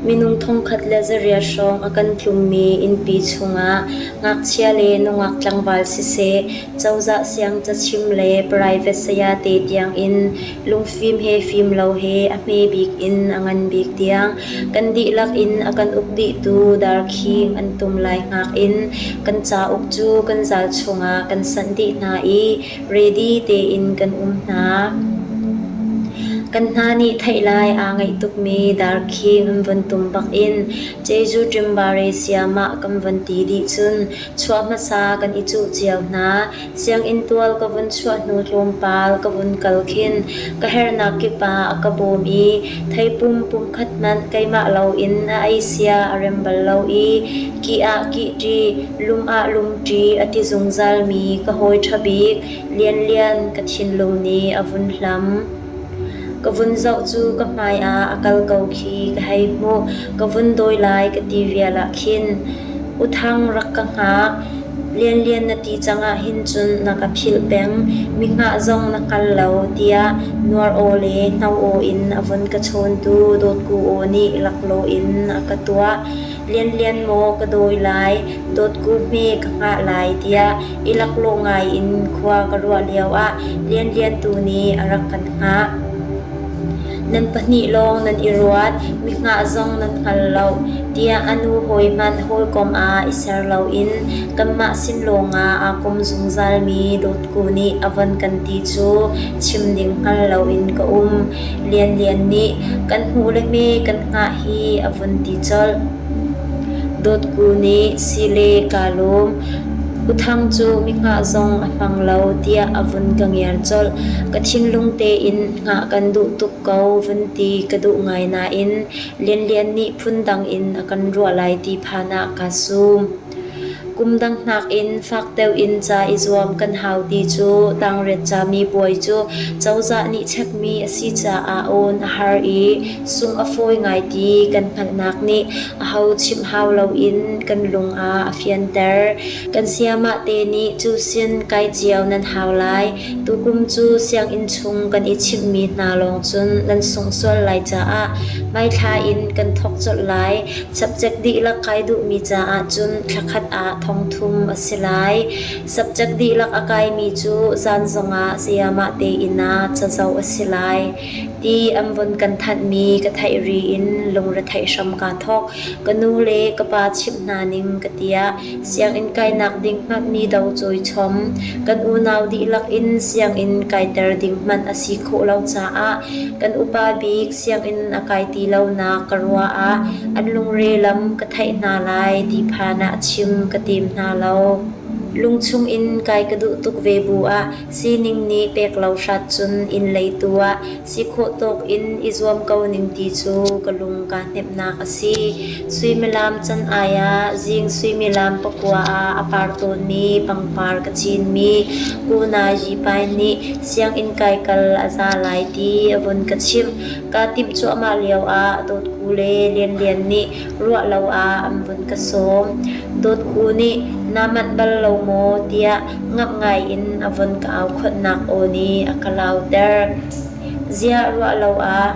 Minung 1800 hrawng a kan tlummi innpi chungah ngakchia le nungak tlangval siseh, cozah siangcachim le private sayate tiangin lungfim he fim lo he a hme bik in a ngan bik tiang kan dihlak in a kan uk dihtu darkhing an tum lai hngak in kan cauk cu kan zal chungah kan sanh dih hna i ready tein kan um hna. Kan hna nih theih lai aa ngaih tukmi darkhing an von tum bakin Jeju Ṭimbare siamah kan von ti dih cun chuah hmasa kan i cuh cio hna. Sianginn tual ka vun chuah hnu tlawmpal ka vun kal khin ka herhnak kip ah a ka bawm i theipum pumkhat hmanh keimah loin a ei sia a rem bal lo i kih ah kih ṭi, lum ah lum ṭi a ti zungzalmi ka hawi ṭha bik Lianlian ka thinlung nih a vun hlam. Ka vun zoh cu ka hmai ah a kal ko khi ka hei hmuh. Ka vun dawi lai ka ti vial ah khin U Thang rak ka hngak. Lianlian na ti cang ahhin cun na ka philh peng. Mi hngah zong na hngal lo tiah nuar aw le hno aw in a vun ka chawntu Dawtku aw nih laklawh in a ka tuah. Lianlian maw ka dawi lai, Dawtku hme ka hngah lai tiah i laklawh ngai in khua ka ruah lioah Lianlian tu nih a rak kan hngah. Nan pahnih lawng nan i ruat, mi hngah zong nan hngal lo, tiah a nu hawi hmanh hawikom ah i ser loin kanmah sin lawngah aa kom zungzalmi Dawtku nih a von kan ti cu chim ding hngal loin ka um. Lianlian nih kan hmuh le hme kan hngah hi a vun ti colh. Dawtku nih sile kaa lawm. U Thang cu mi hngah zong a hmang lo tiah a vun ka ngiar colh. Ka thinlung tein hngah kan duh tuk ko vun ti ka duh ngai nain Lianlian nih phundang in a kan ruah lai ti phan ah kaa sum. Kum dang nakin fak deuh in ca i zuam kan hau ti cu tangriat camipuai cu cozah nih chekmi a si caah awn a har i sungh a fawi ngai ti kan hngalhnak nih aho chimh hau loin kan lung ah a fianter. Kan sayamah te nih cusin kai cio nan hau lai. Tukum cu sianginn chung kan i chimhmi hna lawng cun nan sungh sual lai caah hmaithla in kan thawk colh lai. Subject dihlak kai duhmi caah cun thlakhat ah thongthum a si lai. Subject dihlak a kaimi cu zan zongah sayamah te inn ah cazoh a si lai ti an vun kan thanhmi ka theih ri in lungretheih hram kaa thawk. Ka nu le ka pa chimh hna ning ka tiah sianginn kainak ding hmanh mi do cawi chom. Kan unau dihlak in sianginn kaiter ding hmanh a si khawh lo caah kan upa bik sianginn a kai ti lonak ka ruah ah an lungre lam ka theih hna lai ti phan ah chim ka tim hna lo. Lungchung in kai ka duh tuk ve bu ah sining nih pek lo hrat cun inn lei tu ah si khawh tawk in i zuam ko ning ti cu ka lung kaa hnemhnak a si. Suimilam can ai ah zing suimilam pakua ah a par tawnmi pangpar ka cinmi Kuna Yipai nih sianginn kai kal a za lai ti a vun ka chimh. Kaa timh cuahmah lioah Dawtku le Lianlian nih ruah lo ah an vun ka sawm. Dawtku nih naa manh bal lo maw tiah ngamh ngai in a vun ka au khonhnak aw nih a ka lauter. Ziah ruah lo ah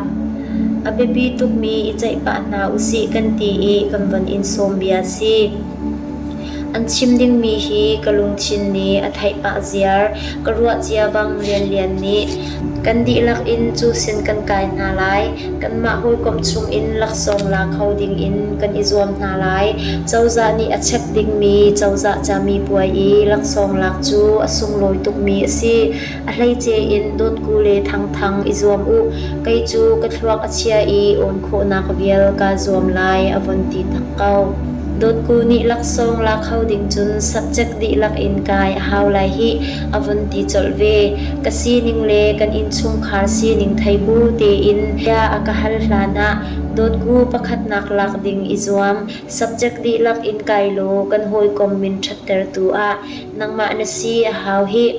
a biapi tukmi i ceih pah hna usih kan ti i kan von in sawm bia si. An chim dingmi hi ka lungthin nih a theih pah ziar. Ka ruah cia bang Lianlian nih kan dihlak in cu sin kan kai hna lai. Kanmah hawikom chungin laksawng la kho dingin kan i zuam hna lai. Cozah nih a chek dingmi cozah camipuai i laksawng lak cu a sunglawi tukmi a si. A hleice in Dawtku le Thangthang i zuam u. Kei cu ka thluak a chia i awn khawhnak vial kaa zuam lai a von ti tak ko. Dawtku nih laksawng la kho ding cun subject dihlak in kai a hau lai hih a vun ti colh ve. Ka sining le kan innchungkhar sining thei bu tein bia a ka hal hlan ah Dawtku pakhatnak lak ding i zuam. Subject dihlak in kai law kan hawikom min ṭhattertu ah nangmah na si a hau hih.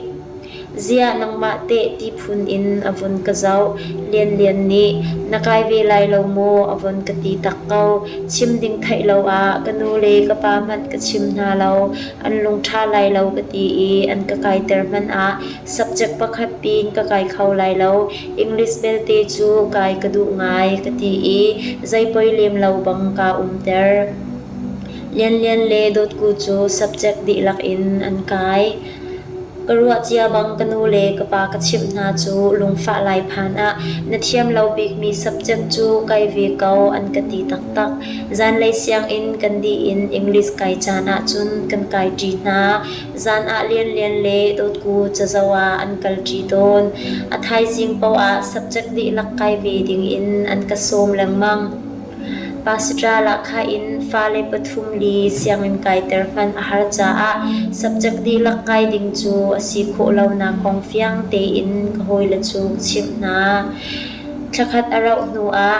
Ziah nangmah teh ti phun in a vun ka zoh. Lianlian nih, na kai ve lai lo maw a vun ka ti tak ko. Chim ding theih lo ah ka nu le ka pa hmanh ka chim hna lo. An lungṭha lai lo ka ti i an ka kaiter hmanh ah subject pakhat pin ka kai kho lai lo. English belte cu kai ka duh ngai ka ti i zei poi lem lo bang kaa umter. Lianlian le Dawtku cu subject dihlak in an kai. Ka ruah cia bang ka nu le ka pa ka chimh hna cu lungfah lai phan ah na thiam lo bikmi subject cu kai ve ko an ka ti taktak. Zanlei sianginn kan dih in English kai caan ahcun kan kai ṭi hna. Zan ah Lianlian le Dawtku cazoh ah an kal ṭi tawn. A thaizing paoh ah subject dihlak kai ve dingin an ka sawm lengmang. Pastor lahkhah in fale pathum li sianginn kaiter hmanh a har caah subject dihlak kai ding cu a si khawh lonak kong fiang tein ka hawile cu ka chimh hna. Thlakhat a rauh hnuah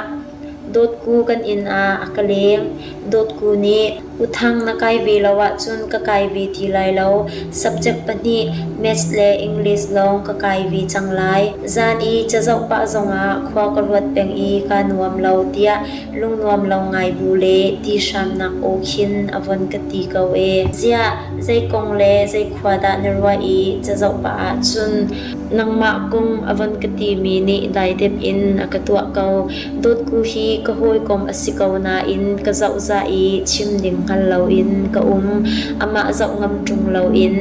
Dawtku kan inn ah a ka leng. Dawtku nih U Thang na kai ve lo ahcun ka kai ve ti lai lo. Subject pahnih Maths le English lawng ka kai ve cang lai. Zan i cazoh pah zongah khua ka ruat peng i kaa nuam lo tiah lungnuam lo ngai bu le ti hramnak aw khin a von ka ti ko ee. Ziah, zei kong le zei khua dah na ruah i cazoh pah ahcun nangmah kong a von ka timi nih daidep in a ka tuah ko. Dawtku hi ka hawikom a si ko nain ka zohzah i chim ding hngal loin ka um. Amah zoh ngam ṭung loin.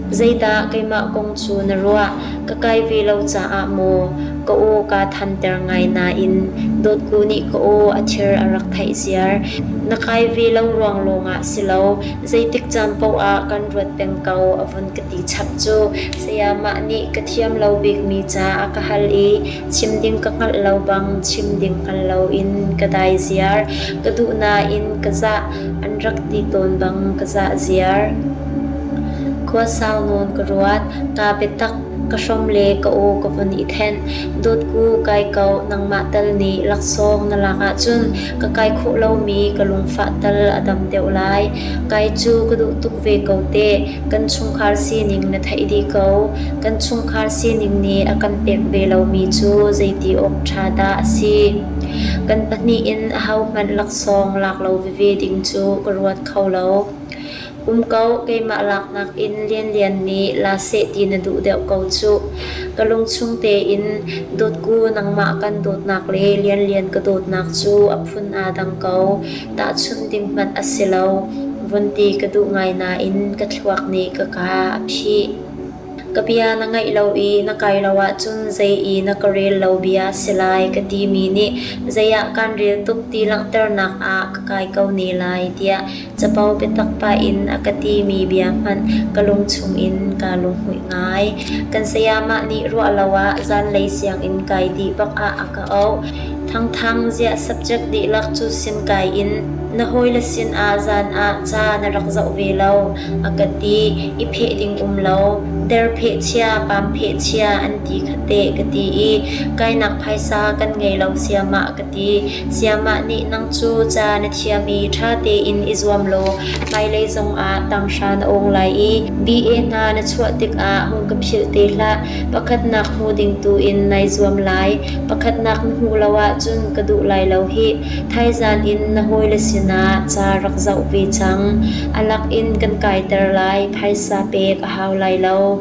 Zeidah keimah kong cu na ruah? Ka kai ve lo caah maw? Ka aw kaa thanter ngai nain Dawtku nih ka aw a thir a rak theih ziar. Na kai ve lo ruang lawngah si lo, zeitik caan paoh ah kan ruat peng ko a vun ka ti chap cu. Sayamah nih ka thiam lo bikmi ca a ka hal i chim ding ka hngalh lo bang chim ding hngal loin ka dai ziar. Ka duh nain ka zah an rak ti tawn bang ka zah ziar. Khua sau nawn ka ruat, kaa biatak, ka hrom le ka aw ka vun i thenh. Dawtku kai ko, nangmah tal nih laksawng na lak ahcun ka kai khawh lomi ka lungfah tal a dam deuh lai. Kai cu ka duh tuk ve ko teh, kan chungkhar sining na theih dih ko. Kan chungkhar sining nih a kan pek ve lomi cu zeiti awk ṭha dah a si. Kan pahnih in ahohmanh laksawng lak lo veve ding cu ka ruat kho lo. Um ko, keimah laknak in Lianlian nih la seh ti na duh deuh ko cuh. Ka lungchung tein Dawtku nangmah kan dawtnak le Lianlian ka dawtnak cu a phun aa dang ko. Tahchunh ding hmanh a si lo. Vun ti ka duh ngai nain ka thluak nih ka kaa a phih. Ka bia na ngaih lo i na kai lo ahcun zei i na ka rel lo bia a si lai ka timi nih zei ah kaan rel tuk ti langhternak ah ka kai ko ne lai tiah capo biatak pah in a ka timi bia hmanh ka lung chungin kaa lunghmuih ngai. Kan sayamah nih ruah lo ah zanlei sianginn kai dih bak ah a ka auh. Thangthang ziah subject dihlak cu sin kai in na hawile sin ah zan ah ca na rak zoh ve lo a ka ti. I pheh ding um lo. Der pheh chia, pam pheh chia an ti kha teh ka ti i kainak phaisa kan ngei lo siamah ka ti. Siamah nih nang cu ca na thiam i ṭha tein i zuam law hmailei zongah tanghra na awng lai i BA hna na chuah tikah hung ka philh te hlah. Pakhatnak hmu ding tu in nai zuam lai. Pakhatnak na hmuh lo ahcun ka duh lai lo hih. Thaizan in na hawile sinah ca rak zoh ve cang. A lak in kan kaiter lai. Phaisa pek a hau lai lo.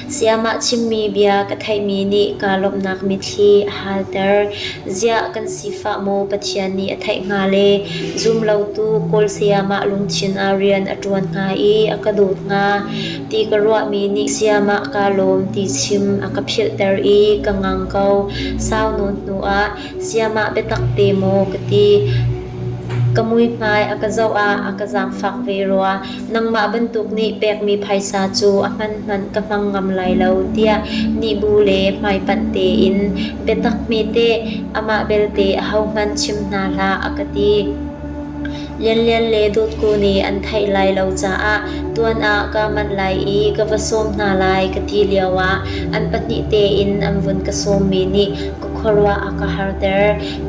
Sayamah chimmi bia ka theihmi nih kaa lawmhnak mitthli a halter. Ziah kan sifah maw Pathian nih a theih hnga le zumlotu Kawl sayamah lungthin ah rian a ṭuan hnga i a ka dawt hnga ti ka ruahmi nih sayamah kaa lawm ti chim a ka philhter i ka ngang ko. Sau nawn hnuah sayamah biatak te maw ka ti. Ka muihmai a ka zoh ah a ka zaangfak ve rua. Nangmah bantuk nih pekmi phaisa cu a hmanhmanh ka hmang ngam lai lo tiah nihbu le hmaipanh tein biatak hmete amah belte ahohmanh chim hna hlah a ka ti. Lianlian le Dawtku nih an theih lai lo caah tuan ah kaa manh lai i ka va sawm hna lai ka ti lioah an pahnih tein an vun ka sawmmi nih ka khuaruah a ka harter.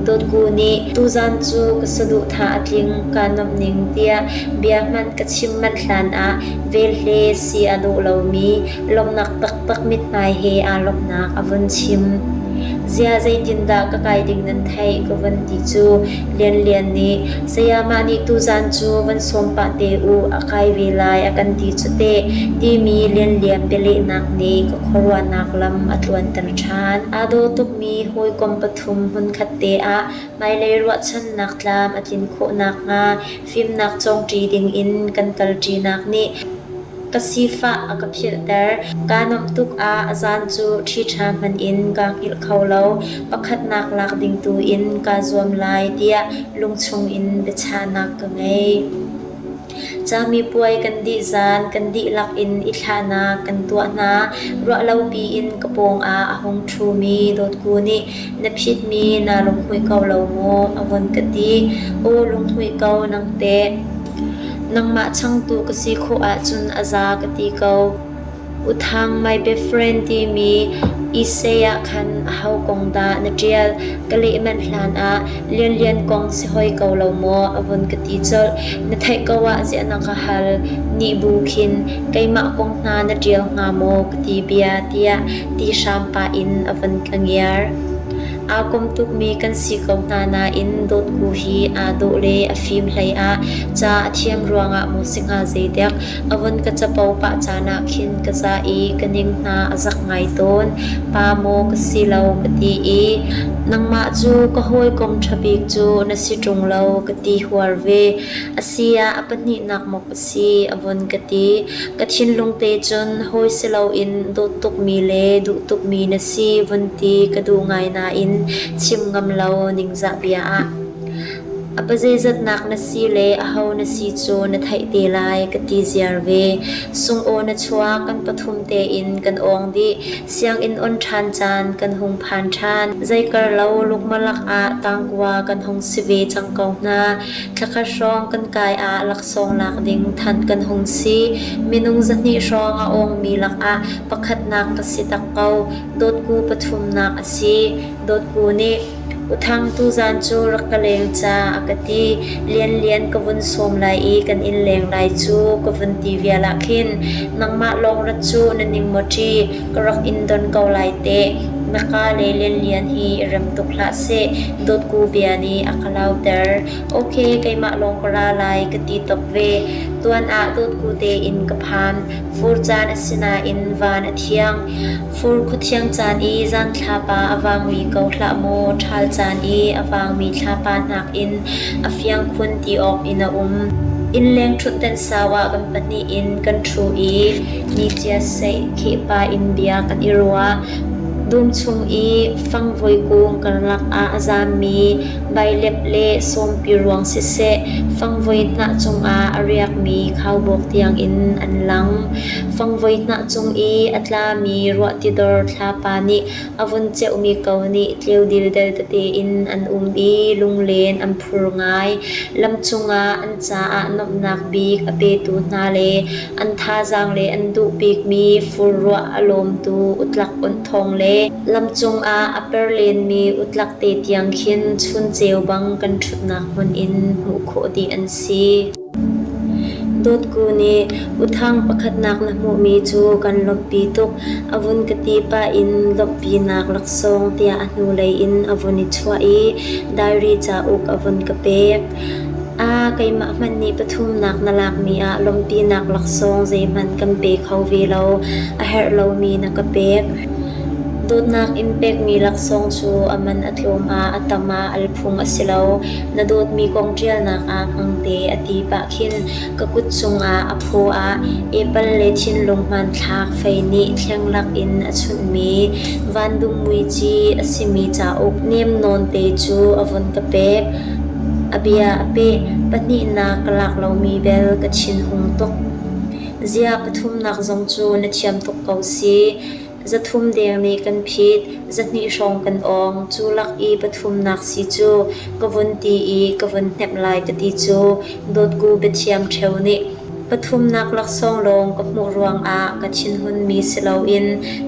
Dawtku nih tuzaan cu ka saduhthah a tling, kaa nuamh ning tiah bia hmanh ka chim manh hlan ah velhle si a dawh lomi lawmhnak taktak mithmai he aa lawmhnak a vun chim. Zia zeitindah ka kai ding nan theih ka vun ti cu Lianlian nih sayamah nih tuzaan cu van sawm pah te u, a kai ve lai a kan ti cu teh timi Lianlian bialehnak nih ka khuaruahnak lam a tluanter ṭhan. Aa daw tukmi hawikom pathum hmunkhat te ah hmailei ruahchannak tlam a tlin khawh nakhnga fimnak cawngṭi dingin kan kalṭinak nih ka sifah a ka philhter. Kaa nuamh tuk ah a zan cu ṭhiṭha hmanh in kaa hngilh kho lo. Pakhatnak lak ding tu in kaa zuam lai tiah lungchung in biachahnak ka ngei. Camipuai kan dih zan kan dihlak in i thlahnak kan tuah hna. Ruahlopi in ka pawngah a hung ṭhumi Dawtku nih na phitmi naa lunghmuih ko lo maw? a vun ka ti. Aw lunghmuih ko nang teh. Nangmah changtu ka si khawh ahcun a za ka ti ko. U Thang, my best friend timi essay ah khan aho kong dah na ṭial? Ka leh manh hlan ah Lianlian kong si hoi ko lo maw? a vun ka ti colh. Na theih ko ah ziah na ka hal? Nih bu khin keimah kong hna na ṭial hnga maw ka ti bia tiah ti hram pah in a vun ka ngiar. Aa kom tukmi kan si ko hna nain Dawtku hi aa dawh le a fim hlei ah ca a thiam ruangah maw si hnga zeidek a vun ka capo pah caan ah khin ka za i ka ning hna a zak ngai tawn. Pa maw ka si lo ka ti i nangmah cu ka hawikom ṭha bik cu na si ṭung lo ka ti huar ve. A si ah a pahnihnak maw ka si a vun ka ti. Ka thinlung te cun hawi si loin dawt tukmi le duh tukmi na si vun ti ka duh ngai nain chim ngam lo ningzah bia ah. A pazeizatnak na si le aho na si cu na theih te lai ka ti ziar ve. Sung-aw na chuak kan pathum tein kan awng dih. Sianginn on ṭhan caan kan hung phan ṭhan. Zeikar lo lukmalak ah tangkua kan hung si ve cang ko hna. Thlakhat hrawng kan kai ah laksawng lak ding thanh kan hung si. Minung 200 hrawng a awngmi lakah pakhatnak ka si tak ko. Dawtku pathumnak a si. Dawtku nih U Thang tuzaan cu rak ka leng ca a ka ti. Lianlian ka vun sawm lai i kan in leng lai cu ka vun ti vial ah khin nangmah lawng rat cu na ning maw ṭi, ka rak in don ko lai teh. Na ka le Lianlian hi i rem tuk hlah seh, Dawtku bia nih a ka lauter. Ok, keimah lawng ka ra lai ka ti top ve. Tuan ah Dawtku tein ka phan. Fur caan a si nain van a thiang. Fur khuathiang caan i zan thlapa a vangmi ko hlah maw ṭhal caan i a vangmi thlapa nakin a fiang khun ti awk in a um. Innleng ṭhutdan sau ah kan pahnih in kan ṭhu i nichiat seih khehpa in bia kan i ruah. Dum chung i fangvoi kung karlak ah a zammi bailep le sawmpi ruang siseh, fangvoi hnah cungah a riakmi khaubawk tiangin an lang. Fangvoi hnah cung i a tlami ruahtidor thlapa nih a vun ceuhmi ko nih tleu dildel tete in an um i lunglen an phur ngai. Lam cungah an caah nuamhnak bik a petu hna le an thazaang le an duh bikmi furruah a lawmtu utlak onh thawng le lam cungah a per lenmi utlak te tiang khin chunceu bang kan ṭhutnak hmun in hmuh khawh dih an si. Dawtku nih U Thang pakhatnak na hmuhmi cu kan lawmhpi tuk, a vun ka ti pah in lawmhpinak laksawng tiah a hnulei in a vun i chuah i diary cauk a vun ka pek. Aa, keimah hmanh nih pathumnak na lakmi ah lawmhpinak laksawng zeihmanh kan pe kho ve lo, a herh lomi na ka pek. Dawtnak in pekmi laksawng cu a man a tlawm ah a tam ah al phung a si lo. Na dawtmi kong ṭialnak ah hmangte a ti pah khin ka kut cungah a phaw ah epal le thinlung hmanthlak fei nih thleng in a chunhmi vandum muici a simi cauk nem nawnte cu a vun ka pek. A bia a peh. Pahnihnak ka lak lomi bel ka thinhung tuk. Zia pathumnak zong cu na thiam tuk ko si. 300 deng nih kan phit, 200 hrawng kan awng. Cu lak i pathumnak si cu ka vun ti i ka vun hnemh lai ka ti cu Dawtku biathiam ṭheo nih. Pathumnak laksawng lawng ka hmuh ruangah ka thinhunmi si loin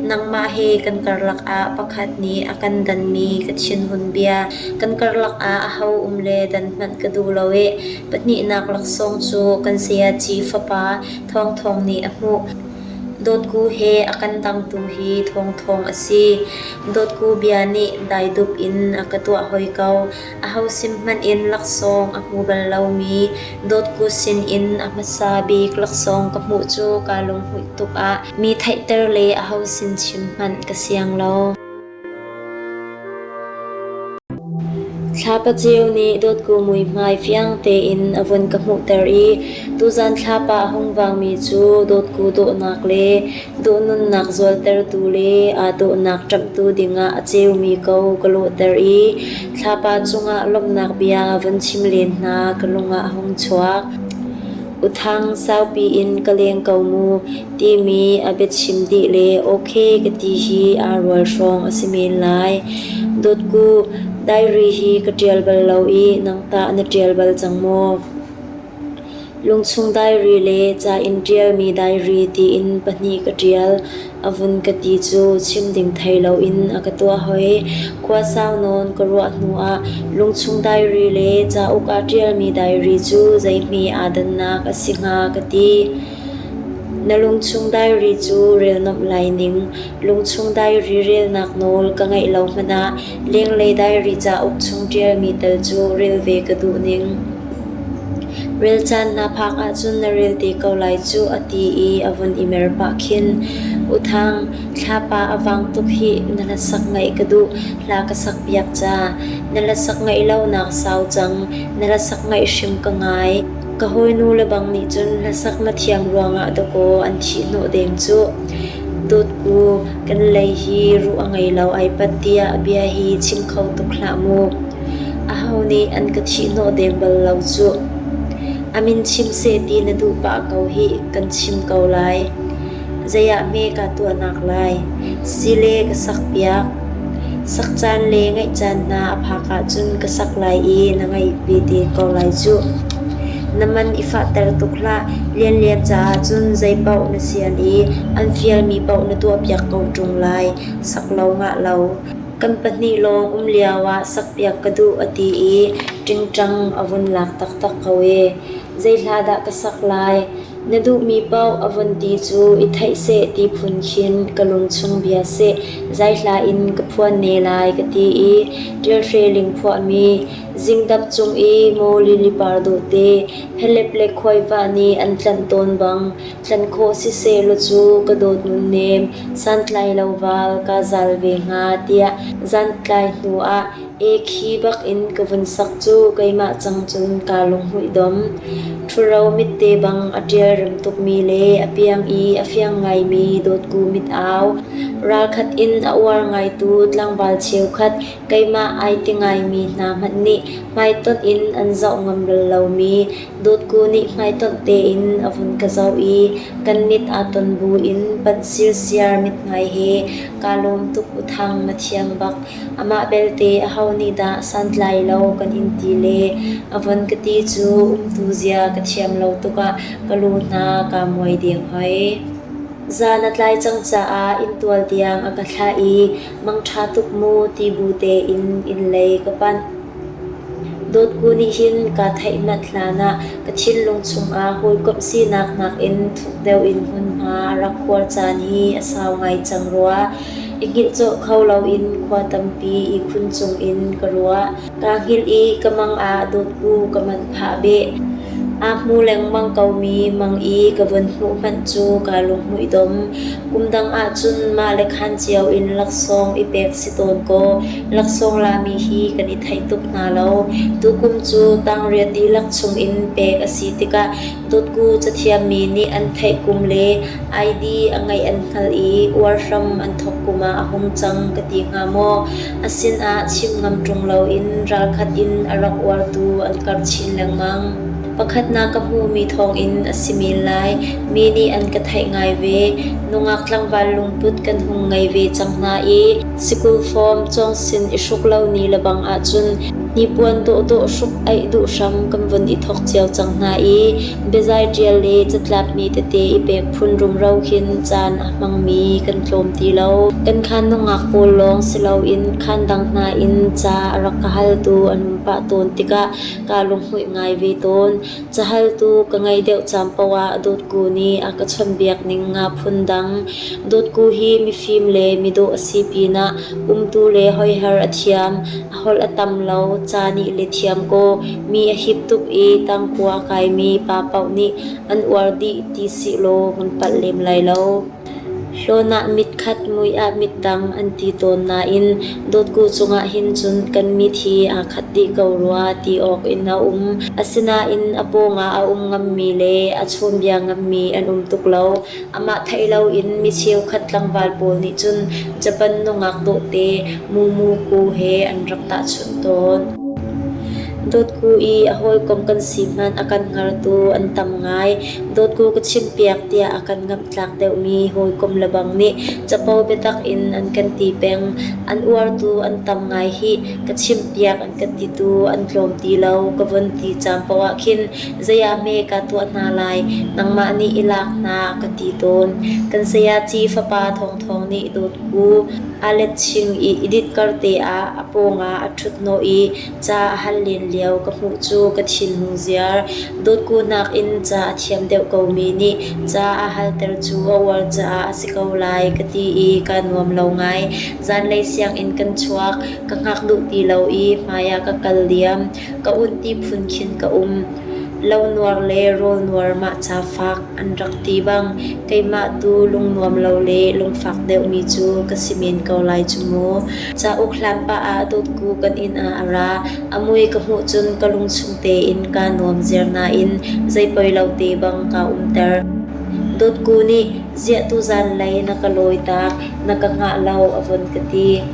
nangmah he kan karlak ah pakhat nih a kan danmi ka thinhun bia. Kan karlak ah aho um le dan hmanh ka duh lo i pahnihnak laksawng cu kan sayaci fapa Thawngthawng nih a hmuh. Dawtku he a kan dangtu hi Thawngthawng a si. Dawtku bia nih daidup in a ka tuah hoi ko. Aho sim hmanh in laksawng a hmu bal lomi Dawtku sinin a hmasa bik laksawng ka hmuh cu kaa lunghmuih tuk ah mi theihter le aho sin chim hmanh ka siang lo. Thlapa ceu nih Dawtku muihmai fiang tein a vun ka hmuhter i tuzan thlapa a hung vangmi cu Dawtku dawhnak le dawhnunnak zualtertu le aa dawhnak ṭamhtu dingah a ceumi ko ka lawhter i thlapa cungah lawmhnak bia van chim len hna ka lung ah a hung chuak. Uthang saupi in ka leng ko mu timi a biachim dih le okay ka ti hi aa rual hrawng a si men lai. Dawtku, diary hi ka ṭial bal lo i nang tah na ṭial bal cang maw? Lungchung diary le ca in ṭialmi diary tiin pahnih ka ṭial. A vun ka ti cu chim ding thei loin a ka tuah hoi. Khua sau nawn ka ruah hnuah lungchung diary le cauk ah ṭialmi diary cu zeihme aa dannak a si hnga ka ti. Na lungchung diary cu rel nomh lai ning. Lungchung diary relnak nawl ka ngeih lo hmanh ah lenglei diary cauk chung ṭialmi tal cu rel ve ka duh ning. Rel caan na phak ahcun na rel te ko lai cuh a ti i a vun i mer pah khin, U Thang, thlapa a vang tuk hih, na hlasak ngaih ka duh, hla ka sakpiak ca. Na hlasak ngaih lonak sau cang, na hlasak ngaih hrim ka ngai. Ka hawinu le bang nih cun hlasak na thiam ruangah dakaw an thihhnawh deng cuh. Dawtku, kan lei hi ruh a ngei lo ai pat tiah bia hi chim kho tuk hlah mu. Aho nih an ka thihhnawh deng bal lo cuh. A min chim seh ti na duh pah ko hih, kan chim ko lai. Zei ah hme kaa tuahnak lai? Sile ka sakpiak. Sak caan le ngaih caan hna a phak ahcun ka sak lai i na ngaih ve te ko lai cuh. Na man i fahter tuk hlah. Lianlian caah cun zeipaoh na sian i an fialmi paoh na tuahpiak ko ṭung lai. Sak lo ngah lo. Kan pahnih lawng um lioah sakpiak ka duh a ti i ṭingṭang a vun lak taktak ko ee. Zei hla dah ka sak lai? Na duhmi paoh a vun ti cu i theih seh ti phun khin ka lungchung bia seh zai hla in ka phuan ne lai ka ti i Ṭial Hre Ling phuahmi Zingdap cung i maw lili par dawhte phelep le khuaivah nih an tlanh tawn bang Tlanh khawh siseh law cu ka dawt nunnem, santlai lo val kaa zal ve hnga tiah zantlai hnu ah ekhi bak in ka vun sak cu keimah cang cun kaa lunghmuih dom. Ṭhuro mitte bang a ṭialrem tukmi le a piang i a fiang ngaimi dawtku mit-au, ralkhat in a uar ngaitu tlangval cheukhat keimah ai ti ngaimi hna hmanh nih hmaitonh in an zoh ngam bal lomi Dawtku nih hmaitonh tein a vun ka zoh i kan mit aa ton buin panh sirsiar mithmai he kaa lawm tuk u Thang na thiam bak. Amah belte aho nih dah santlai lo kan in ti le a von ka ti cu umtu zia ka thiam lo tuk ah ka lu hna kaa muai deng hoi. Zan a tlai cang caah inntual tiang a ka thlah i mangṭha tuk mu ti bu tein inn lei ka panh. Dawtku nih hin kaa theih manh hlanah ka thinlung chungah hawikomh sinak nakin thuk deuh in hmunhma a rak khuar caan hi a sau ngai cang rua. I hngilh cawh kho loin khua tampi ihkhun cungin ka ruah. Kaa hngilh i ka mang ah dawtku ka manh phah beh. Aa hmu lengmang komi mang i ka vun hmuh hmanh cu kaa lunghmuih dom. Kum dang ahcun mah le khaan cio in laksawng i pek si tawn kaw laksawng lami hi kan i theih tuk hna lo. Tukum cu tangriat dihlak chungin pek a si tikah dawtku cathiammi nih an theih kum le ID a ngeih an hngalh i uar hram an thawk kum ah a hung cang ka ti hnga maw? A sinah chim ngam ṭung loin ralkhat in a rak uartu an karh chin lengmang. Pakhatnak ka hmuhmi thawngin a si men lai. Mi nih an ka theih ngai ve. Nungak tlangval lungput kan hung ngei ve cang hna i sikul form cawngsin i hruk lo ni lebang ahcun Hnipuan dawhdawh hruk-aih duh hram kan vun i thawk cio cang hna i biazai ṭial le catlapmi tete i pek phun rumro khin caan a hmangmi kan tlawm ti lo. Kan khaan nungak pawl lawng si loin khaan dang hna in ca a rak ka haltu an um pah tawn tikah kaa lunghmuih ngai ve tawn. Cahaltu ka ngeih deuh caan paoh ah Dawtku nih a ka chawnhbiak ning nga phundang. Dawtku hi mifim le midawh a si pinah umtu le hoiher a thiam, a holh a tam lo, ca nih le thiam kaw mi a hip tuk i tangkua a kaimi pa paoh nih an uar dih ti sihlaw kan palh lem lai lo. Hlawn ah mit khat, mui ah mit dang an ti tawn nain dawtku cungah hin cun kan mit hi aa khat dih ko rua ti awk in a um. Asinain a pawngah a um ngammi le a chawnbia ngammi an um tuk lo. Amah theih loin mi cheukhat tlangval pawl nih cun Japan nungak dawhte Mumu Ku he an rak tahchunh tawn. Dawtku i a hawikom kan si hmanh a kan hngartu an tam ngai. Dawtku ka chimpiak tiah a kan ngamhtlak deuhmi hawikom lebang nih capo biatak in an kan ti peng. An uartu an tam ngai hih. Ka chimpiak an kan titu an tlawm ti lo. Ka von ti caan paoh ah khin zei ah hme ka tuah hna lai, nangmah nih i lak hna ka ti tawn. Kan sayaci fapa Thawngthawng nih Dawtku aa let ching i i dit karte ah a pawngah a ṭhut hnawh i ca a hal len lio ka hmuh cu ka thinhung ziar. Dawtku nakin ca a thiam deuh komi nih ca a halter cu a uar caah a si ko lai ka ti i kaa nuam lo ngai. Zanlei sianginn kan chuak, ka hngak duh ti lo i hmai ah ka kal diam. Ka unh ti phun khin ka um. Lo nuar le rawl nuar mah ca fak an rak ti bang keimah tu lungnuam lo le lungfak deuhmi cu ka si men ko lai cu mu. Cauk hlan pah ah dawtku kan inn ah a ra. A mui ka hmuh cun ka lungchung tein kaa nuam ziar nain zei poi lo te bang kaa umter. Dawtku nih ziah tuzan lei na ka lawi tak, na ka hngah lo a von ka ti.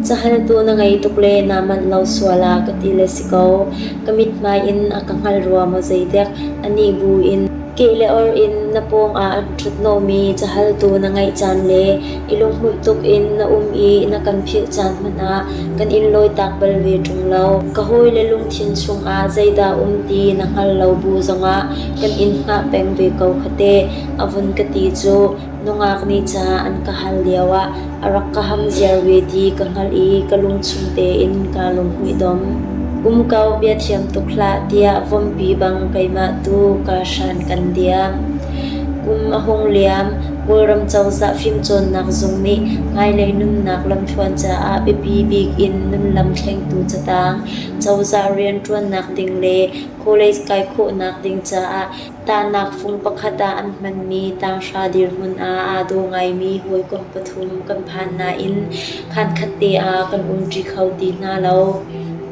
Cahaltu na ngei tuk le naa manh lo sual ah ka ti le si ko. Ka mithmai in a ka hngal rua maw zeidek, anih bu in keh le or in na pawng ah an ṭhuthnawhmi cahaltu na ngeih caan le i lunghmuih tuk in na um i na kan philh caan hmanh ah kan in lawitak bal ve ṭung lo. Ka hawile lungthin chungah zeidah um ti na hngal lo bu zongah kan in hngah peng ve ko kha teh, a vun ka ti cu Nungak nih ca an ka hal lioah a rak ka ham ziar ve ti ka hngalh i ka lungchung tein kaa lunghmuih dom. Um ko, bia thiam tuk hlah tiah vompi bang keimah tu kaa hran kan diam. Kum a hung liam, Kawlram cozah fimcawnnak zung nih hmailei nunnak lamthluan caah biapi bik in nunlam thlengtu catang, cozah rianṭuannak ding le college kai khawhnak ding caah Tahnak fung pakhat ah an hmanmi tanghra dirhmun ah aa daw ngaimi hawikom pathum kan phan nain khaan khatte ah kan umṭi kho ti hna lo.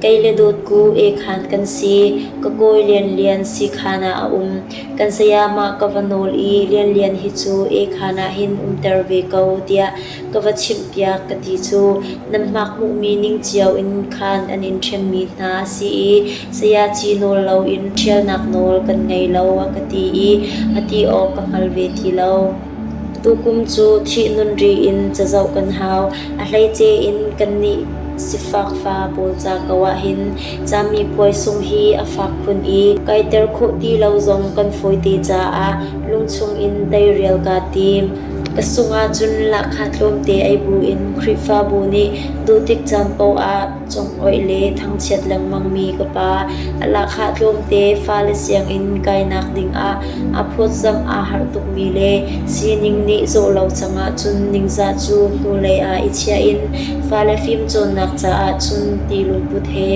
Kei le Dawtku ekhaan kan si. Ka kawi Lianlian siikhaan ah a um. Kan sayamah ka va nawl i Lianlian hi cu ekhaan ah hin umter ve ko tiah ka va chimhpiak ka ti cu nan hmak hmuhmi ning cio in khan an in ṭhenmi hna a si i sayaci nawl loin ṭhialnak nawl kan ngei lo a ka ti i a ti awk ka hngal ve ti lo. Tukum cu thih nun ri in cazoh kan hau. A hleice in kannih sifak fa pawl ca ko ah hin camipuai sung hi a fak khun i kaiter khawh ti lo zong kan fawite caah lungchung in teirial kaa tim. Ka sung ahcun lahkhah tlawmte ei buin Khrihfabu nih duh tik caan paoh ah congoih le thangchiat lengmangmi ka pa a lahkhah tlawmte fale sianginn kainak dingah a phawtzamh aa harh tukmi le sining nih zawh lo cang ahcun ningzah cu hnulei ah i chiah in fale fimcawnnak caah cun ti lungput he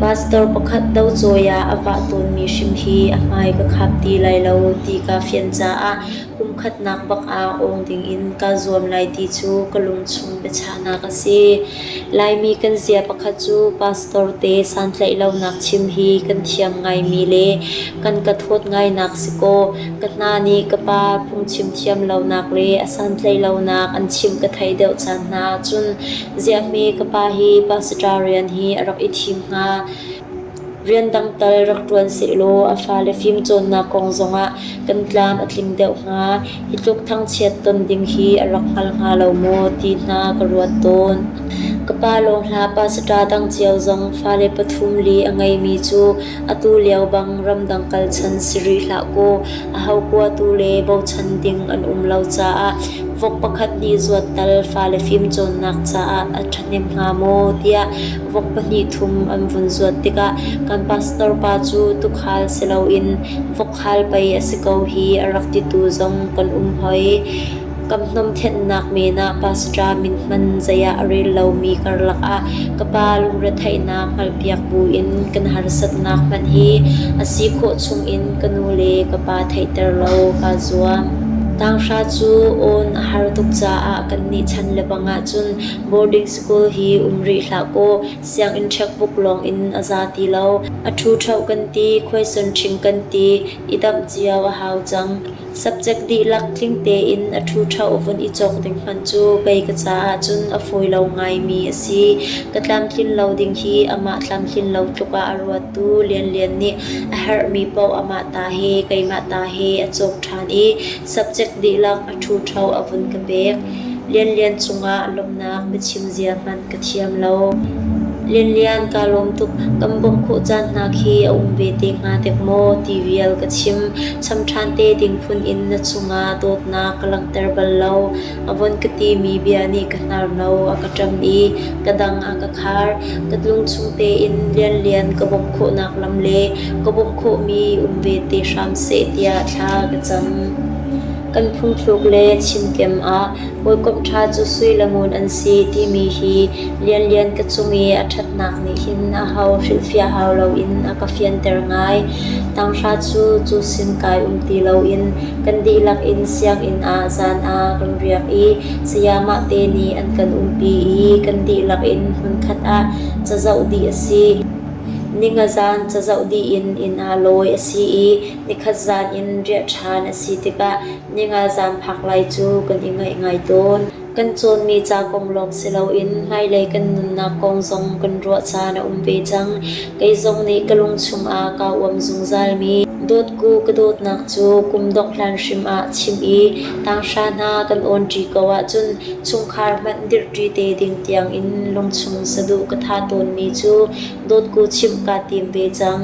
pastor pakhat docawi ah a vah tawnmi hrim hi a hmai ka khap ti lai lo ti kaa fian caah Kum khatnak bak ah awng dingin kaa zuam lai ti cu ka lungchung biachahnak a si. Laimi kan zia pakhat cu pastor te santlaih lonak chim hi kan thiam ngaimi le kan ka thawt ngainak si kaw, ka hna nih ka pa phungchim thiam lonak le a santlaih lonak an chimh ka theih deuh caan hna ahcun ziahhme ka pa hi pastor rian hi a rak i thim hnga. Rian dang tal rak ṭuan sehlaw a fale fimcawnnak kong zongah kan tlam a tling deuh hnga. Hi tluk thangchiat ton ding hi a rak hngal hnga lo maw ti hna ka ruat tawn. Ka pa lawng hlah pastor dang cio zong fale pathum li a ngeimi cu atu lio bang ramdang kal chan si rih hlah kaw aho kuatu le bochan ding an um lo caah vok pakhat nih zuat tal fale fimcawnnak caah a ṭhahnem hnga maw tiah vok pahnih thum an vun zuat tikah kan pastor pa cu tuukhal si loin vokkhal pei a si ko hi a rak titu zong kan um hoi. Kam hnawm thenhnak men ah pastor min hman zei ah a rel lomi karlak ah ka pa lungretheihnak hngalhpiak buin kan harsatnak hmanh hi a si khawh chungin ka nu le ka pa theihter lo kaa zuam. Tanghra cu awn a har tuk caah kannih chan lebang ahcun boarding school hi um rih hlah kaw sianginn checkbook lawng in a za ti lo. A ṭhuṭhoh kan ti, khuaison ṭhing kan ti, i damh cio a hau cang. Subject dihlak tling tein a ṭhuṭhoh vun i cawk ding hmanh cu kei ka caah cun a fawi lo ngaimi a si. Ka tlamtlin lo ding hi amah tlamtlin lo tluk ah a ruattu Lianlian nih a herhmi paoh amah ta he keimah ta he a cawk ṭhan i subject dihlak a ṭhuṭhoh a vun ka pek. Lianlian cungah lawmhnak biachim zia hmanh ka thiam lo. Lianlian kaa lawm tuk, kan bawmh khawh caan hna khi a um ve te hnga dek maw ti vial ka chim. Cham ṭhan te ding phun in na cungah dawtnak ka langhter bal lo. A von ka timi bia nih ka hnarno a ka ṭam i ka dang a ka khar. Ka lungchung tein Lianlian ka bawmh khawhnak lam le ka bawmh khawhmi um ve te hram seh tiah thla ka cam. Kan phungthluk le chimkem ah hawikom ṭha cu sui le ngun an si timi hi Lianlian ka cung i a ṭhatnak nih hin aho hrilhfiah hau loin a ka fianter ngai. Tanghra cu cu sin kai um ti loin kan dihlak in sianginn ah zan ah kan riak i sayamah te nih an kan umpi i kan dihlak in hmunkhat ah cazoh dih a si. Ninga zan cazoh dih in inn ah lawi a si i nikhat zan in riah ṭhan a si tikah ninga zan phak lai cu kan i ngaih ngai tawn. Kan cawnmi ca kong lawng si loin hmailei kan nunnak kong zong kan ruah caan a um ve cang. Kei zong nih ka lung chungah kaa uam zungzalmi dawtku ka dawtnak cu kum dongh hlan hrim ah chim i tanghra hna kan awnṭi ko ahcun chungkhar hmanh dirhṭi te ding tiangin lungchung saduh ka tha tawnmi cu dawtku chimh kaa tim ve cang.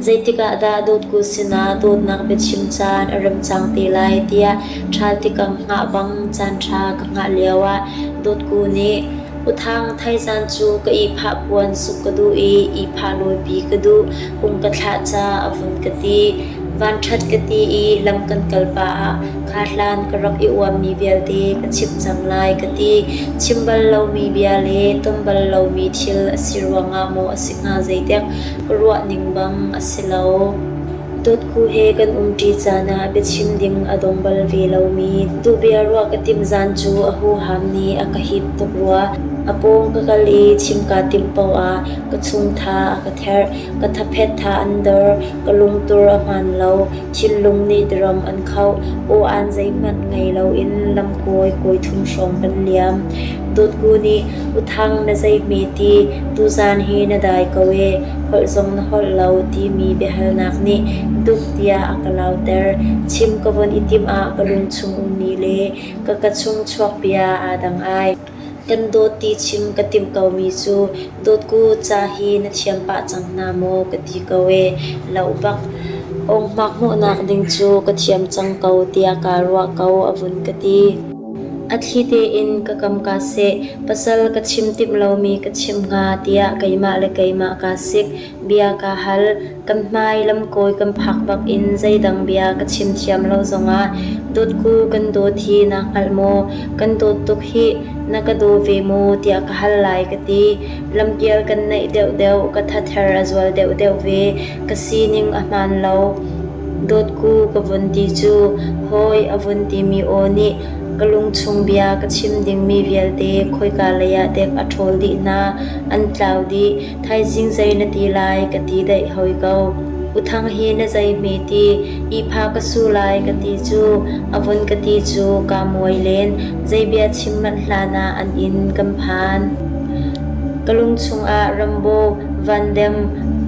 Zeitik ah dah dawtku sinah dawtnak biachim caan a rem cang te lai tiah ṭhal tikam hngah bang caanṭha ka hngah lioah dawtku nih Uthang thaizan cu ka ihphah puan suk ka duh i ihphah lawipi ka duh, hung ka thlah ca a vun ka ti. Vanṭhat ka ti i lam kan kal pah ah kha hlan ka rak i uammi vialte ka chimh cang lai ka ti. Chim bal lomi bia le ton bal lomi thil a si ruangah maw a si hnga zeitik Ka ruahning bang a si lo. Dawtku he kan umṭi caan ah biachim ding a dong bal ve lomi duhbia ruah ka timh zan cu a huham nih a ka hip tuk rua. A pawng ka kal i chim kaa timh paoh ah ka chungtha a ka therh, ka thaphet tha an dor, ka lungtur a hmaan lo, thinlung nih drum an khauh, aw-aan zeihmanh ngei loin lamkawi kawi thum hrawng kan liam. Dawtku nih Uthang na zei hme ti, tuzaan hi na dai ko ee, holh zong na holh lo timi biahalnak nih duk tiah a ka lauter. Chim ka von i timh ah ka lungchung ummi le ka ka chung chuak bia aa dang ai. Kan dawt ti chim ka timh komi cu dawtku ca hi na thiam pah cang hna maw ka ti ko ee, loh bak. Awnghmak hmuhnak ding cu ka thiam cang ko tiah kaa ruah ko a vun ka ti. A thli tein ka kam kaa seh, pasal ka chim timh lomi ka chimh hnga tiah keimah le keimah kaa sik, bia kaa hal. Kan hmai lamkawi kan phak bak in zeidang bia ka chim thiam lo zongah dawtku kan dawt hi naa hngalh maw? Kan dawt tuk hih, na ka daw ve maw tiah ka hal lai ka ti. Lampial kan naih deuhdeuh, ka thather a zual deuhdeuh ve. Ka sining a hmaan lo. Dawtku ka vun ti cu hawi a vun timi aw nih ka lungchung bia ka chim dingmi vialte khoika lei ah dek a ṭhawl dih hna, an tlau dih. Thaizing zei na ti lai ka ti daih hoi ko. Uthang hi na zei hme ti, ihpha ka su lai ka ti cu, a vun ka ti cu kaa muai len, zei bia chim manh hlan ah an inn kan phan. Ka lungchung ah Rambo, Van Dem,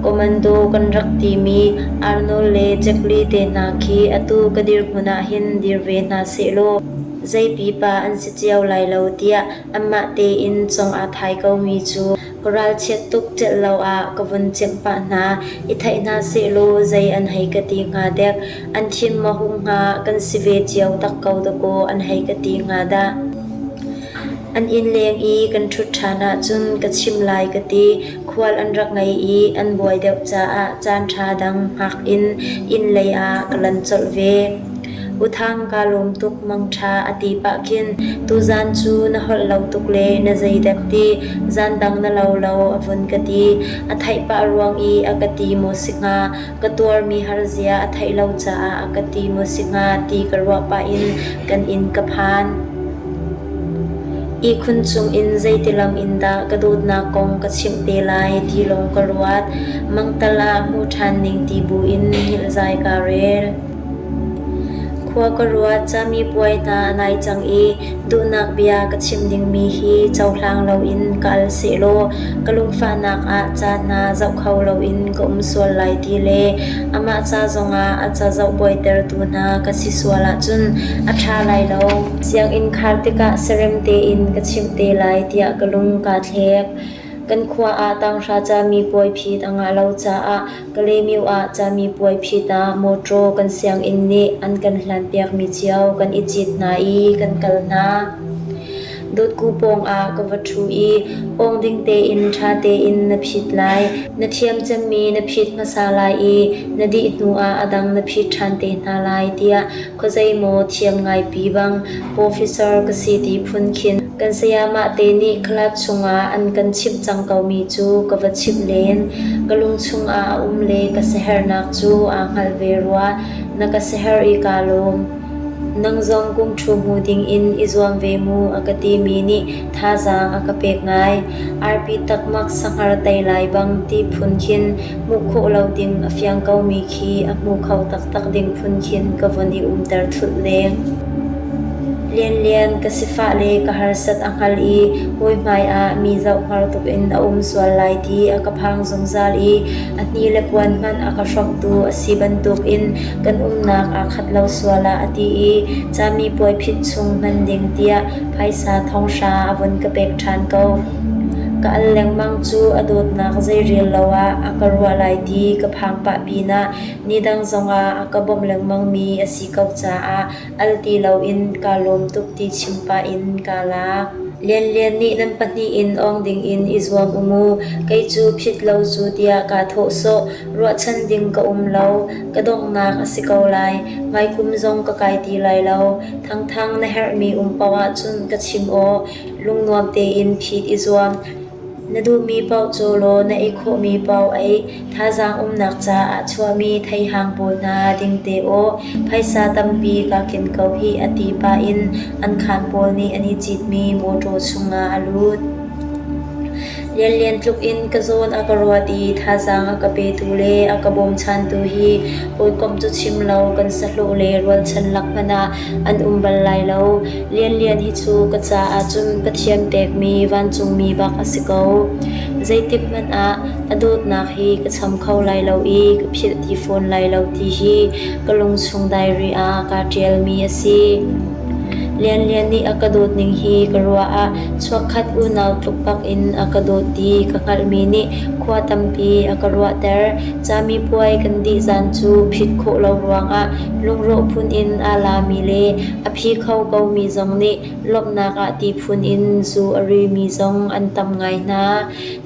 Commando kan rak timi Arnold le Jackley te hna khi atu ka dirhmun ah hin dir ve hna sehlaw zei pipa an si cio lai lo tiah anmah tein cong aa thai komi cu ka ralchiat tuk celh lo ah ka vun cemh pah hna i theih hna sehlaw zei an hei ka ti hnga dek. An thin maw hung hnga kan si ve cio tak ko dakaw an hei ka ti hnga dah. An inn leng i kan ṭhut ṭhan ahcun ka chim lai ka ti. Khual an rak ngei i an buai deuh caah caanṭha dang hngak in inn lei ah ka lan colh ve. U Thang kaa lawm tuk mangṭha a ti pah khin tuzaan cu na holh lo tuk le na zeidek ti, zaan dang na lo lo a vun ka ti. A theih pah ruang i a ka ti maw si hnga, ka tuarmi harzia a theih lo caah a ka ti maw si hnga ti ka ruah pah in kan inn ka phan. Ihkhun cungin zeitilam in dah ka dawtnak kong ka chimh te lai ti lawng ka ruat. Mangtal ah hmu ṭhan ning ti buin hngilhzai kaa rel. Khua ka ruat, camipuai hna a nai cang i duhnak bia ka chim dingmi hi cohlang loin ka al sehlaw ka lungfahnak ah ca hna zoh kho loin ka um sual lai ti le amah ca zongah a ca zoh buaitertu hna ka si sual ahcun a ṭha lai lo. Sianginn khar tikah sarem tein ka chimh te lai tiah ka lung kaa thlek. Kan khua ah tanghra camipuai phit a ngah lo caah Kalaymyo ah camipuai phit ah mawṭaw kan sianginn nih an kan hlanpiakmi cio kan i cit hna i kan kal hna. Dawtku pawng ah ka va ṭhu i awng ding tein ṭha tein na phit lai. Na thiam cemmi na phit hmasa lai i na dih hnu ah a dang na phit ṭhan te hna lai tiah khuazeimaw thiam ngaipi bang professor ka si ti phun khin kan sayamah te nih class chungah an kan chimh cang komi cu ka va chimh len. Ka lung chungah a um le ka siaherhnak cu aa hngalh ve rua. Na ka siaherh i kaa lawm. Nang zong kum ṭhu hmu dingin i zuam ve mu a ka timi nih thazaang a ka pek ngai. Arpi takmak sahngar tei lai bang ti phun khin hmuh khawh lo ding a fiang komi khi a hmu kho taktak ding phun khin ka von i umter thulh leng. Lianlian ka sifah le ka harsat a hngal i hawi hmai ah mi zoh hngar tuk in a um sual lai ti a ka phang zungzal i a hni le puan hmanh a ka hrawmhtu a si bantukin kan umnak aa khat lo sual ah a ti i camipuai phit chung hman ding tiah phaisa thonghra a vun ka pek ṭhan ko. Ka al lengmang cu a dawtnak zeirel lo ah a ka ruah lai ti ka phang pah pinah nidang zongah a ka bawmh lengmangmi a si ko caah al ti loin kaa lawm tuk ti chim pah in kaa lak. Lianlian nih nan pahnih in awng dingin i zuam u mu, kei cu phit lo cu tiah kaa thawh sawh. Ruahchan ding ka um lo, ka donghnak a si ko lai. Hmaikum zong ka kai ti lai lo. Thangthang na herhmi um paoh ahcun ka chim aw. Lungnuam tein phit i zuam. Na duhmi paoh caw law na ei khawhmi paoh ei. Thazaang umnak caah chuahmi theihang pawl hna ding te aw. Phaisa tampi kaa ken ko hih a ti pah in an khaan pawl nih an i citmi mawṭaw chungah a lut. Lianlian tluk in ka zawn a ka ruat i thazaang a ka petu le a ka bawmchantu hi hawikom cu chim lo kan sahlawh le rualchan lak hmanh ah an um bal lai lo. Lianlian hi cu ka caah cun Pathian pekmi vancungmi bak a si ko. Zeitik hmanh ah a dawtnak hi ka cham kho lai lo i ka philh ti fawn lai lo ti hi ka lungchung diary ah kaa ṭialmi a si. Lianlian nih a ka dawtning hi ka ruah ah chuakkhat unau tluk bak in a ka dawt ti ka hngalhmi nih khua tampi a ka ruahter. Camipuai kan dih zan cu phit khawh lo ruangah lungrawh phun in aa lami le a phi kho komi zong nih lawmhnak ah ti phun in zu a rimi zong an tam ngai hna.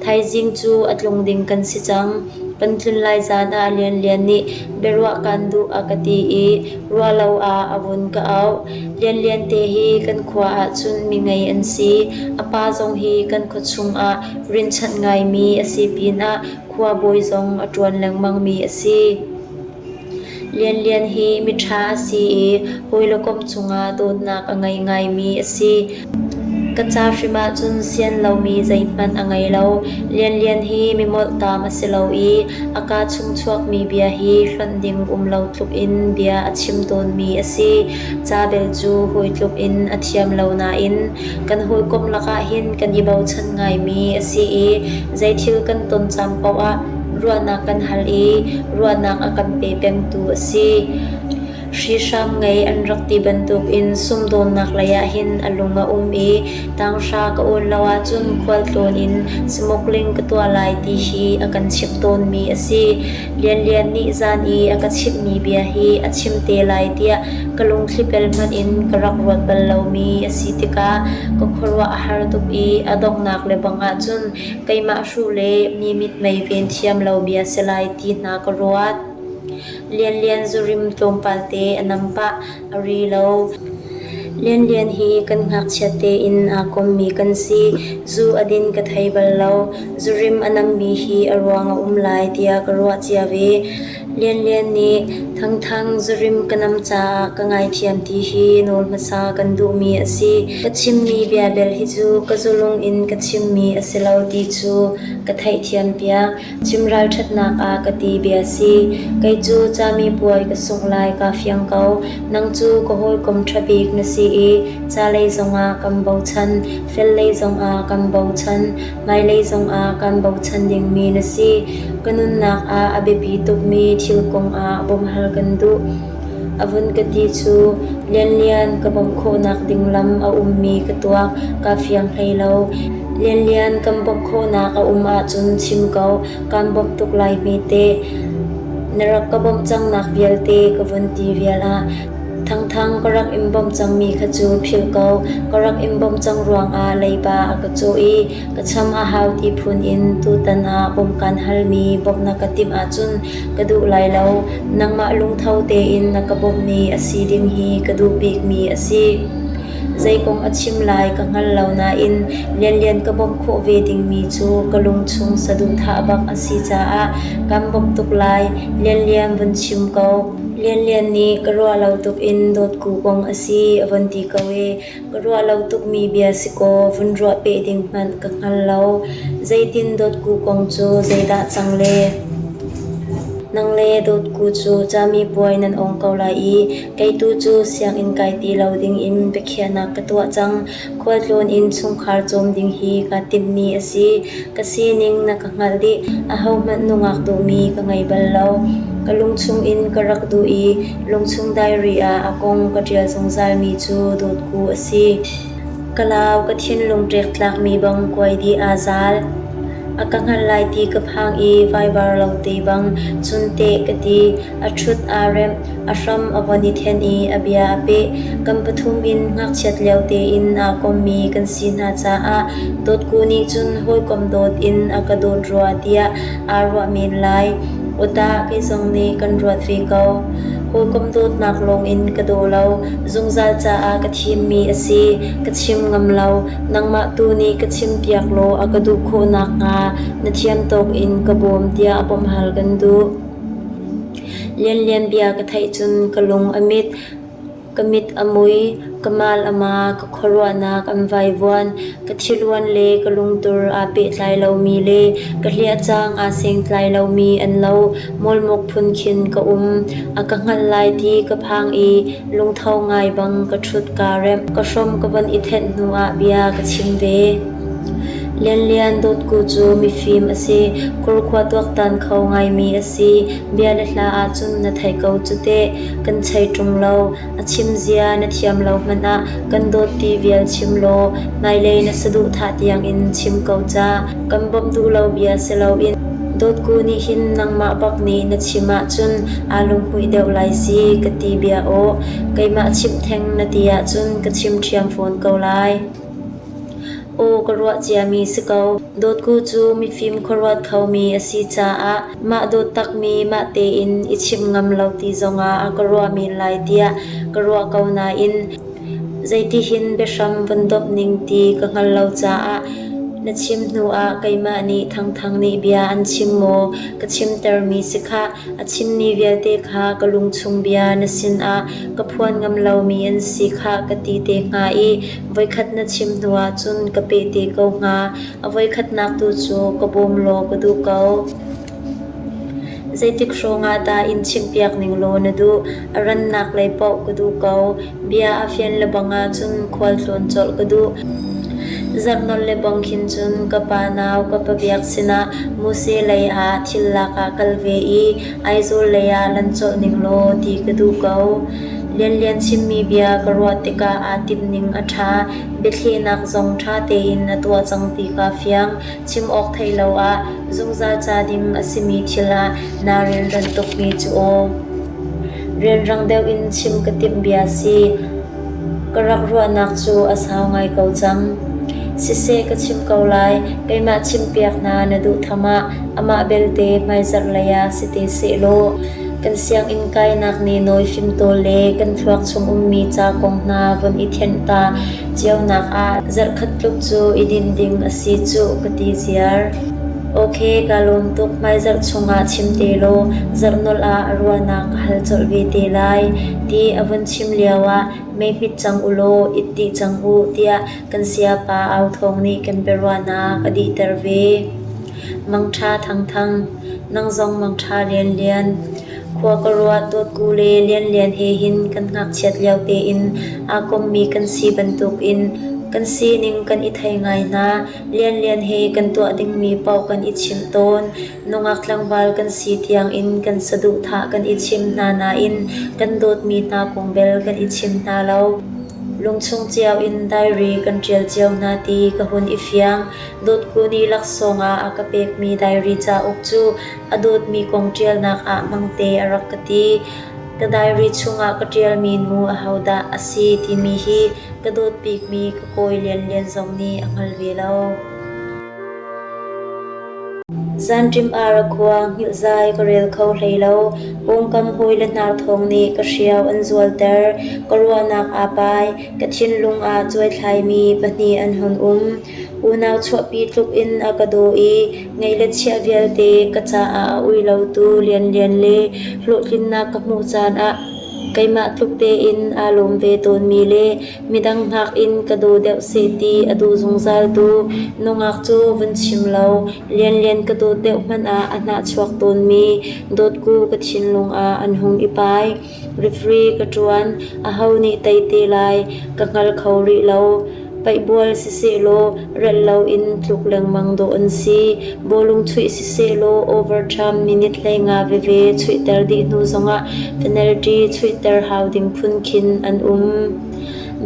Thaizing cu a tlung ding kan si cang. Kan tlun lai zan ah Lianlian nih biaruah kaan duh a ka ti i ruahlo ah a vun ka auh. Lianlian te hi kan khua ahcun mi ngei an si. A pa zong hi kan khua chungah rinchanh ngaimi a si pinah khua bawi zong a ṭuan lengmangmi a si. Lianlian hi miṭha a si i hawi le kom cungah dawtnak a ngei ngaimi a si. Ka ca hrim ahcun sian lomi zeihmanh a ngei lo. Lianlian hi mi molhtaam a si lo i a kaa chung chuakmi bia hi hlonh ding um lo tluk in bia a chim tawnmi a si. Ca bel cu hawi tluk in a thiam lo nain kan hawikom lakah hin kan i bochan ngaimi a si i zeithil kan ton caan paoh ah Ruahnak kan hal i ruahnak a kan pe pengtu a si. Hrihhram ngei an rak ti bantukin sumdawnnak lei ah hin a lung a um i tanghra ka awn lo ahcun khualtlawn in smuggling ka tuah lai ti hi a kan chimh tawnmi a si. Lianlian nih zan i a ka chimhmi bia hi a chim te lai tiah ka lungthli pel hmanh in ka rak ruat bal lomi a si tikah ka khuaruah a har tuk i a donghnak le bang ahcun keimah hruh le mi mithmai ven thiam lo bia si lai ti hna ka ruat. Lianlian zurim tlawmpal te a nam pah, a ri lo. Lianlian hi kan ngakchiat tein aa kommi kan si. Zu a din ka thei bal lo. Zurim a nammi hi a ruang a um lai tiah ka ruah cia ve. Lianlian nih Thangthang zurim ka nam caah ka ngaithiam ti hi nawl hmasa kan duhmi a si. Ka chimmi bia bel hi cu ka zulung in ka chimmi a si lo ti cu ka theihthiam piak. Chim ralṭhatnak ah ka ti bia si. Kei cu camipuai ka sungh lai kaa fiang ko. Nang cu ka hawikom ṭha bik na si i ca lei zongah kan bochan, fel lei zongah kan bochan, hmailei zongah kan bochan dingmi na si. Ka nunnak ah a biapi tukmi thil kongah bawmhhal kan duh. A vun ka ti cu Lianlian ka bawmh khawhnak ding lam a ummi ka tuak, kaa fiang hlei lo. Lianlian kan bawmh khawhnak a um ahcun chim ko, kaan bawmh tuk lai hme teh. Na rak ka bawmh cangnak vialte ka vun ti vial ah Thangthang ka rak in bawmh cangmi kha cu philh ko, ka rak in bawmh cang ruangah leiba a ka cawh i ka cham a hau ti phun in tutan ah bawmh kaan halmi bawmh na ka timh ahcun ka duh lai lo. Nangmah lungtho tein na ka bawmhmi a si ding hi ka duh bikmi a si. Zei kong a chim lai ka hngal lo nain Lianlian ka bawmh khawh ve dingmi cu ka lungchung saduhthah bak a si caah kan bawmh tuk lai. Lianlian vun chim ko. Lianlian nih ka ruah lo tuk in dawtku kong a si a von ti ko i Ka ruah lo tukmi bia si kaw vun ruah peh ding hmanh ka hngal lo. Zeitin dawtku kong cu zeidah cang le? Nang le dawtku cu camipuai nan ong ko lai i kei tu cu sianginn kai ti lo dingin biakhiahnak ka tuah cang. Khualtlawn in chungkhar cawm ding hi kaa timhmi a si. Ka sining na ka hngalh dih. Ahohmanh nungak duhmi ka ngei bal lo. Ka lungchung in ka rak duh i Lungchung diary ah a kong ka ṭial zungzalmi cu dawtku a si. Ka lau, ka thinlung ṭektlakmi bang kuai dih aa zal. A ka hngalh lai ti ka phang i vaivar lo te bang cun teh ka ti. A ṭhut aa remh, a hram a von i then i a bia a peh. Kan pathum in ngakchiat lio tein aa kommi kan si hna caah dawtku nih cun hawikom dawt in a ka dawt rua tiah aa ruah men lai. Awtah kei zong nih kan ruat ve ko. Hawikom dawtnak lawngin ka daw lo, zungzal caah ka thimmi a si. Ka chim ngam lo, nangmah tu nih ka chimpiak law a ka duh khawh nakhnga na thiam tawk in ka bawm tiah bawmhhal kan duh. Lianlian bia ka theih cun ka lung a mit. Ka mit a mui, ka mal a ma, ka khuaruahnak an vaivuan, ka thiluan le ka lungtur aa pehtlai lomi le ka hliahcang aa sengtlai lomi an lo. Mawlmuk phun khin ka um. A ka hngalh lai ti ka phang i lungtho ngai bang ka ṭhut kaa remh. Ka hrom ka von i thenh hnuah bia ka chim ve. Lianlian Dawtku cu mifim a si, khurkhua tuaktan kho ngaimi a si. Bia le hla ahcun na thei ko cu teh. Kan chei ṭung lo. A chim zia na thiam lo hmanh ah kan dawt ti vial chim law hmailei na saduhthah tiangin chim ko ca. Kan bawmh duh lo bia si loin Dawtku nih hin nangmah bak nih na chim ahcun aa lunghmuih deuh lai si ka ti bia aw. Keimah chimh theng na ti ahcun ka chim ṭhiam fawn ko lai. Aw ka ruah ciami si ko. Dawtku cu mifim khuaruat khomi a si caah mah dawt takmi mah tein i chimh ngam lo ti zongah a ka ruah men lai tiah ka ruah ko nain zeitihin biahram von domh ning ti ka hngal lo caah na chim hnuah keimah nih Thangthang nih bia an chim maw ka chimtermi si khah. A chimmi vialte kha ka lungchung bia na sinah ka phuan ngam lomi an si khah ka ti te hnga i voikhat na chim hnuah cun ka peh te ko hnga. A voikhatnak tu cu ka bawm law ka duh ko. Zeitik hrawng ah dah in chimhpiak ning law na duh? A rannak lei paoh ka duh ko. Bia a fian lebang ahcun khualtlawn colh ka duh. Zarhnolh le bang khin cun ka pa nau ka pa Biak sinah Muse lei ah thil lak ah kal ve i Aizawl lei ah lan colh ning law ti ka duh ko. Lianlian chimmi bia ka ruah tikah aa timhning a ṭha, biathlehnak zong ṭha tein a tuah cang ti kaa fiang. Chim awk theih lo ah zungzal ca ding a simi thil ah naa rianranh tukmi cu aw. Rianrang deuh in chim ka timh bia si. Ka rak ruahnak cu a sau ngai ko cang. Siseh ka chim ko lai, keimah chimpiak hna na duh tham ah amah belte hmaizarh lei ah si te sehlaw kan sianginn kainak nih nawi fimtawl le kan thluak chung ummi ca kong hna von i thenh ta cionak ah zarhkhat tluk cu i dinh ding a si cuh ka ti ziar. Ok, kaa lawm tuk. Hmaizarh chungah chim te law zarhnolh ah a ruahnak ka hal colh ve te lai ti a vun chim lioah mei hmit cang u law it dih cang u tiah kan sayapa au thawng nih kan biaruahnak a dihter ve. Mangṭha Thangthang, nang zong mangṭha Lianlian. Khua ka ruah Dawtku le Lianlian he hin kan ngakchiat lio tein aa kommi kan si bantukin kan sining kan i thei ngai hna. Lianlian he kan tuah dingmi paoh kan i chimh tawn. Nungak tlangval kan si tiangin kan saduhthah kan i chim hna nain kan dawtmi hna kong bel kan i chim hna lo. Lungchung cio in diary kan ṭial cio hna ti ka hun i fiang. Dawtku nih laksawng ah a ka pekmi diary cauk cu a dawtmi kong ṭialnak ah hmangte a rak ka ti. Ka diary chungah ka ṭialmi nu ahodah a si timi hi ka dawt bikmi ka kawi Lianlian zong nih a hngal ve lo. Zanṭim ah ra khua hngilhzai ka rel kho hlei lo. Pawngkam hawi le hnar thawng nih ka hriau an zualter. Ka ruahnak aa pai. Ka thinlung ah cuaithlaimi pahnih an hun um. Unau chuahpi tluk in a ka daw i ngeih le chiah vialte ka caah a ui lotu Lianlian le hlawhtlinnak ka hmuh caan ah keimah tluk tein aa lawm ve tawnmi le midang nakin ka daw deuh seh ti a duh zungzaltu nungak cu vun chim lo Lianlian ka dawt deuh hmanh ah a hnahchuak tawnmi dawtku ka thinlung ah an hung i pai. Referee ka ṭuan, aho nih tei te lai ka hngal kho rih lo. Paihbual sisehlaw relh loin tluk lengmang dawh an si. Bawlung chuih sisehlaw overtime minute 15 veve chuihter dih hnu zongah penalty chuihter hau ding phun khin an um.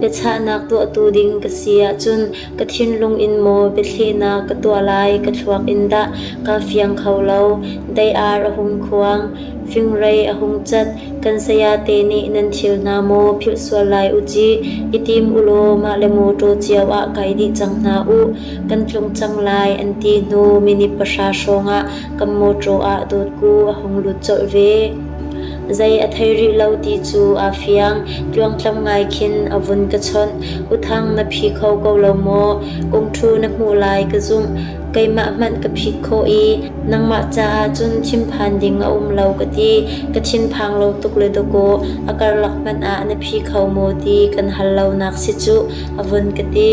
Biachahnak tuahtu ding ka si ahcun ka thinlung in maw biathlehnak ka tuah lai ka thluak in dah kaa fiang kho lo. Dei ar a hung khuang. Fingrei a hung cat. Kan sayate nih nan thil hna maw philh sual lai u ci, i tim u law mah le mawṭaw cio ah kai dih cang hna u, kan tlung cang lai an ti hnu minute 10 hrawng ah kan mawṭaw ah Dawtku a hung lut colh ve. Zei a thei rih lo ti cu aa fiang. Tluangtlam ngai khin a vun ka chawnh. U Thang na phi kho ko lo maw? Kungṭhu na hmuh lai ka zumh. Keimah hmanh ka phit khawh i nangmah caah cun thinphan ding a um lo ka ti. Ka thinphang lo tuk le dawkaw a karlak hmanh ah na phi kho maw ti kan hal lonak si cuh, a vun ka ti.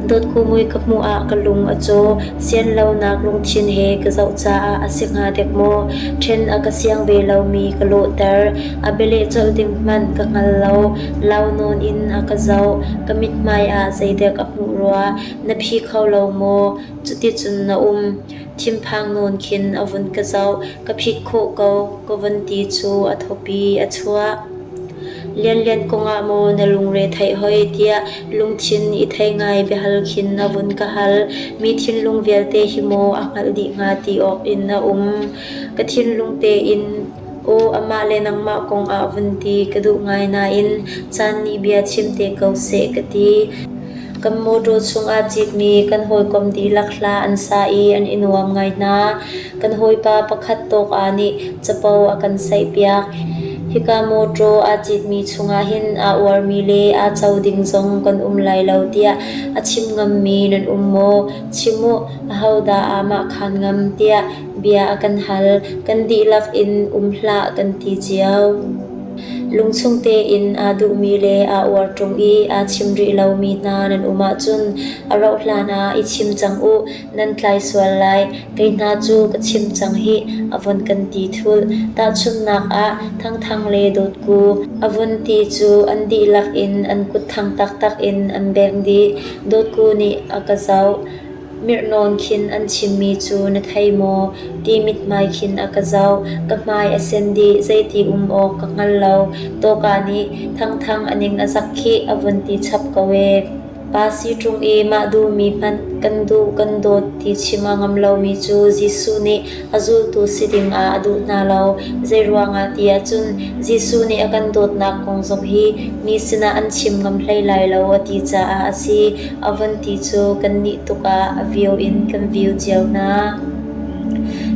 Dawtku mui ka hmuh ah ka lung a caw. Sian lonak lungthin he ka zoh caah a si hnga dek maw? Ṭhen a ka siang ve lomi ka lawhter. A bialeh colh ding hmanh ka hngal lo. Lau nawn in a ka zoh. Ka mithmai ah zeidek a hmuh rua. Na phi kho lo maw? Cuticun na um. Thinphang nawn khin a vun ka zoh. Ka phit khawh ko, ka vun ti cu a thawpi a chuah. Lianlian kongah maw na lungre theih hoi tiah lungthin i thei ngai biahal khin a vun ka hal. Mi thinlung vialte hi maw a hngalh dih hnga ti awk in a um. Ka thinlung tein aw amah le nangmah kongah vun ti ka duh ngai nain caan nih bia chim te ko seh ka ti. Kan mawṭaw chungah citmi kan hawikom dihlak hla an sa i an i nuam ngai hna. Kan hawipa pakhat tawk aa nih capo a kan saihpiak. Hika mawṭaw aa citmi chungah hin aa uarmi le aa co ding zong kan um lai lo tiah a chim ngammi nan um maw? Chim u, ahodah aamah khaan ngam tiah bia a kan hal. Kan dihlak in um hlah kan ti cio. Lungchung tein aa duhmi le aa uar ṭung i aa chim rih lomi hna nan um ahcun a rauhhlan ah i chim cang u, nan tlai sual lai. Kei hna cu ka chim cang hih, a von kan ti thulh. Tahchunhnak ah, Thangthang le Dawtku a vun ti cu an dihlak in an kut thang taktak in an bengh dih. Dawtku nih a ka zoh. Mirhnawn khin an chimmi cu na thei maw? ti mithmai khin a ka zoh. Ka hmai a sen dih, zeiti um awk ka hngal lo. Tawka nih Thangthang a ning a zak khih a vun ti chap ko ee. Pa si ṭung i mah duhmi hmanh kan duh kan dawt ti chim a ngam lomi cu Jesuh nih a zultu si dingah a duh hna lo. Zeiruangah ti ahcun Jesuh nih a kan dawtnak kong zong hi mi sinah an chim ngam hlei lai lo a ti caah a si. A von ti cu kan nih tuk ah a vio in kan vio cio hna.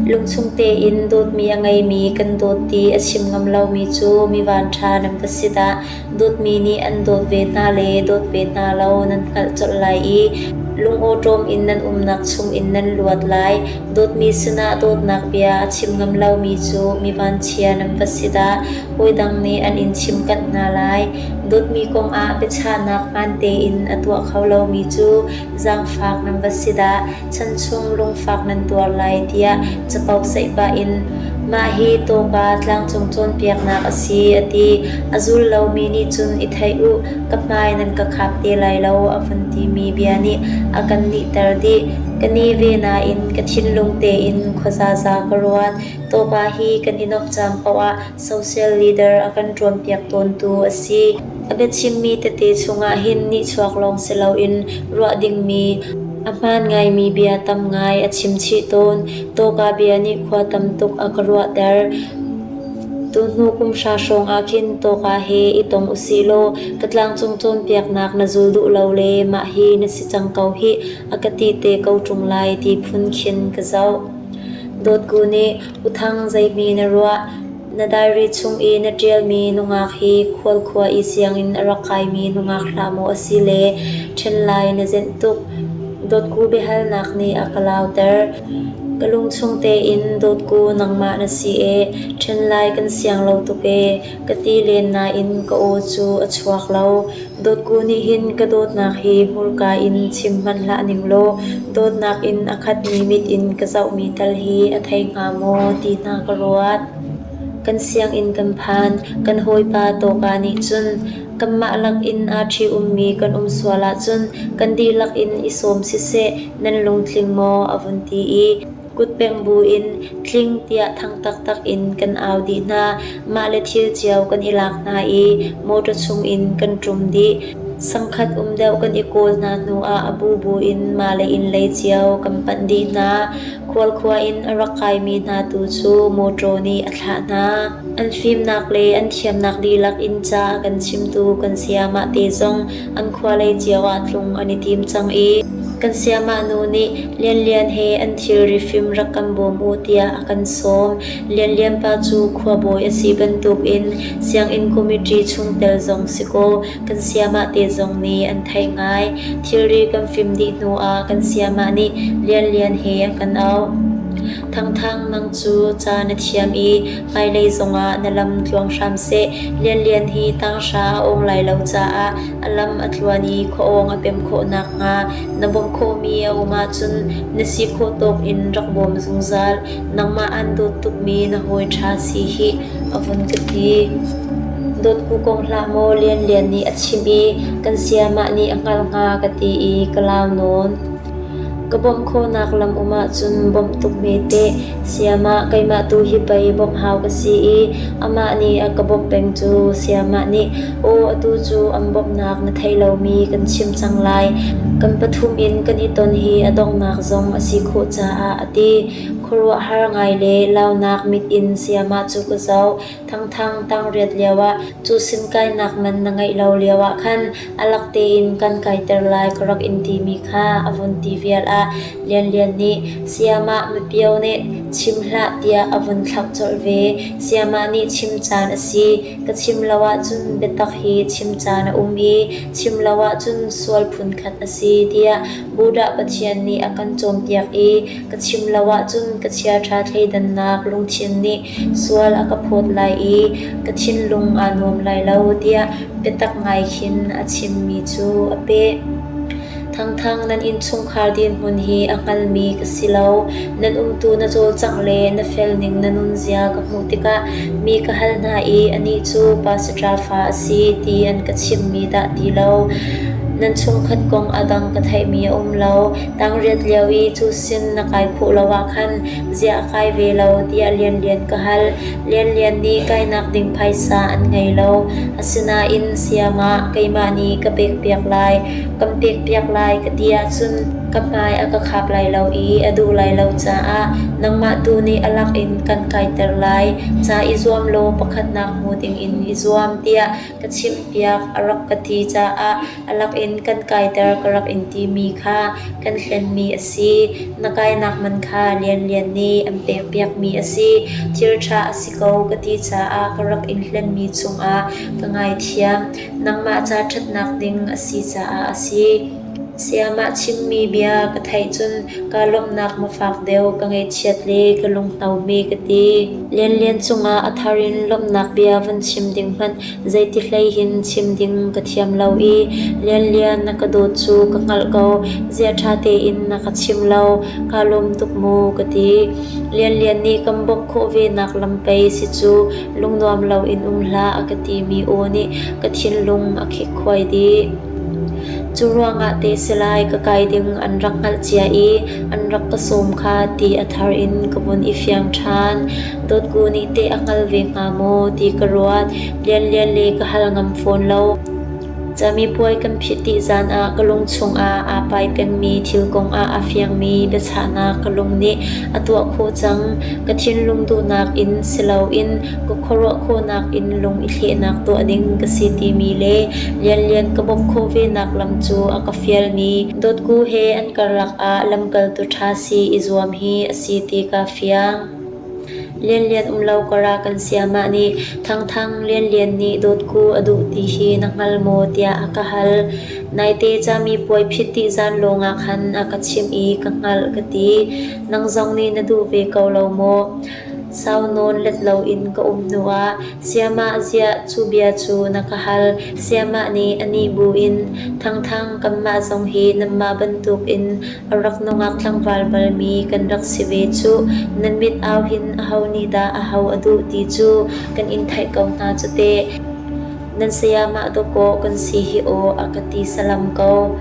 Lungchung tein dawtmi a ngeimi kan dawt ti a chim ngam lomi cu mi vanṭha nan va si dah. Dawtmi nih an dawt ve hna le dawt ve hna lo nan hngalh colh lai i lungawṭawm in nan umnak chungin nan luat lai. Dawtmi sinah dawtnak bia a chim ngam lomi cu mi vanchia nan va si dah! Hawidang nih an in chimkanh hna lai. Dawtmi kongah biachahnak hmaan tein a tuah kho lomi cu zaangfak nan va si dah! Chanchung lungfak nan tuar lai tiah capo saih pah in mah hi tawka tlangcung cawnpiaknak a si a ti. A zul lomi nih cun i theih u, ka hmai nan ka khap te lai lo a vun timi bia nih a kan nihter dih. Ka ni ve nain ka thinlung tein khuazaza ka ruat. Tawka hi kan i nuamh caan paoh ah social leader a kan ṭuanpiak tawntu a si. A biachimmi tete chungah hin nihchuak lawng si loin ruah dingmi a hmaan ngaimi bia tam ngai a chim chih tawn. Tawka bia nih khua tam tuk a ka ruahter. Tuhnu kum hra hrawng ah khin tawka he i tong usih law ka tlangcung cawnpiaknak na zul duh lo le mah hi na si cang ko hih a ka ti te ko ṭung lai ti phun khin ka zoh. Dawtku nih U Thang zeihme na ruah? Na diary chung i na ṭialmi nungak hi khualkhua i sianginn a rak kaimi nungak hlah maw a si le ṭhen lai na zenh tuk. Dawtku biahalnak nih a ka lauter. Ka lungchung tein Dawtku nangmah na si ee, ṭhen lai kan siang lo tuk ee, ka ti len nain ka aw cu a chuak lo. Dawtku nih hin ka dawtnak hi hmurka in chim hmanh hlah ning law dawtnak in a khatmi mit in ka zohmi tal hi a thei hnga maw ti hna ka ruat. Kan sianginn kan phan, kan hawipa Tawka nih cun kanmah lak in aa ṭhi-ummi kan um sual ahcun kan dihlak in i sawm siseh nan lungtling maw a vun ti i kutpeng buin tling tiah thang taktak in kan au dih hna. Mah le thil cio kan i lak hna i mawṭaw chungin kan ṭum dih. Sangkhat um deuh kan i kawl hna hnuah a bubu in mah le inn lei cio kan panh dih hna. Khualkhua in a rak kaimi hna tu cu mawṭaw nih a thlah hna. An fimnak le an thiamnak dihlak in ca a kan chimtu kan sayamah te zong an khua lei cio ah tlung an i tim cang i kan sayamah nu nih Lianlian he an thilri fim rak kan bawm u tiah a kan sawm. Lianlian pa cu khuabawi a si bantukin sianginn committee chungtel zong si kaw kan sayamah te zong nih an theih ngai. Thilri kan fim dih hnu ah kan sayamah nih Lianlian he a kan auh. Thangthang nang cu ca na thiam i hmailei zongah na lam tluang hram seh. Lianlian hi tanghra a awng lai lo caah a lam a tluan i khuaawng a pem khawh nakhnga na bawmh khawhmi a um ahcun na si khawh tawk in rak bawm zungzal. Nangmah aan dawt tukmi na hawi ṭha si hih, a vun ka ti. Dawtku kong hlah maw Lianlian nih a chimh i kan sayamah nih a hngalh hnga ka ti i ka lau nawn. Ka bawmh khawhnak lam um ahcun bawmh tuk hme teh. Sayamah keimah tu hi pei bawmh hau ka si i amah nih a ka bawmh peng cu. Sayamah nih, aw atu cu an bawmhnak na theih lomi kan chim cang lai. Kan pathum in kan i ton hi a donghnak zong a si khawh caah a ti. Khuaruahhar ngai le launak mit in sayamah cu ka zoh. Thangthang tangriat lioah cu sin kainak man na ngeih lo lioah khan a lak tein kan kaiter lai ka rak in timi kha a vun ti vial ah Lianlian nih sayamah mapio nih Chim hlah tiah a vun thlauh colh ve. Sayamah nih chim caan a si. Ka chim lo ahcun biatak hi chim caan a um i chim lo ahcun sual phunkhat a si tiah Buddha Pathian nih a kan cawnpiak i ka chim lo ahcun ka chiaṭha thleidannak lungthin nih sual a ka phawt lai i ka thinlung aa nuam lai lo tiah biatak ngai khin a chimmi cu a peh. Thangthang nan innchungkhar dirhmun hi a hngalmi ka si lo. Nan umtu na cawlcangh le na felning na nunzia ka hmuh tikah mi ka hal hna i anih cu pastor fa a si ti an ka chimmi dah ti lo. Nan chungkhat kong a dang ka theihmi a um lo. Tangriat lio i cu sin na kai khawh lo ah khan ziah a kai ve lo tiah Lianlian ka hal. Lianlian nih kainak ding phaisa an ngei lo. Asinain sayamah keimah nih ka pekpiak lai. Kan pekpiak lai ka ti ahcun ka hmai a ka khap lai lo i a duh lai lo caah nangmah tu nih a lak in kan kaiter lai. Ca i zuam law pakhatnak hmu dingin i zuam tiah ka chimhpiak a rak ka ti caah a lak in kan kaiter ka rak in timi kha kan hlenmi a si. Na kainak man kha Lianlian nih an pekpiakmi a si. Thil ṭha a si ko ka ti caah ka rak in hlenmi cungah ka ngaithiam. Nangmah ca ṭhatnak ding a si caah a si. Sayamah chimmi bia ka theih cun kaa lawmhnak mafak deuh ka ngaihchiat le ka lunghno hme ka ti. Lianlian cungah a thar in lawmhnak bia van chim ding hmanh zeiti hlei hin chim ding ka thiam lo i Lianlian na ka dawt cu ka hngalh ko, ziah ṭha tein na ka chim lo, kaa lawm tuk mu ka ti. Lianlian nih kan bawmh khawh ve nak lam pei si cu lungnuam loin um hlah a ka timi aw nih ka thinlung a khikkhuai dih. Cu ruangah te silai ka kai ding an rak hngalh cia i an rak ka sawm kha ti a thar in ka vun i fiang ṭhan. Dawtku nih teh a hngal ve hnga maw ti ka ruat. Lianlian le ka hal ngam fawn lo. Camipuai kan phit dih zan ah ka lung chungah aa pai pengmi thil kongah a fiangmi biachahnak ka lung nih a tuah khawh cang. Ka thinlung duhnak in si loin ka khuaruah khawhnak in lung i thlehnak tuah ding ka si timi le Lianlian ka bawmh khawh venak lam cu a ka fialmi Dawtku he an karlak ah lamkaltu ṭha si i zuam hi a si ti kaa fiang. Lianlian um lo karah kan sayamah nih Thangthang Lianlian nih Dawtku a duh ti hi na hngal maw tiah a ka hal. Naite camipuai phit dih zan lawngah khan a ka chimh i ka hngalh ka ti. Nang zong nih na duh ve ko lo maw? Sau nawn let loin ka um hnuah sayamah ziah cu bia cu na ka hal. Sayamah nih a nih buin Thangthang kanmah zong hi nanmah bantukin A rak nungak tlangval balmi kan rak si ve cuh. Nan mit au hin aho nih dah aho a duh ti cu kan in theih ko hna cu teh. Nan sayamah dawkaw kan si hi aw a ka ti salam ko.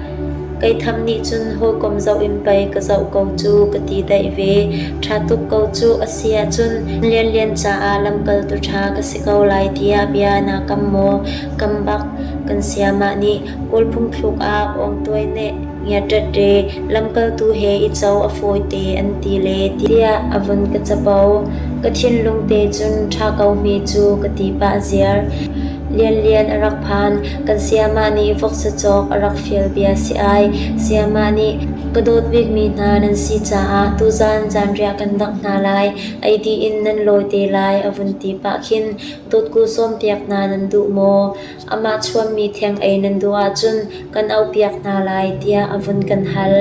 Kei tham nih cun hawikom zoh in pei ka zoh ko cu ka ti daih ve. Ṭha tuk ko cu a si ahcun Lianlian caah lamkaltu ṭha ka si ko lai tiah bia naa kam maw? Kam bak. Kan sayamah nih Kawl phungthluk ah awngtuai neh ngiatṭaṭe lamkaltu he i co a fawite an ti le tiah a vun ka capo. Ka thinlung te cun ṭha ko hme cu ka ti pah ziar. Lianlian a rak phan. Kan sayamah nih voksa cawk a rak fial bia si ai. Sayamah nih ka dawt bikmi hna nan si caah tuzaan zanriah kan dangh hna lai, ei dih in nan lawi te lai a vun ti pah khin dawtku sawmpiak hna nan duh maw? Amah chuanmi theng ei nan duh ahcun kan auhpiak hna lai tiah a vun kan hal.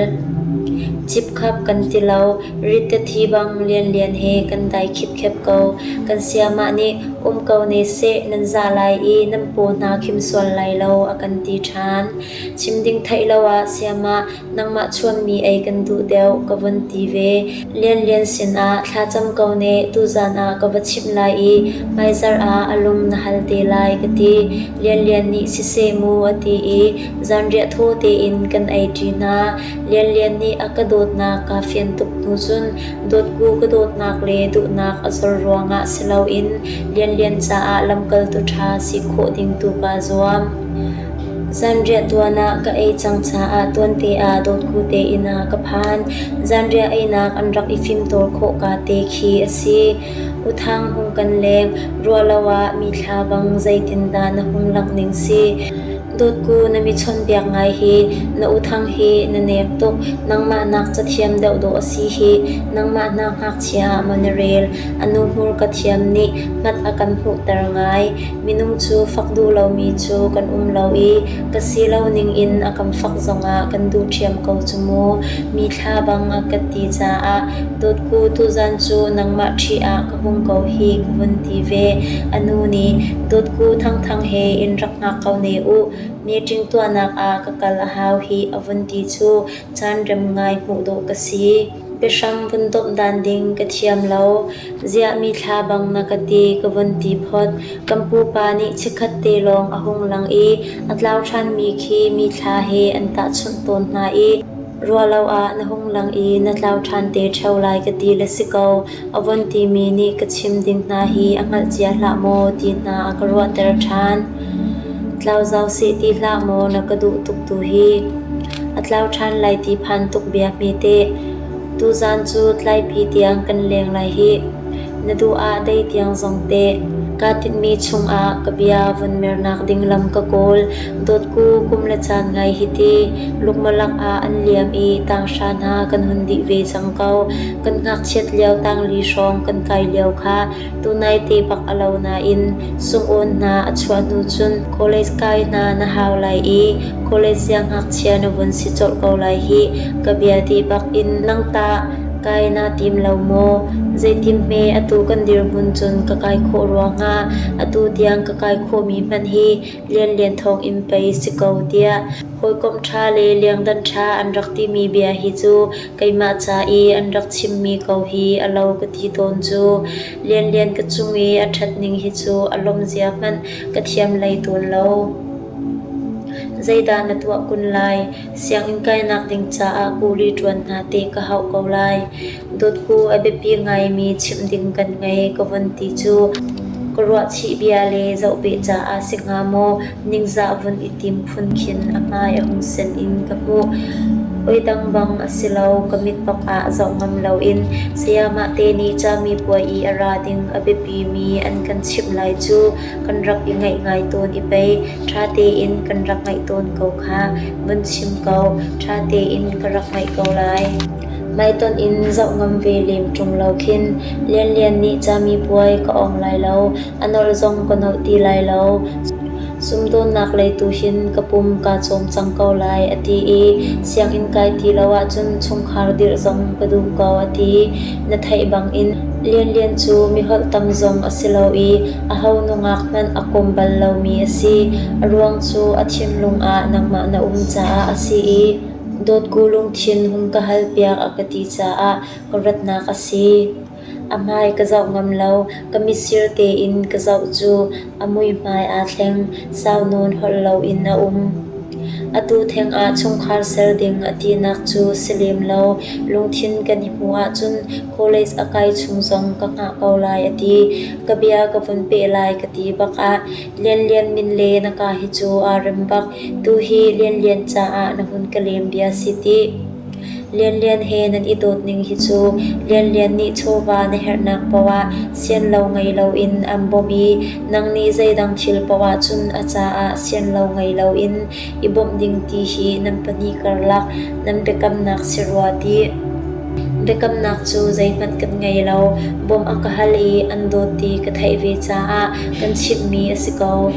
Cipkhap kan ti lo, rit ka thi bang Lianlian he kan dai khipkhep ko. Kan sayamah nih um ko ne seh nan za lai i nan paw hna khim sual lai lo a kan ti ṭhan. Chim ding theih lo ah sayamah nangmah chuanmi ei kan duh deuh ka vun ti ve. Lianlian sinah thlacam ko ne tuzan ah ka va chimh lai i hmaizarh ah a lung na hal te lai ka ti. Lianlian nih siseh mu a ti i zanriah thaw tein kan ei ṭi hna. Lianlian nih a ka dawtnak kaa fian tuk hnu cun dawtku ka dawtnak le duhnak a zor ruangah si loin Lianlian caah lamkaltu ṭha si khawh ding tu kaa zuam. Zanriah tuan ah ka ei cang caah tuante ah dawtku te inn ah ka phan. Zanriah einak an rak i fimtawl khawh ka te khi a si. U Thang hung kan leng, ruah lo ah mithla bang zeitindah na hung langh ning si. Dawtku na mi chawnhbiak ngai hi, na u Thang hi na nek tuk, nangmah nak cathiam deuh dawh a si hih, nangmah hna ngakchia ah maw na rel, a nu hmurka thiam nih hmat a kan hmuhter ngai. Minung cu fak duh lomi cu kan um lo i ka si lo ning in a kan fak zongah kan duh ṭhiam ko cu mu. Mi thla bang a ka ti caah Dawtku tuzan cu nangmah ṭhih ah ka hung ko hih ka vun ti ve. A nu nih Dawtku Thangthang he inn rak hngak ko ne u, meeting tuahnak ah ka kal a hau hih a vun ti cu caan rem ngai hmuh dawh ka si. Biahram vun domh dan ding ka thiam lo. Ziah mi thla bang na ka ti ka vun ti phot. Kan pupa nih chikkhat te lawng a hung lang i a tlau ṭhanmi khi mi thla he an tahchunh tawn hna i ruahlo ah na hung lang i na tlau ṭhan te ṭheo lai ka ti le si ko. A von timi nih ka chim ding hna hi a hngalh cia hlah maw ti hna a ka ruahter ṭhan. Tlau zau seh ti hlah maw na ka duh tuk tu hi. A tlau ṭhan lai ti phan tuk bia hme teh. Tuzaan cu tlaipi tiang kan leng lai hih. Na duh ah dei tiang zong teh. Kaa tinhmi chungah ka bia vun mernak ding lam ka kawl. Dawtku kum le caan ngai hiti lukmalak ah an liam i tanghra hna kan hun dih ve cang ko. Kan ngakchiat lio tangli hrawng kan kai lio kha tunai te bak a lo nain sungawn hna a chuah hnu cun college kai hna na hau lai i college siangngakchia na vun si colh ko lai hih. Ka bia dih bak in nang tah kai naa tim lo maw? Zeitim hme atu kan dirhmun cun ka kai khawh rua hnga? Atu tiang ka kai khawhmi hmanh hi Lianlian thawng in pei si ko tiah hawikom ṭha le liangdan ṭha an rak timi bia hi cu keimah ca i an rak chimmi ko hi a lo ka ti tawn cu. Lianlian ka cung i a ṭhat ning hi cu a lawmzia hmanh ka thiam hlei tawn lo. Zeidah na tuah kun lai? Sianginn kainak ding caah kuli ṭuan hna teh ka hauh ko lai. Dawtku a biapi ngaimi chimh ding kan ngei ka von ti cu ka ruahchih bia le zohbeh caah si hnga maw ningzah vun i tim phun khin a hmai a hung sen in ka hmuh. Oidang bang a si lo, ka mit bak ah zoh ngam loin sayamah te nih camipuai i a ra ding a biapimi an kan chimh lai cu kan rak i ngaih ngai tawn i pei ṭha tein kan rak ngaih tawn ko kha vun chim ko, ṭha tein ka rak ngaih ko lai. Hmaitonh in zoh ngam ve lem ṭung lo khin Lianlian nih camipuai ka awng lai lo, a nolh zong ka nolh ti lai lo. Sumdawnnak lei tu hin ka pum kaa cawm cang ko lai a ti i sianginn kai ti lo ahcun chungkhar dirh zong ka duh ko a ti. Na theih bangin Lianlian cu mi holh tam zong a si lo i aho nungak hmanh a kom bal lomi a si. A ruang cu a thinlung ah nangmah na um caah a si i Dawtku lungthin hung ka halpiak a ka ti caah ka ratnak a si. A hmai ka zoh ngam lo, ka mitsir tein ka zoh cu a muihmai aa thleng, sau nawn holh loin a um. Atu theng ah chungkhar ser ding a tinak cu si lem lo, lungthin kan i hmuh ahcun college a kai chung zong ka hngah ko lai a ti. Ka bia ka vun peh lai ka ti bak ah Lianlian min le na ka hi cu aa rem bak. Tuhi Lianlian caah na hun ka lem bia si ti. Lianlian he nan i dawt ning hi cu Lianlian nih chawva na herhnak paoh ah sian lo ngei loin an bawmh i nang nih zeidang thil paoh ahcun a caah sian lo ngei loin i bawmh ding ti hi nan pahnih karlak nan biakamnak si rua ti. Biakamnak cu zeihmanh kan ngei lo. Bawmh a ka hal i an dawt ti ka theih ve caah kan chimhmi a si ko.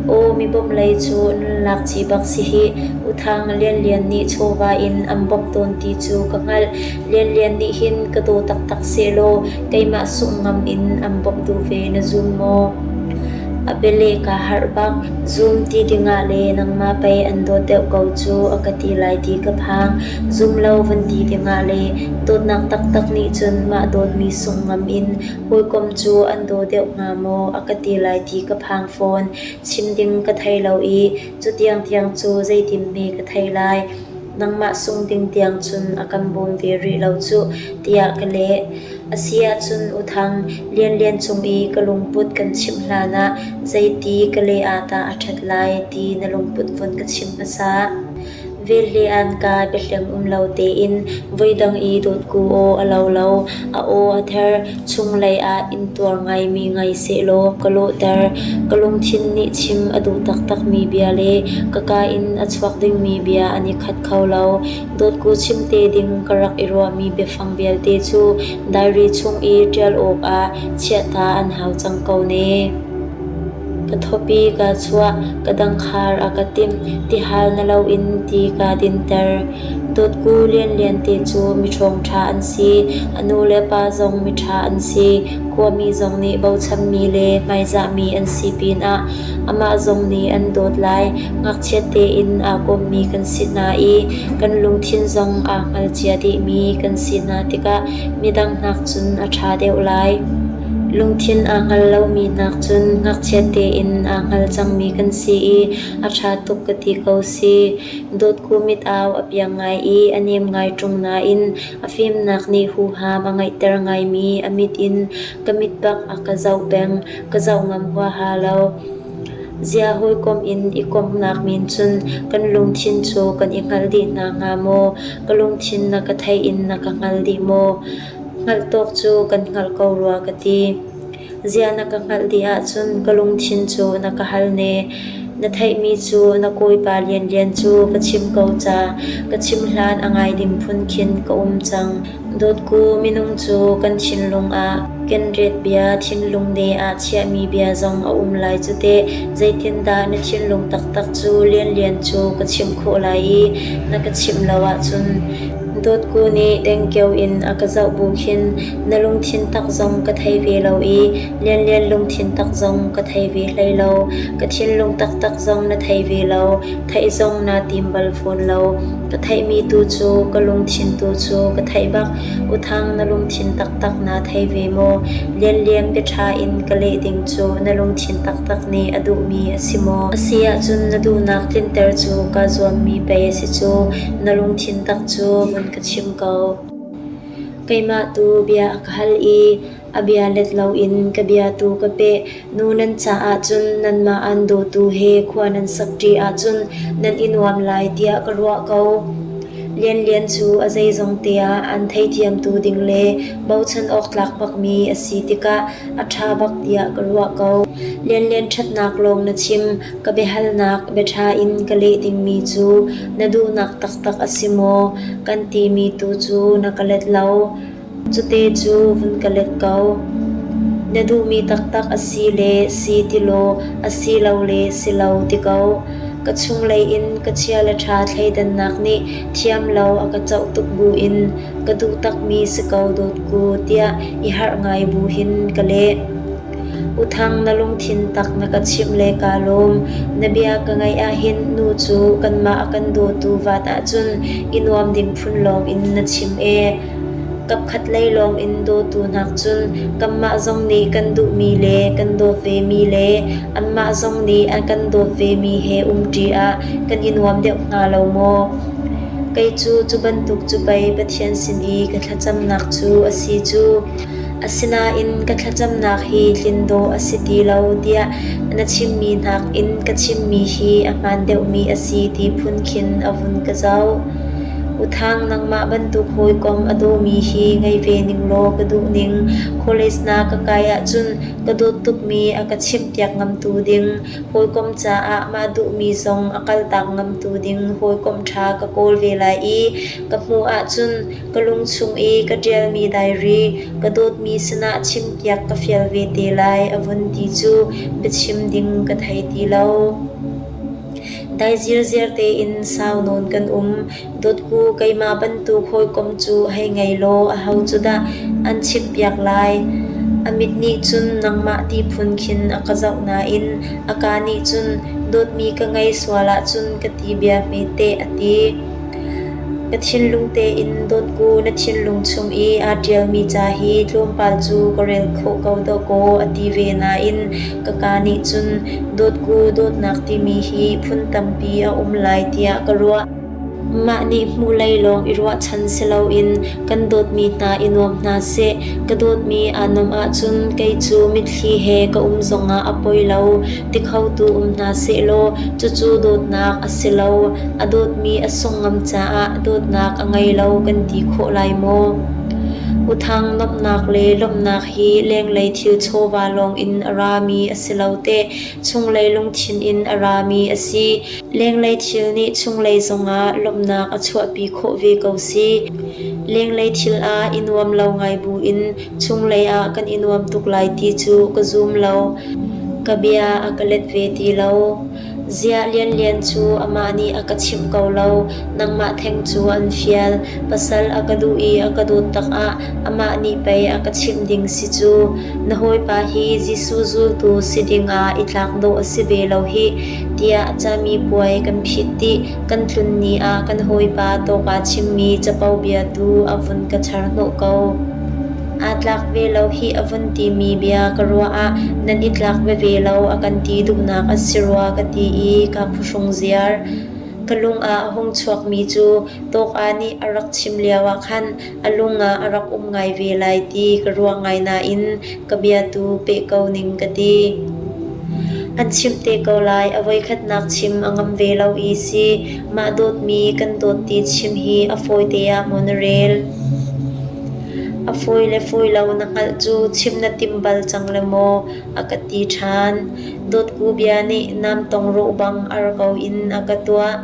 Aw mi bawmh lei cu nunlak ci bak si hih. U Thang Lianlian nih chawva in an bawmh tawn ti cu ka hngalh. Lianlian nih hin ka daw taktak sehlaw keimah sungh ngam in an bawmh duh ve na zum maw? A bialeh kaa harh bak. Zum ti dingah le nangmah pei an dawt deuh ko cu a ka ti lai ti ka phang. Zum lo van ti dingah le dawtnak taktak nih cun mah dawtmi sungh ngam in hawikom cu an daw deuh hnga maw a ka ti lai ti ka phang fawn. Chim ding ka thei lo i cu tiangtiang cu zeitin hme ka thei lai. Nangmah sung ding tiang cun a kan bawm ve rih lo cuh, tiah ka leh. A si ahcun U Thang, Lianlian cung i ka lungput kan chimh hlanah zeiti ka leh ah dah a ṭhat lai ti na lungput vun ka chim hmasa. Velhle an ka biahleng um lo tein voidang i dawtku aw a lo lo. A aw a ther. Chunglei ah intuar ngaimi ngai sehlaw ka lawhter. Ka lungthin nih chim a duh taktakmi bia le ka kaa in a chuak dingmi bia an i khat kho lo. Dawtku chim te ding ka rak i ruahmi biafang vialte cu diary chung i ṭial awkah chiahta an hau cang ko ne. Ka thawpi kaa chuah, ka dangkhar a ka timh, tihal na loin ti kaa dinter. Dawtku Lianlian te cu miṭhawngṭha an si, a nu le pa zong miṭha an si, khuami zong nih bochanmi le hmaizahmi an si pinah amah zong nih an dawt lai. Ngakchiat tein aa kommi kan si hna i kan lungthin zong aa hngal cia dihmi kan si hna tikah midang nakcun a ṭha deuh lai. Lungthin aa hngal lomi nakcun ngakchiat tein aa hngal cangmi kan si i a ṭha tuk ka ti ko si. Dawtku mit-au a piang ngai i a nem ngai ṭung nain a fimnak nih huham a ngeihter ngaimi a mit in ka mit bak a ka zoh peng, ka zoh ngam huaha lo. Zia hawikom in i komhnak men cun kan lungthin cu kan i hngal dih hna hnga maw? Ka lungthin na ka theih in na ka hngal dih maw? Hngalh tawk cu kan hngalh ko rua ka ti. Zia na ka hngalh dih ahcun ka lungthin cu na ka hal ne. Na theihmi cu na kawipa Lianlian cu va chim ko ca. Ka chim hlan a ngai ding phun khin ka um cang. Dawtku minung cu kan thinlung ah kenret bia thinlung ne ah chiahmi bia zong a um lai cu teh. Zeitindah na thinlung taktak cu Lianlian cu ka chimh khawh lai i na ka chimh lo ahcun Dawtku nih dengkeo in a ka zoh bu khin na lungthin tak zong ka thei ve lo i Lianlian lungthin tak zong ka thei ve hlei lo. Ka thinlung taktak zong na thei ve lo. Theih zong naa tim bal fawn lo. Ka theihmi tu cu ka lungthin tu cu ka theih bak. U Thang na lungthin taktak naa thei ve maw? Lianlian biaṭha in ka leh ding cu na lungthin taktak nih a duhmi a si maw? A si ahcun na duhnak tlinter cu kaa zuammi pei a si cu. Na lungthin tak cu vun ka chim ko. Keimah tu bia a ka hal i a bia let loin ka bia tu ka peh. Nu nan caah cun nanmah aan dawtu he khua nan sakṭi ahcun nan i nuam lai tiah ka ruah ko. Lianlian cu a zeizong te ah an theithiamtu ding le bochan awk tlak bakmi a si tikah a ṭha bak tiah ka ruah ko. Lianlian ṭhatnak lawng na chim. Ka biahalnak biaṭha in ka leh dingmi cu na duhnak taktak a si maw? Kan timi tu cu na ka let lo. Cute cu vun ka let ko. Na duhmi taktak a si le si ti law a si lo le si lo ti ko. Ka chunglei in ka chia le ṭha thleidannak nih thiam lo a ka coh tuk buin ka duh takmi si ko dawtku tiah i harh ngai bu hin ka leh. U Thang na lungthin tak na ka chimh le kaa lawm. Na bia ka ngaih ahhin nu cu kanmah a kan dawtu vat ahcun i nuam ding phun lawng in na chim ee. Kapkhat lei lawng in dawtu nak cun kanmah zong nih kan duhmi le kan dawt vemi le anmah zong nih an kan dawt vemi he umṭi ah kan i nuam deuh hnga lo maw? Kei cu cu bantuk cu pei Pathian sin i ka thlacamnak cu a si cu. Asinain ka thlacamnak hi tlin dawh a si ti lo tiah na chimmi nakin ka chimmi hi a hmaan deuhmi a si ti phun khin a vun ka zoh. U Thang nangmah bantuk hawikom a dawmi hi ngei ve ning law ka duh ning. College na ka kai ahcun ka dawt tukmi a ka chimhpiak ngamtu ding, hawikom caah mah duhmi zong a kaltak ngamtu ding hawikom ṭha ka kawl ve lai i ka hmuh ahcun Ka lung chung i ka ṭialmi diary ka dawtmi sinah chimpiak ka fial ve te lai a vun ti cu biachim ding ka thei ti lo. Dai zirziar tein sau nawn kan um. Dawtku keimah bantuk hawikom cu hei ngei law aho cu dah an chimhpiak lai. A mit nih cun nangmah ti phun khin a ka zoh nain a kaa nih cun dawtmi ka ngei sual ahcun ka ti bia hme teh a ti. Ka thinlung tein dawtku na thinlung chung i aa ṭialmi ca hi tlawmpal cu ka rel khawh ko dawkaw a ti ve nain ka kaa nih cun dawtku dawtnak timi hi phun tampi a um lai tiah ka ruah. Mah nih hmuhlei lawng i ruahchan si loin kan dawtmi hna i nuam hna seh. Ka dawtmi aa nuamh ahcun kei cu mitthli he ka um zongah a poi lo ti khotu um hna sehlaw cucu dawtnak a si lo. A dawtmi a sungh ngam caah dawtnak a ngei lo kan ti khawh lai maw? Uthang nuamhnak le lawmhnak hi lenglei thil chawva lawng in a rami a si lo teh, chunglei lungthin in a rami a si. Lenglei thil nih chunglei zongah lawmhnak a chuahpi khawh ve ko si. Lenglei thil ah i nuam lo ngai buin chunglei ah kan i nuam tuk lai ti cu ka zum lo. Ka bia a ka let ve ti lo. Ziah Lianlian cu amah nih a ka chimh ko lo, nangmah theng cu an fial. Pasal a ka duh i a ka dawt tak ah amah nih pei a ka chimh ding si cu. Na hawipa hi Jesuh zultu si dingah i tlak dawh a si ve lo hih, tiah camipuai kan phit dih. Kan tlun ni ah kan hawipa tawka chimmi capo bia tu a vun ka char hnawh ko. Aa tlak ve lo hih a vun timi bia ka ruah ah nan i tlak veve lo a kan ti duhnak a si rua ka ti i kaa phuhrung ziar. Ka lung ah a hung chuakmi cu Tawka nih a rak chim lio ah khan a lung ah a rak um ngai ve lai ti ka ruah ngai nain ka bia tu peh ko ning ka ti. An chimh te ko lai, a voikhatnak chim a ngam ve lo i si. Mah dawtmi kan dawt ti chim hi a fawite ah maw na rel? A fawi le fawi lo na hngalh cu chim na tim bal cang le maw? a ka ti ṭhan. Dawtku bia nih namtong rawh bang ar ko in a ka tuah.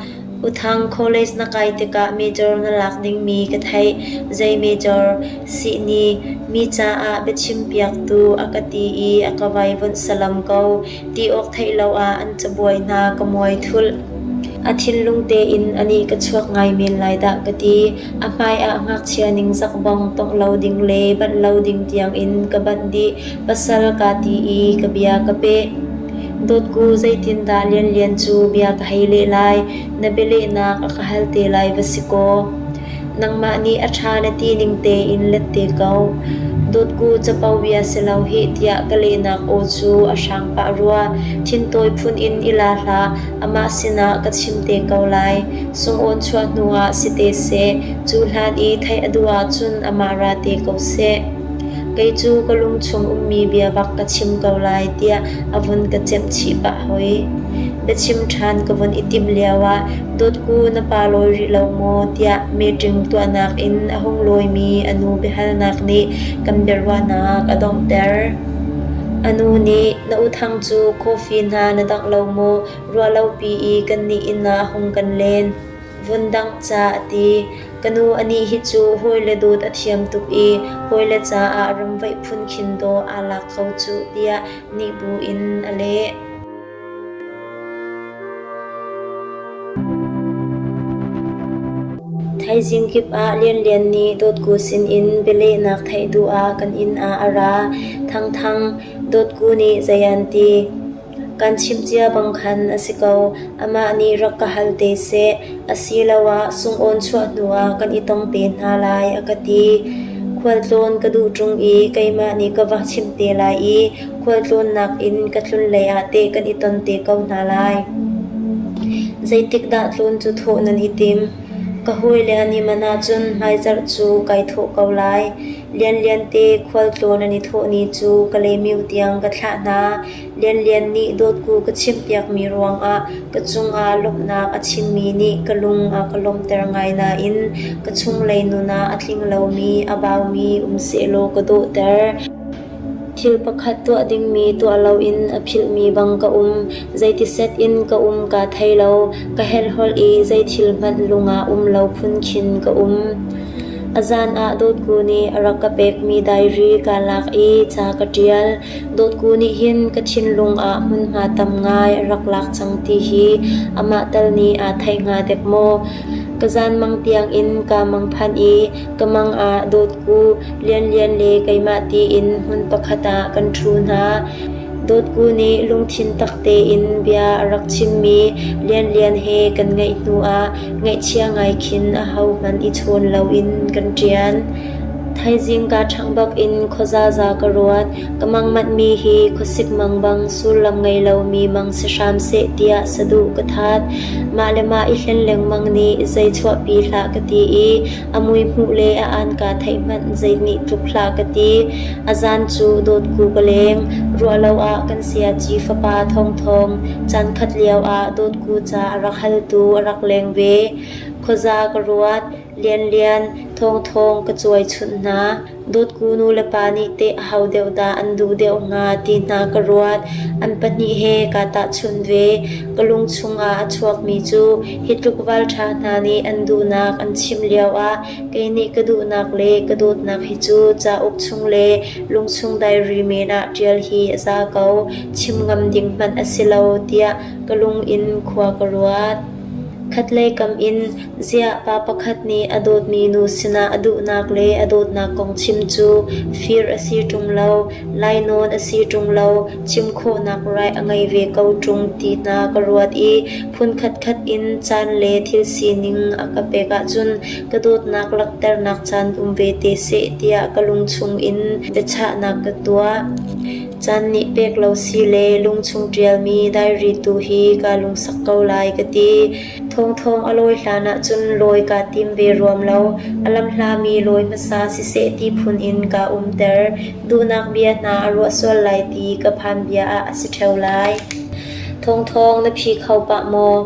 Uthang college na kai tikah major na lak dingmi ka theih. Zei major? Sihni, mi caah biachimpiaktu a ka ti i a ka vaivuanh salam ko. Ti awk theih lo ah an cabuai hna ka muai thulh. A thinlung tein a nih ka chuak ngai men lai dah ka ti. A hmaiah ngakchia ningzak bang tongh lo ding le banh lo ding tiangin ka banh dih. Pasal kaa ti i ka bia ka peh. Dawtku zeitindah Lianlian cu bia ka hei leh lai, na bialehnak a ka hal te lai va si kaw. Nangmah nih a ṭha na ti ning tein let te ko. Dawtku capo bia si lo hih tiah ka lehnak aw cu a hrang pah rua. Thintawi phun in i la hlah, amah sinah ka chim te ko lai. Sungawn chuah hnuah si te seh, cu hlan i theih a duh ahcun amah ra te ko seh. Kei cu ka lungchung ummi bia bak ka chim ko lai tiah a vun ka cemh chih pah hoi. Biachim ṭhan ka vun i timh lioah Dawtku na pa lawi rih lo maw tiah meṭing tuahnak in a hung lawimi a nu biahalnak nih kan biaruahnak a donghter. A nu nih na u Thang cu coffee hna na dangh lo maw ruahlopi i kannih inn ah hung kan len. Vun dangh ca a ti. Ka nu anih hi cu hawile dawt a thiam tuk i hawile caah ramvaih phun khin dawh aa lak ko cuh tiah nih bu in a leh. Thaizing kip ah Lianlian nih Dawtku sinin bialehnak theih duh ah kan inn ah a ra. Thangthang, Dawtku nih zei an ti? Kan chimh cia bang khan a si ko. Amah nih rak ka hal te seh, asiloah sungawn chuah hnuah kan i tong te hna lai a ka ti. Khualtlawn ka duh ṭung i keimah nih ka va chimh te lai i khualtlawnnak in ka tlun lei ah teh kan i ton te ko hna lai. Zeitik dah tlun cu thawh nan i tim? Ka hawile an i manh ahcun hmaizarh cu kai thawh ko lai. Lianlian te khualtlawn an i thawh ni cu Kalaymyo tiang ka thlah hna. Lianlian nih dawtku ka chimhpiakmi ruangah ka cungah lawmhnak a chimmi nih ka lung a ka lawmhter ngai nain ka chunglei nun ah a tling lomi, a baumi um sehlaw ka dawhter. Thil pakhat tuah dingmi tuah loin a philhmi bang ka um. Zeitiset in ka um kaa thei lo. Ka helhholh i zei thil hmanh lung ah um lo phun khin ka um. A zan ah Dawtku nih a rak ka pekmi diary kaa lak i ca ka ṭial. Dawtku nih hin ka thinlung ah hmunhma tam ngai a rak lak cang ti hi amah tal nih aa theih hnga dek maw? Ka zanmang tiangin kaa mangphan i ka mang ah Dawtku, Lianlian le keimah tiin hmun pakhat ah kan ṭhu hna. Dawtku nih lungthin tak tein bia a rak chimmi Lianlian he kan ngaih hnuah ngaihchia ngai khin ahohmanh i chawn loin kan ṭian. Thaizing kaa ṭhangh bak in khuazaza ka ruat. Ka mang manhmi hi khuasik mang bang sullam ngei lomi mang si hram seh tiah saduh ka that. Mah le mah i hlen lengmang nih zei chuahpi hlah ka ti i a mui hmuh le a anka theih hmanh zei nih tluk hlah ka ti. A zan cu dawtku ka leng. Ruahlo ah kan siaci fapa Thawngthawng caankhat lio ah dawtku ca a rak haltu a rak leng ve. Khuaza ka ruat. Lianlian, Thawngthawng ka cuai chunh hna. Dawtku nulepa nih teh aho deuh dah an duh deuh hnga ti hna ka ruat. An pahnih he kaa tahchunh ve. Ka lung chungah a chuakmi cu hi tluk valṭha hna nih an duhnak an chimh lioah kei nih ka duhnak le ka dawtnak hi cu cauk chung le lungchung diary men ah ṭial hi a za ko, chim ngam ding hmanh a si lo tiah ka lung in khua ka ruat. Khatlei kam in ziah pa pakhat nih a dawtmi nu sinah a duhnak le a dawtnak kong chim cu fir a si ṭung lo, lainawn a si ṭung lo, chim khawhnak right a ngei ve ko ṭung ti hna ka ruat i phun khatkhat in caan le thil sining a ka pek ahcun ka dawtnak langhternak caan um ve te seh tiah ka lungchung in biachahnak ka tuah. Caan nih pek lo si le lungchung ṭialmi diary tu hi kaa lungsak ko lai ka ti. Thawngthawng a lawi hlan ahcun lawi kaa tim ve ruam lo. A lamhlami lawi hmasa siseh ti phun in kaa umter. Duhnak bia hna a ruah sual lai ti ka phan bia ah a si ṭheo lai. Thawngthawng na phi kho pah maw?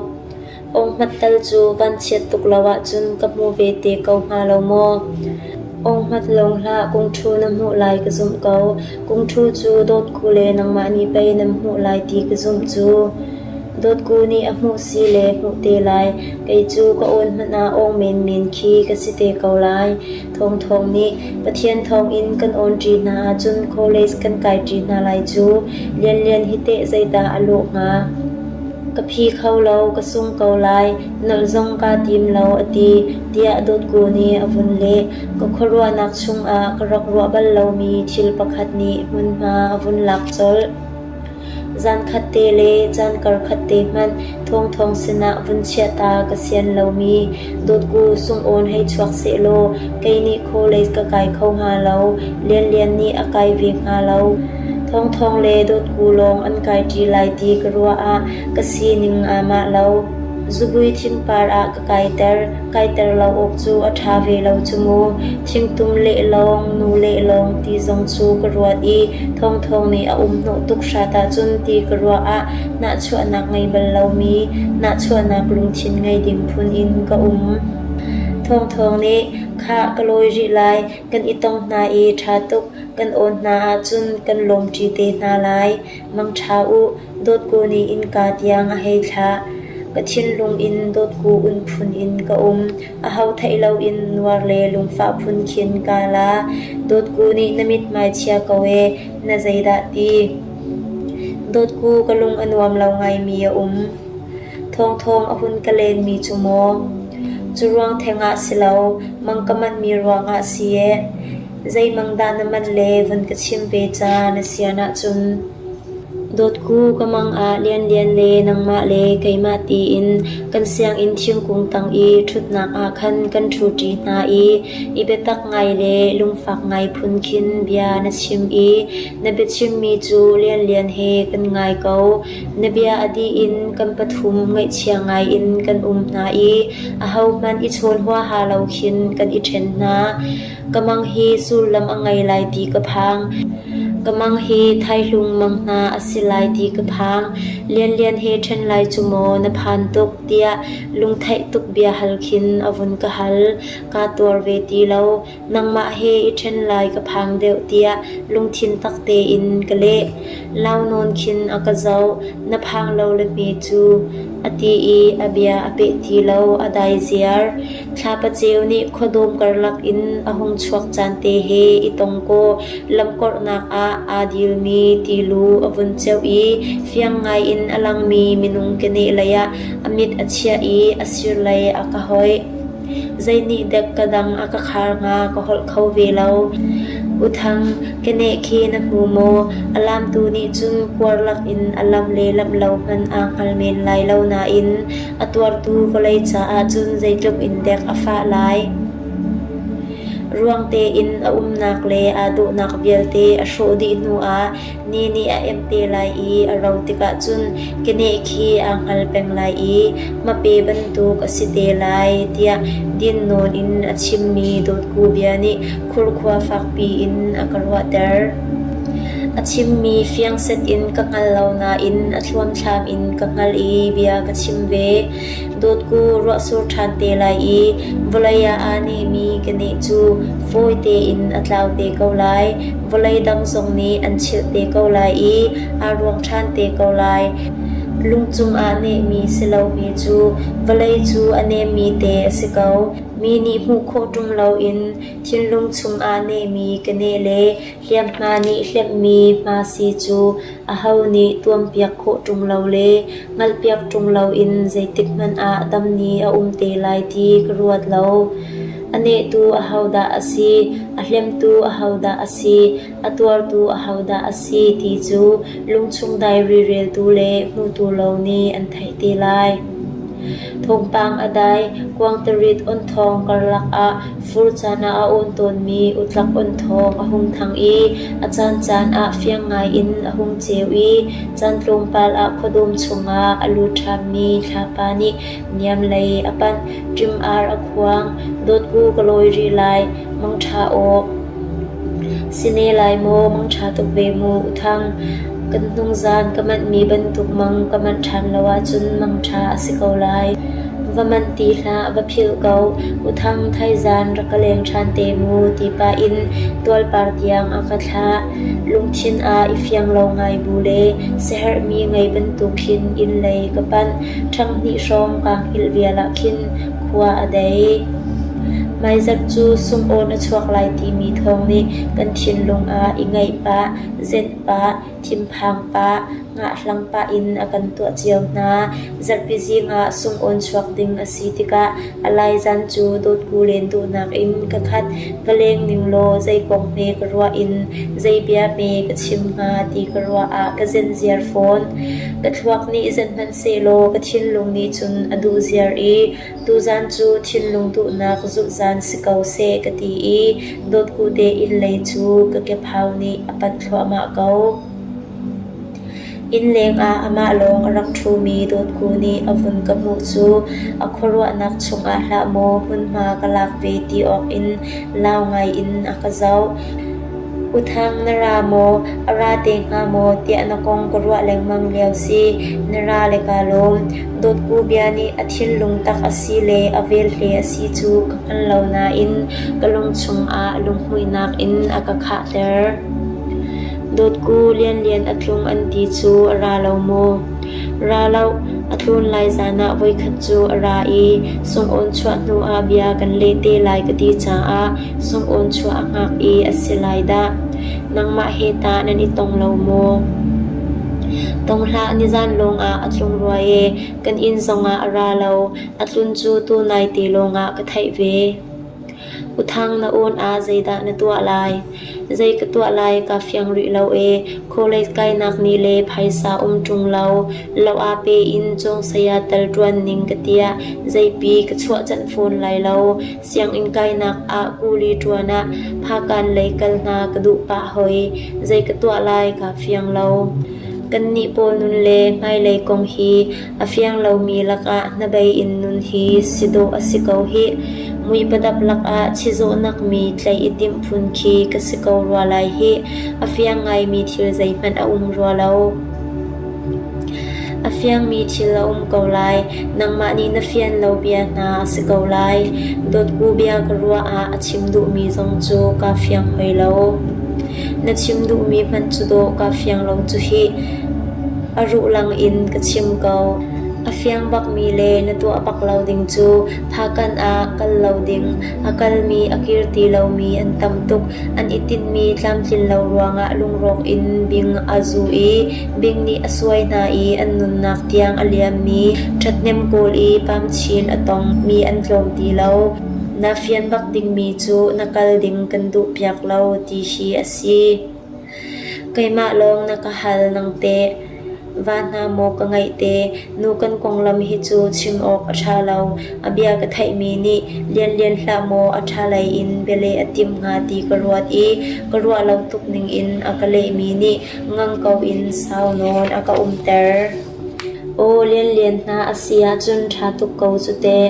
Awnghmat tal cu vanchiat tuk lo ahcun ka hmu ve te ko hnga lo maw? Awnghmat lawng hlah kungṭhu na hmuh lai ka zumh ko. Kungṭhu cu dawtku le nangmah nih pei nan hmuh lai ti ka zumh cu. Dawtku nih a hmuh si le hmuh te lai. Kei cu ka awn hmanh ah awng menmen khi ka si te ko lai. Thawngthawng nih Pathian thawngin kan awnṭi hna ahcun college kan kaiṭi hna lai cu. Lianlian hi teh zeidah a lawh hnga? Ka phi kho lo, ka sung ko lai, nolh zong kaa tim lo a ti, tiah Dawtku nih a vun leh. Ka khuaruahnak chungah ka rak ruah bal lomi thil pakhat nih hmunhma a vun lak colh. Zankhat te le caan karkhat te hmanh Thawngthawng sinah vun chiah ta ka sian lomi Dawtku sungawn hei chuak sehlaw kei nih college ka kai kho hnga lo, Lianlian nih a kai ve hnga lo. Thawngthawng le Dawtku lawng an kai ṭi lai ti ka ruah ah ka sining aa mah lo. Zubui thingpar ah ka kaiter, kaiter lo awk cu a ṭha ve lo cu mu. Thingtum lehlawng, nu lehlawng ti zong cu ka ruat i Thawngthawng nih a um hnawh tuk hrat ahcun ti ka ruah ah nahchuahnak ngei bal lomi, nahchuahnak lungthin ngei ding phun in ka um. Thawngthawng nih, khah ka lawi rih lai, kan i tong hna i ṭha tuk, kan awn hna ahcun kan lawmṭi te hna lai. Mangṭha u, dawtku nih innka tiang a hei thlah. Ka thinlung in dawtku un phun in ka um. Aho theih loin nuar le lungfah phun khin kaa la. Dawtku nih na mithmai chia ko ee, na zeidah ti? Dawtku ka lung a nuam lo ngaimi a um. Thawngthawng a hun ka lenmi cu maw? Cu ruang theng ah si lo, mang ka manhmi ruangah si ee. Zei mang dah na manh le vun ka chim ve ca na sian ahcun. Dawtku ka mang ah Lianlian le nangmah le keimah tiin kan sianginn thingkung tang i ṭhutnak ah khan kan ṭhuṭi hna i i biatak ngai le lungfak ngai phun khin bia na chim i na biachimmi cu Lianlian he kan ngai ko. Na bia a dih in kan pathum ngaihchia ngai in kan um hna i ahohmanh i chawn huaha lo khin kan i ṭhen hna. Ka mang hi sullam a ngei lai ti ka phang. Ka mang hi thaihlung mang hna a si lai ti ka phang. Lianlian he ṭhen lai cu maw na phan tuk tiah lungtheih tuk bia hal khin a vun ka hal. Kaa tuar ve ti lo. Nangmah he i ṭhen lai ka phang deuh tiah lungthin tak tein ka leh. Lau nawn khin a ka zoh. Na phang lo le hme cu a ti i a bia a peh ti lo, a dai ziar. Thlapa ceu nih khuadawm karlak in a hung chuak caan te he i tong kaw lamkorhnak ah aa dilmi tilu a vun ceuh i fiang ngai in a langmi minung keneh lei ah a mit a chiah i a sirlei a ka hoih. Zei nih dek ka dang a ka khar hnga ka holh kho ve lo. U Thang, keneh khi na hmu maw? A lamtu nih cun kuar lak in a lam le lamh lo hmanh aa hngal men lai lo nain A tuartu vawlei caah cun zeitluk in dek a fah lai. Ruang tein a umnak le aa dawhnak vialte a hrawh dih hnuah ni nih a emh te lai i a ro tikah cun keneh khi aa hngal peng lai i hmape bantuk a si te lai, tiah din nawn in a chimmi Dawtku bia nih khurkhua fakpi in a ka ruahter. A chimmi fiang set in ka hngal lo nain a thluamthlam in ka hngal i bia ka chim ve. Dawtku ruahsur ṭhan te lai i vawlei ah aa nehmi ka neh cu fawi tein a tlau te ko lai. Vawlei dang zong nih an chilh te ko lai i aa ruang ṭhan te ko lai. Lungcung ah nehmi si lomi cu vawlei cu a nemmi te a si ko. Mi nih hmuh khawh ṭung loin thinlung chungah nehmi ka neh le hliamhma nih hlemhmi hma si cu aho nih tuampiak khawh ṭung lo le hngalhpiak ṭung loin zeitikhmanh ah dam ni a um te lai ti ka ruat lo. A nehtu ahodah a si, a hlemtu ahodah a si, a tuartu ahodah a si ti cu lungchung diary reltu le hmutu lawng nih an theih te lai. Thawngpang a dai, kuangtarit on thawng karlak ah fur caan ah a awn tawnmi utlak on thawng a hung thang i a caancaan ah fiang ngai in a hung ceu i caan tlawmpal ah khuadawm chungah a lut ṭhanmi thlapa nih niam lei a panh. Ṭim ar a khuang, dawtku ka lawi rih lai, mangṭha aw. Si ne lai maw, mangṭha tuk ve mu, U Thang. Kan hnungzaan ka manhmi bantuk mang ka manh ṭhan lo ahcun mangṭha a si ko lai. Va manh ti hlah, va philh ko. U Thang, thaizaan rak ka leng ṭhan te mu, ti pah in tualpar tiang a ka thlah. Lungthin ah i fiang lo ngai bu le siaherhmi ngei bantuk khin inn lei ka panh. Ṭhanghnih hrawng kaa hngilh vial ah khin khua a dei. Hmaizarh cu sungawn a chuak lai timi thawng nih kan thinlung ah i ngaih pah, zenh pah, thinphang pah, ngahhlang pah in a kan tuah cio hna. Zarhpi zing ah sungawn chuak ding a si tikah a laizan cu dawtku len duhnak in ka khat. Va leng ning law zei kong hme ka ruah in zei bia hme ka chim hnga ti ka ruah ah ka zenh ziar fawn. Ka thluak nih zenh hmanhsehlaw ka thinlung nih cun a duh ziar i tuzan cu thinlung duhnak zulhzan si ko seh ka ti i dawtku te inn lei cu ka kephau nih a panh thluahmah ko. Innleng ah amah lawng a rak ṭhumi Dawtku nih a vun ka hmuh cu a khuaruahnak chungah hlah maw hmunhma ka lak ve ti awkin lau ngaiin a ka zoh. U Thang na ra maw, a ra te hnga maw tiah na kong ka ruah lengmang lio si. Na ra le kaa lawm. Dawtku bia nih a thinlung tak a si le a velhle a si cu ka hngal lo nain ka lung chungah lunghmuihnak in a ka khahter. Dawtku Lianlian a tlung an ti cu a ra lo maw? Ra lo, a tlun lai zan ah voikhat cu a ra i sungawn chuah hnu ah bia kan leh te lai ka ti caah sungawn chuah a hngak i a si lai dah. Nangmah he tah nan i tong lo maw? Tong hlah, nizan lawng ah a tlung rua e, kan inn zongah a ra lo, a tlun cu tunai te lawngah ka theih ve. U Thang na awn ah zeidah na tuah lai? Zei ka tuah lai kaa fiang rih lo ee. College kainak nih le phaisa um ṭung lo, lo aa pe in cawng saya tal ṭuan ning ka tiah zeipi ka chuahcanh fawn lai lo. Sianginn kainak ah kuli ṭuan ah phakan lei kal hna ka duh pah hoi. Zei ka tuah lai kaa fiang lo. Kannih pawl nun le hmailei kong hi A fiang lomi lakah hnabei in nun hi si dawh a si ko hih. Mui padap lakah chizawhnak mi tlaih i timh phun khi ka si ko rua lai hih. A fiang ngaimi thil zeihmanh a um rua lo. A fiangmi thil a um ko lai. Nangmah nih na fian lo bia hna a si ko lai. Dawtku bia ka ruah ah a chim duhmi zong cu kaa fiang hoi lo. Na chim duhmi hmanh cu dawh kaa fiang lo cu hih. A ruh lang in ka chim ko. A fiang bakmi le na tuah bak lo ding cu phakan ah kal lo ding, a kalmi a kir ti lomi an tam tuk. An i tinhmi tlamtlin lo ruangah lungrawk in bing a zu i bing nih a suai hna i an nunnak tiang a liammi, ṭhathnem kawl i pamchin a tongmi an tlawm ti lo. Na fian bak dingmi cu na kal ding kan duhpiak lo ti hi a si. Keimah lawng na ka hal nang teh. Va hna maw ka ngaih te, nu kan konglam hi cu chim awk a ṭha lo. A bia ka theihmi nih lianlian hlah maw a ṭha lei in bialeh a timh hnga ti ka ruat i ka ruah lo tuk ningin a ka lehmi nih ngang ko in sau nawn a ka umter. Aw lianlian hna a si ahcun ṭha tuk ko cu teh.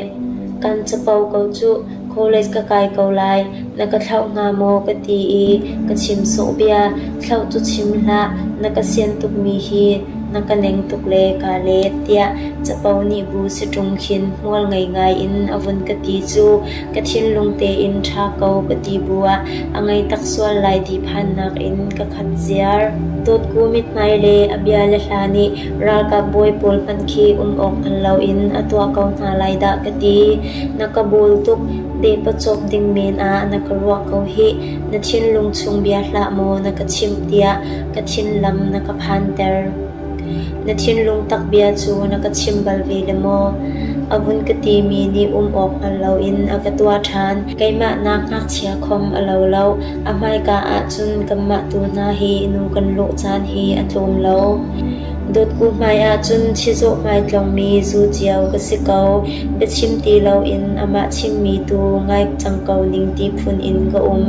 Kan capo ko cuh, college ka kai ko lai, na ka thlauh hnga maw ka ti i ka chim sawh bia, thlauh cu chim hlah, na ka sian tukmi hi na ka neng tuk le kaa let, tiah capo nih bu si ṭung khin hmual ngei ngai in a vun ka ti cu ka thinlung tein ṭha ko ka ti bu ah a ngei tak sual lai ti phannak in ka khat ziar. Dawtku mithmai le a bia le hla nih ralkap bawi pawl hmanh khi um awk hngal loin a tuah ko hna lai dah ka ti. Na ka bawl tuk, dehpawcawp ding men ah na ka ruah ko hih. Na thinlung chung bia hlah maw na ka chimh tiah ka thinlam na ka phanter. Na thinlung tak bia cu na ka chim bal ve le maw? A vun ka timi nih um awk hngal loin a ka tuah ṭhan. Keimah nak ngakchia khom a lo lo. A hmaika ahcun kanmah tu hna hi nu kan lawh caan hi a tlawm lo. Dawtku hmai ahcun chizawh hmaitlongmi zu cio ka si ko. Biachim ti loin amah chimmi tu ngai cang ko ning ti phun in ka um.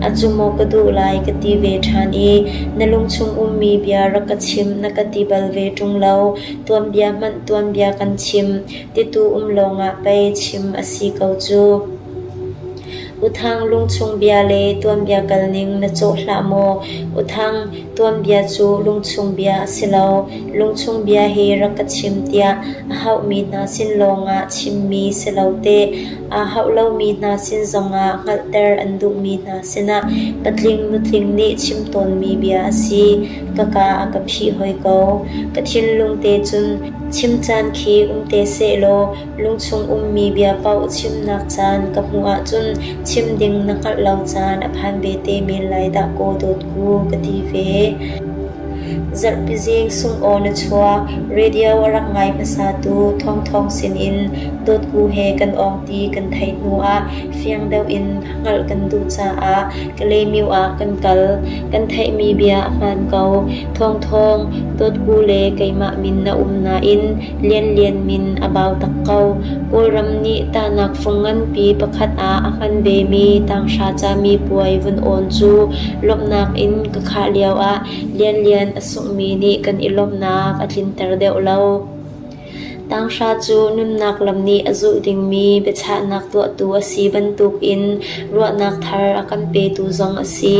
A cu maw ka duh lai ka ti ve ṭhan i na lungchung ummi bia rak ka chim na ka ti bal ve ṭung lo. Tuanbia hmanh tuanbia kan chim titu um lawngah pei chim a si ko cu. U Thang lungchung bia le tuanbia kalning na cawh hlah maw? U Thang, tuanbia cu lungchung bia a si lo. Lungchung bia hi rak ka chim tiah a hauhmi hna sin lawngah chimmi si lo teh. Aa hauh lomi hna sin zongah hngalhter an duhmi hna sinah patling nutling nih chim tawnmi bia a si. Ka kaa a ka phih hoi ko. Ka thinlung te cun chim caan khi um te sehlaw lungchung ummi bia paoh chimnak caan ka hmuh ahcun chim ding na hngalh lo caan a phan ve te men lai dah kaw dawtku ka ti ve. Zarhpi zing sung-aw na chuak, radio a rak ngai hmasatu Thawngthawng sinin Dawtku he kan awng ti kan theih hnu ah fiang deuh in hngalh kan duh caah Kalaymyo ah kan kal. Kan theihmi bia a hmaan ko. Thawngthawng, Dawtku le keimah min na um nain Lianlian min a bau tak ko. Kawlram nih tahnak fung nganpi pakhat ah a hman vemi tanghra camipuai vun awn cu lawmhnak in ka khah lioah Lianlian a sunghmi nih kan i lawmhnak a tlinter deuh lo. Tanghra cu nunnak lam nih a zulh dingmi biachahnak tuahtu a si bantukin ruahnak thar a kan petu zong a si.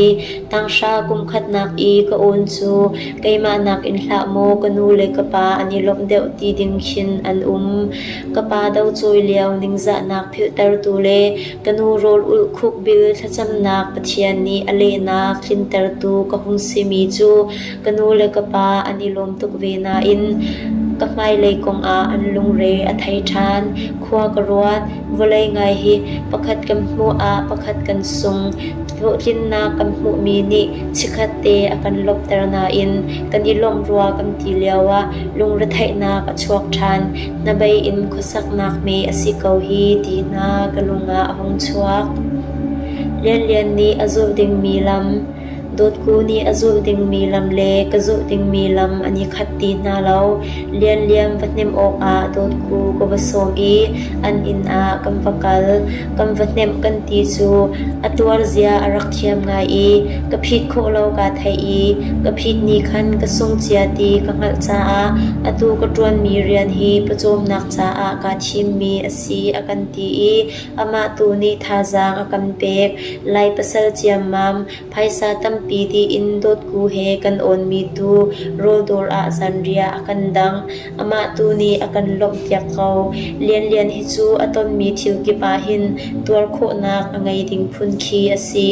Tanghra kum khatnak i ka awn cu keimah nakin hlah maw ka nu le ka pa an i lawmh deuh ti ding khin an um. Ka pa docawi lio ningzahnak philhtertu le ka nu rawl ulh khukbil thlacamnak Pathian nih a lehnak tlintertu ka hung simi cu ka nu le ka pa an i lawm tuk ve nain ka hmailei kongah an lungre a thei ṭhan. Khua ka ruat. Vawlei ngai hi pakhat kan hmuh ah pakhat kan sung. Hlawhtlinnak kan hmuhmi nih chikkhatte a kan lawmhter nain kan i lawmh rua kan ti lioah lungretheihnak a chuak ṭhan. Hnabei in khuasaknak hme a si ko hi ti hna ka lung ah a hung chuak. Lianlian nih a zulh dingmi lam, Dawtku nih a zulh dingmi lam le ka zulh dingmi lam an i khat ti hna lo. Lianlian va hnemh awkah Dawtku ka va sawm i an inn ah kan va kal. Kan va hnemh kan ti cu a tuarzia a rak thiam ngai i ka phit khawh lo kaa theih i ka phit ni khan ka sung cia ti ka hngalh caah atu ka ṭuanmi rian hi pawcawmnak caah kaa thimmi a si a kan ti i amah tu nih thazaang a kan pek. Lai pasal ciammam, phaisa tampi dih in dawtku he kan awnmi tu rawldawr ah zanriah a kan dang. Amah tu nih a kan lawmhpiak ko. Lianlian hi cu a tonmi thil kip ah hin tuar khawhnak a ngei ding phun khi a si.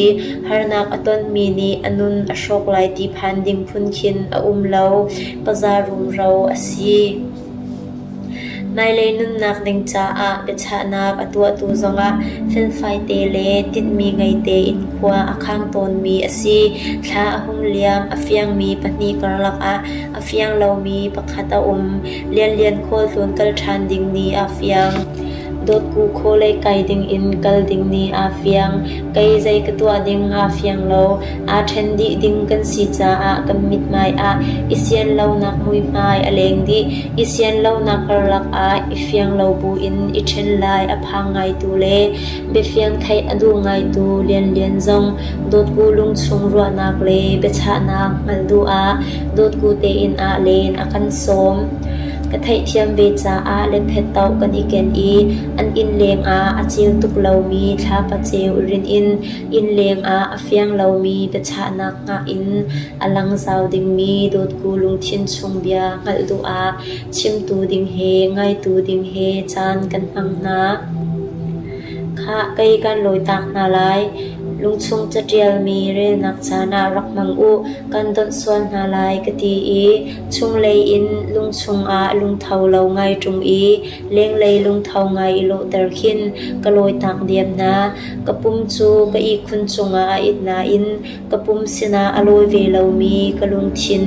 Harnak a tonmi nih a nun a hrawk lai ti phan ding phun khin a um lo. Paza rumro a si. Hmailei nunnak ding caah biachahnak a tuahtu zongah felfai te le tinhmi ngei tein khua a khang tawnmi a si. Thla a hung liam, a fiangmi pahnih karlak ah a fiang lomi pakhat a um. Lianlian khualtlawn kal ṭhan ding ni aa fiang. Dawtku khawlei kai dingin kal ding nih aa fiang. Kei zei ka tuah ding aa fiang lo. Aa ṭhen dih ding kan si caah kan mithmai ah i sian lonak muihmai a leng dih. I sian lonak karlak ah i fiang lo buin i ṭhen lai a phang ngaitu le biafiang theih a duh ngaitu Lianlian zong Dawtku lungchung ruahnak le biachahnak hngalh duh ah Dawtku te inn ah len a kan sawm. Ka theihthiam ve caah lephet toh kan i ken i an inn leng ah a ceu tuk lomi thlapa ceu i rinh in inn leng ah a fiang lomi biachahnak hngah in a lang zau dingmi Dawtku lungthin chung bia hngalh duh ah chimtu ding he ngaitu ding he caan kan hmang hna. Khah, kei kan lawitak hna lai. Lungchung caṭialmi relnak caan ah rak hmang u, kan donh sual hna lai ka ti i chunglei in lungchung ah lungtho lo ngai ṭung i lenglei lungtho ngai i lawhter khin ka lawitak diam hna. Ka pum cu ka ihkhun cungah a it nain ka pum sinah a lawi ve lomi ka lungthin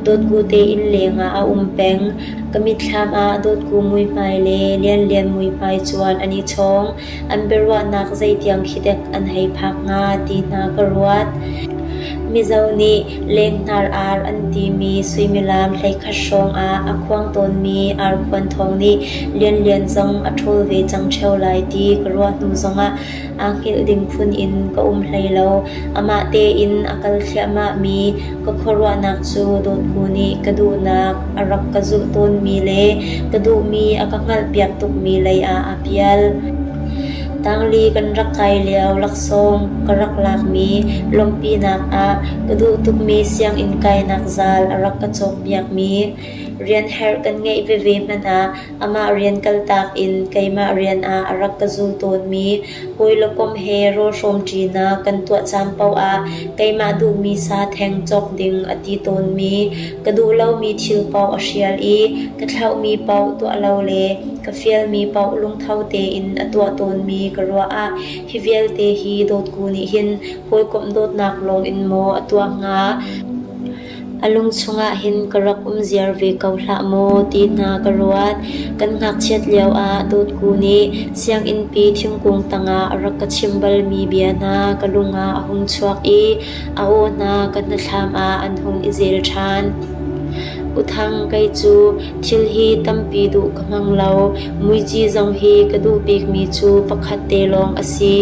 dawtku tein lengah a um peng. Ka mitthlam ah dawtku muihmai le Lianlian muihmai cuan an i chawng. An biaruahnak zeitiang khi dek an hei phak hnga ti hna ka ruat. Mizo nih lenghnar ar an timi suimilam 11 hrawng ah a khuang tawnmi arkhuan thawng nih Lianlian zong a ṭhawl ve cang ṭheo lai ti ka ruah hnu zongah aa hngilh ding phun in ka um hlei lo. Amah tein a kal thliahmahmi ka khuaruahnak cu Dawtku nih ka duhnak a rak ka zulh tawnmi le ka duhmi a ka hngalhpiak tukmi lei ah a pial. Tangli kan rak kai lio laksawng ka rak lakmi lawmhpinak ah ka duh tukmi sianginn kainak zal a rak ka cawkpiakmi rian herh kan ngeih veve hmanh ah Amah rian kaltak in keimah rian ah a rak ka zul tawnmi hawi le kom he rawl hrawmṭinak kan tuah caan paoh ah keimah duhmi sa theng cawk ding a ti tawnmi, ka duh lomi thil paoh a hrial i ka thlauhmi paoh tuah lo le ka fialmi paoh lungtho tein a tuah tawnmi ka ruah ah hi vialte hi dawtku nih hin hawikomh dawtnak lawng in maw a tuah hnga? A lung chungah hin ka rak um ziar ve ko hlah maw ti hna ka ruat. Kan ngakchiat lioah Dawtku nih sianginnpi thingkung tangah a rak ka chim balmi bia hna ka lung ah a hung chuak i a aw hna ka hnathlam ah an hung i zel ṭhan. U Thang, kei cu thil hi tampi duh ka hmang lo. Muici zong hi ka duh bikmi cu pakhat te lawng a si.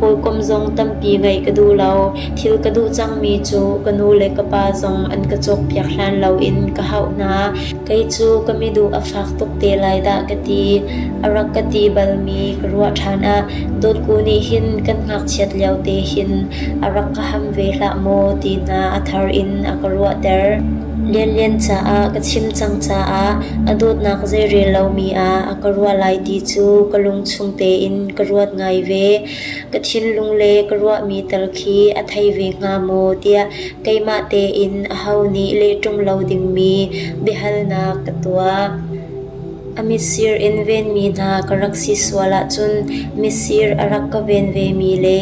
Hawikom zong tampi ngeih ka duh lo. Thil ka duh cangmi cu ka nu le ka pa zong an ka cawkpiak hlan loin ka hauh hna. Kei cu ka miduh a fak tuk te lai dah ka ti. A rak ka ti balmi ka ruah ṭhan ah Dawtku nih hin kan ngakchiat lio te hin a rak ka ham ve hlah maw ti hna a thar in a ka ruahter. Lianlian caah ka chim cang caah a dawtnak zeirel lomi ah a ka ruah lai ti cu ka lungchung tein ka ruat ngai ve. Ka thinlung le ka ruahmi tal khi a thei ve hnga maw tiah keimah tein aho nih leh ṭung lo dingmi biahalnak ka tuah. A mitsir in venmi hna ka rak si sual ahcun mitsir a rak ka ven vemi le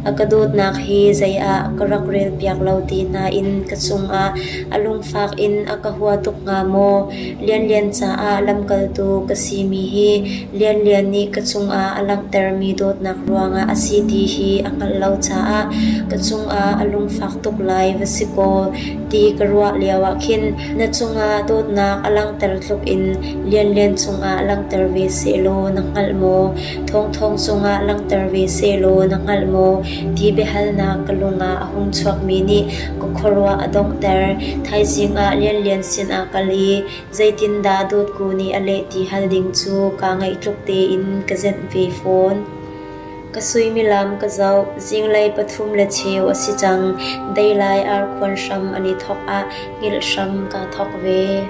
a ka dawtnak hi zei ah ka rak relpiak lo ti hna in ka cungah a lungfak in a ka hua tuk hnga maw? Lianlian caah lamkaltu ka simi hi Lianlian nih ka cungah a langhtermi dawtnak ruangah a si ti hi a hngalh lo caah ka cungah a lungfak tuk lai va si kaw ti ka ruah lioah khin na cungah dawtnak a langhter tluk in Lianlian cungah langhter ve sehlaw na hngalh maw? Thawngthawng cungah langhter ve sehlaw na hngalh maw? ti biahalnak ka lung ah a hung chuakmi nih ka khuaruah a donghter. Thaizing ah Lianlian sinah kal i Zeitindah dawtku nih a leh ti hal ding cu kaa ngaih tluk tein ka zenh ve fawn. Ka suimilam ka zoh, zinglei 3:15 a si cang. Deilai arkhuan hram an i thawk ah hngilh hram kaa thawk ve.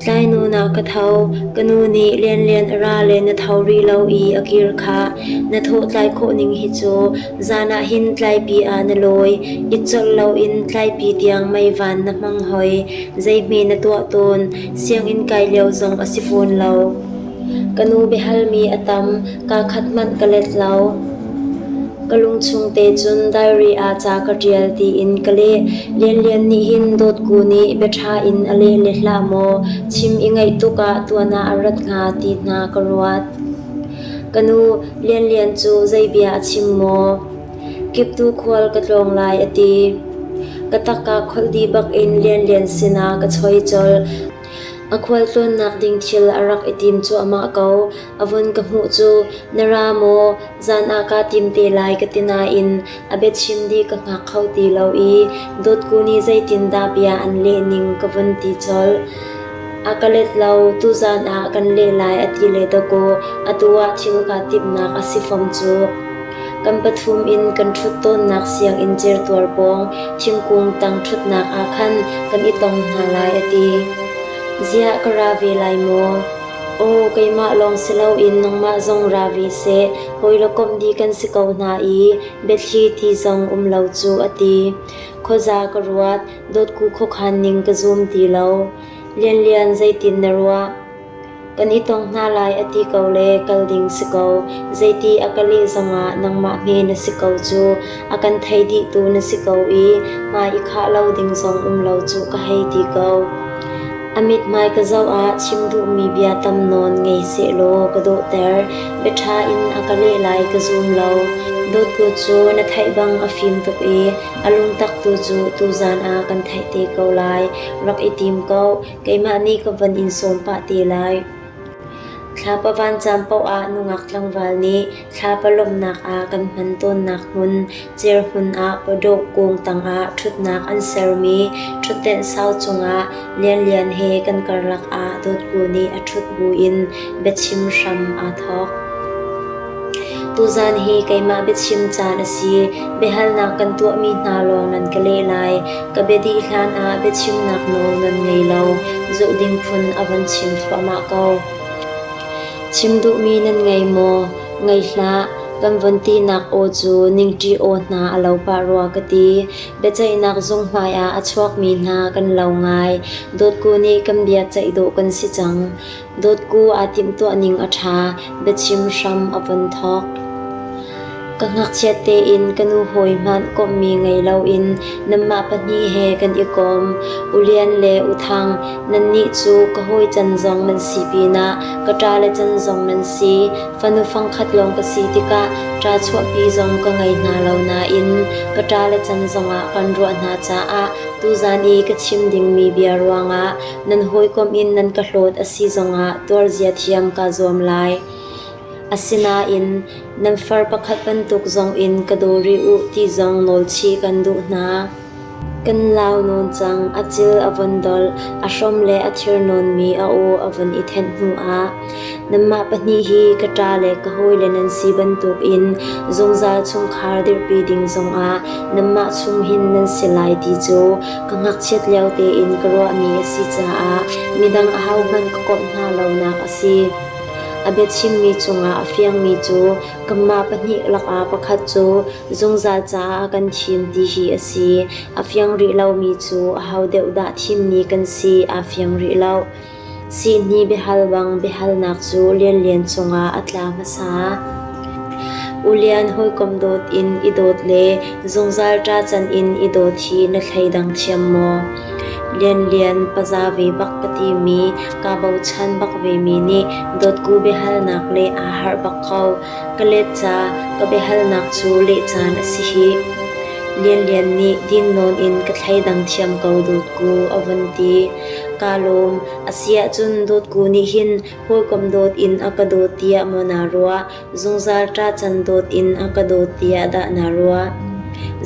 Tlainawn ah ka tho. Ka nu nih Lianlian a ra le na tho rih lo i a kir khah. Na thawh tlai khawh ning hi cu Zan ah hin tlaipi ah na lawi, it colh loin tlaipi tiang meivan na hmang hoi. Zeihme na tuah tawn, sianginn kai lio zong a si fawn lo. Ka nu biahalmi a tam, kaa khat hmanh ka let lo. Ka lungchung te cun diary ah ca ka ṭial tiin ka leh. Lianlian nih hin Dawtku nih biaṭha in a leh le hlah maw chim i ngaih tuk ah tuan ah a rat hnga ti hna ka ruat. Ka nu, Lianlian cu zei bia a chim maw? Kiptu khual ka tlawng lai a ti. Ka tak kaa kholh dih bak in Lianlian sinah ka choi colh. A khualtlawnnak ding thil a rak i tim cuahmah ko. A vun ka hmuh cu, na ra maw? Zan ah kaa tim te lai ka ti nain a biachim dih ka hngak kho ti lo i Dawtku nih zeitindah bia an leh ning ka vun ti colh. A ka let lo, tuzan ah kan leh lai a ti le dakaw atu ah thil kaa timhnak a si fom cu. Kan pathum in kan ṭhut tawnnak sianginn certuar pawng thingkung tang ṭhutnak ah khan kan i tong hna lai a ti. Ziah ka ra ve lai maw? Aw, keimah lawng si loin nangmah zong ra ve seh, hawi le komh dih kan si ko hna i biathli ti zong um lo cu a ti. Khuaza ka ruat, dawtku khuakhan ning ka zum ti lo. Lianlian zeitin na ruah? Kan i tong hna lai a ti ko le kal ding si ko. Zeiti a ka leh zongah nangmah hme na si ko cu. A kan thei dihtu na si ko i hmai i khah lo ding zong um lo cu ka hei ti ko. A mithmai ka zoh ah chim duhmi bia tam nawn ngei sehlaw ka dawhter. Biaṭha in a ka leh lai ka zum lo. Dawtku cu na theih bang a fim tuk i a lungtak tu cu tuzan ah kan theih te ko lai. Rak i tim ko. Keimah nih ka von in sawm pah te lai. Thlapa vancam paoh ah nungak tlangval nih thlapa lawmhnak ah kan hman tawnnak hmun, cerhmun ah pawdawh kung tangah ṭhutnak an sermi ṭhutdenh sau cungah Lianlian he kan karlak ah Dawtku nih a ṭhut buin biachim hram aa thawk. Tuzaan hi keimah biachim caan a si. Biahalnak kan tuahmi hna lawng nan ka leh lai. Ka bia dih hlanah biachimnak nawl nan ngei lo. Zulh ding phun a von chim thluahmah ko. Chim duhmi nan ngei maw? Ngei hlah. Kan von tinak aw cu ningṭi aw hna a lo pah rua ka ti. Biaceihnak zung hmaiah a chuakmi hna kan lo ngai. Dawtku nih kan bia ceih dawh kan si cang. Dawtku aa timhtuah ning a ṭha, biachim hram a von thawk. Ka ngakchiat tein ka nu hawi hmanh komhmi ngei loin nanmah pahnih he kan i kom. U Lian le U Thang, nannih cu ka hawi can zong nan si pinah ka ṭale can zong nan si. Fanu fangkhat lawng ka si tikah ṭa chuahpi zong ka ngei hna lo nain ka ṭale can zongah kan ruah hna caah tuzan i ka chim dingmi bia ruangah Nan hawikom in nan ka hlawt a si zongah tuarzia thiam kaa zuam lai. Asinain nan far pakhat bantuk zongin ka daw rih u ti zong nawlchih kan duh hna. Kan lau nawn cang, a cil a von dolh, a hrom le a thir nawnmi a aw a von i thenh hnuah nanmah pahnih hi ka ṭa le ka hawile nan si bantukin zungzal chungkhar dirhpi ding zongah nanmah chung hin nan si lai ti cu Ka ngakchiat lio tein ka ruahmi a si caah midang ahohmanh ka komh hna lonak a si. A biachimmi cungah a fiangmi cu kanmah pahnih lakah pakhat cu zungzal caah a kan thim ti hi a si. A fiang rih lomi cu aho deuh dah thimmi kan si aa fiang rih lo. Sihni biahal bang biahalnak cu Lianlian cungah a tla hmasa. U Lian hawikom dawt in i dawt le zungzal ṭacan in i dawt hi na thleidang thiam maw? Lianlian paza ve bak ka timi, kaa bochan bak vemi nih dawtku biahalnak leh aa harh bak ko. Ka let ca, ka biahalnak cu leh caan a si hih. Lianlian nih din nawn in ka thleidang thiam ko dawtku a vun ti. Kaa lawm. Asiahcun dawtku nih hin hawikom dawt in a ka dawt tiah maw naa ruah, zungzal ṭacan dawt in a ka dawt tiah dah naa ruah?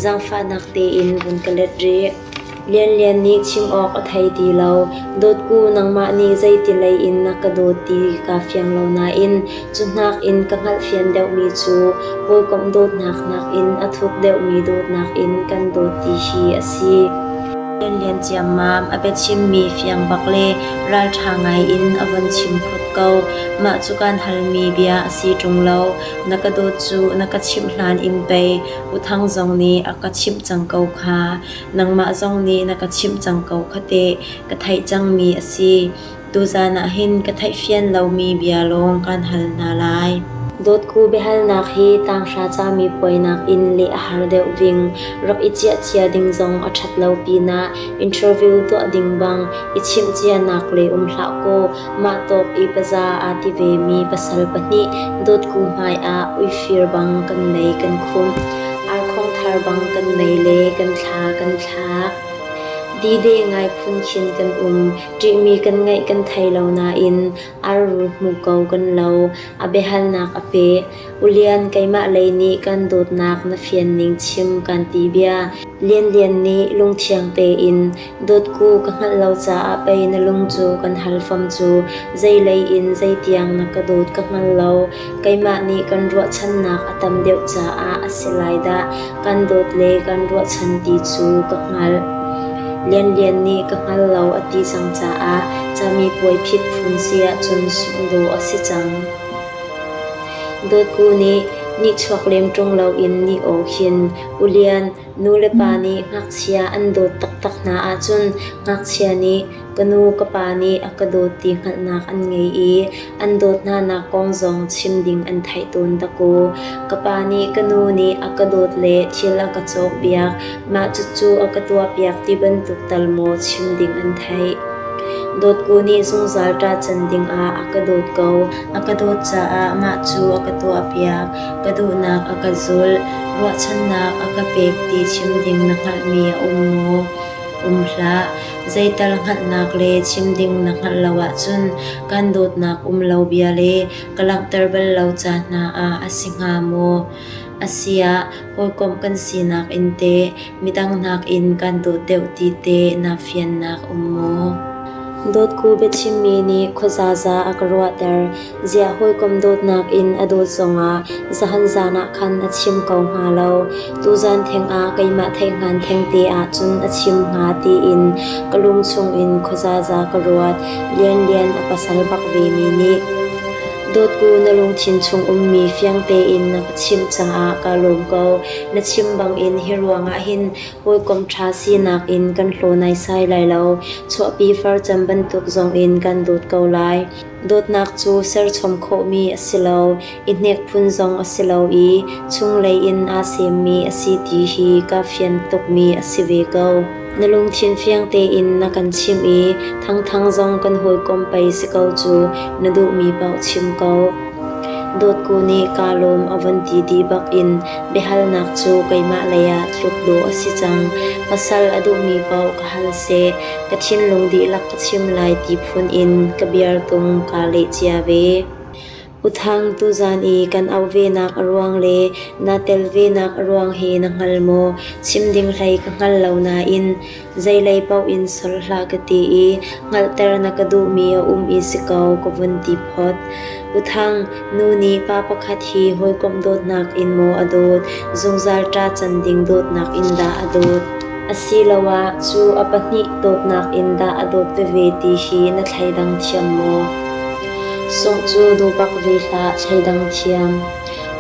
Zaangfahnak tein vun ka let rih. Lianlian nih chim awk a thei ti lo. Dawtku nangmah nih zeiti lei in na ka dawt ti kaa fiang lo nain cu hnakin ka hngalhfian deuhmi cu hawikom dawtnak nakin a thuk deuhmi dawtnak in kan dawt ti hi a si. Lianlian ciammam a biachimmi fiang bak le ralṭha ngai in a von chim phot ko. Mah cu kaan halmi bia a si ṭung lo. Na ka dawt cu na ka chimh hlan in pei U Thang zong nih a ka chimh cang ko kha. Nangmah zong nih na ka chimh cang ko kha teh ka theih cangmi a si. Tuzan ah hin ka theihfian lomi bia lawng kaan hal hna lai. Dawtku biahalnak hi tanghra camipuai nakin leh a har deuh ving. Rak i ciah cia ding zong a ṭhat lo pinah interview tuah ding bang i chimh cianak le um hlah kaw mah tawk i paza aa ti vemi pasal pahnih dawtku hmai ah uifir bang kan mei kan khumh. Arkhong thar bang kan mei le kan thla kan thlak. Dide ngai phun khin kan um. Ṭihmi kan ngeih kan thei lo nain arrul hmu ko kan lo. A biahalnak a peh. U Lian, keimah lei nih kan dawtnak na fian ning chim kan ti bia. Lianlian nih lungthiang tein, Dawtku ka hngalh lo caah pei na lung cu kan hal fam cu, zeilei in zeitiang na ka dawt ka hngal lo. Keimah nih kan ruahchannak a tam deuh caah a si lai dah, kan dawt le kan ruahchan ti cu ka hngalh. Lianlian nih ka hngal lo a ti cang caah camipuai phit phun si ahcun sungh dawh a si cang. Dawtku nih nihchuak lem ṭung loin nih aw khin, U Lian, nu le pa nih ngakchia an dawt taktak hna ahcun ngakchia nih ka nu ka pa nih a ka dawt ti hngalhnak an ngei i an dawt hnanak kong zong chim ding an theih tawn dakaw. Ka pa nih ka nu nih a ka dawt le thil a ka cawkpiak, mah cucu a ka tuahpiak ti bantuk tal maw chim ding an theih. Dawtku nih zungzal ṭahcan dingah a ka dawt ko. A ka dawt caah mah cu a ka tuahpiak. Ka duhnak a ka zulh. Ruahchannak a ka pek ti chim ding na hngalhmi a um maw? Um hlah. Zeital hngalhnak le chim ding na hngalh lo ahcun kan dawtnak um lo bia le ka langhter bal lo ca hna ah a si hnga maw? Asiah, hawikom kan sinak in teh midang nakin kan dawt deuh ti teh naa fiannak um maw? Dawtku biachimmi nih khuazaza a ka ruahter. Ziah hawikom dawtnak in a dawt zongah zahan zan ah khan a chim ko hnga lo. Tuzan theng ah keimah theihhngan thengte ahcun a chim hnga tiin ka lung chungin khuazaza ka ruat. Lianlian a pasal bak vemi nih Dawtku na lungthin chung ummi fiang tein na ka chimh caah kaa lawm ko. Na chim bangin hi ruangah hin hawikom ṭha sinak in kan hlaw naisai lai lo. Chuahpi farcam bantuk zongin kan dawt ko lai. Dawtnak cu serchom khawhmi a si lo, i hnek phun zong a si lo i chunglei in aa semmi a si ti hi kaa fian tukmi a si ve ko. Na lungthin fiang tein na kan chimh i Thangthang zong kan hawikom pei si ko cu, na duhmi paoh chim ko. Dawtku nih kaa lawm a von ti dih bak in biahalnak cu keimah lei ah tluk dawh a si cang. Pasal a duhmi paoh ka hal seh, ka thinlung dihlak ka chim lai ti phun in ka biartung kaa leh cia ve. U Thang, tuzaan i kan auh venak a ruang le naa tel venak a ruang hi na hngal maw? Chim ding hlei ka hngal lo nain zeilei paoh in sol hlah ka ti i hngalhter na ka duhmi a um i si ko ka vun ti phot. U Thang, nu nih pa pakhat hi hawikomh dawtnak in maw a dawt, zungzal ṭa can ding dawtnak in dah a dawt? Asiloah cu a pahnih dawtnak in dah a dawt veve ti hi na thleidang thiam maw? Sungh cu duh bak ve hlah, thleidang thiam.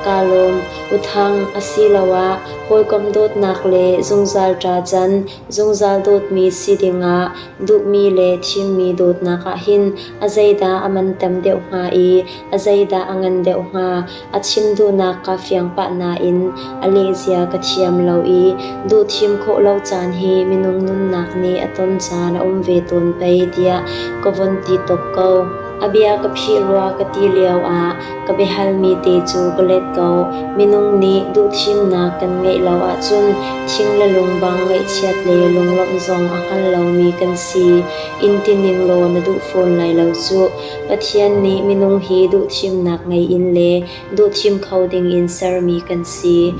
Kaa lawm, U Thang, asiloah hawikom dawtnak le zungzal ṭa can, zungzal dawtmi si dingah duhmi le thimmi dawtnak ah hin a zeidah a man tam deuh hnga i a zeidah a ngan deuh hnga? A chim duhnak kaa fiang pah nain a lehzia ka thiam lo i duhthim khawh lo caan hi minung nunnak nih a ton caan a um ve tawn pei tiah ka von ti top ko. A bia ka phih rua ka ti lio ah ka biahalmi te cu ka let ko. Minung nih duhthimnak kan ngeih lo ahcun thing le lung bang ngaihchiat le lunglawmh zong a hngal lomi kan si. In ti ning law na duh fawn lai lo cuh. Pathian nih minung hi duhthimnak ngei in le duhthim kho dingin sermi kan si.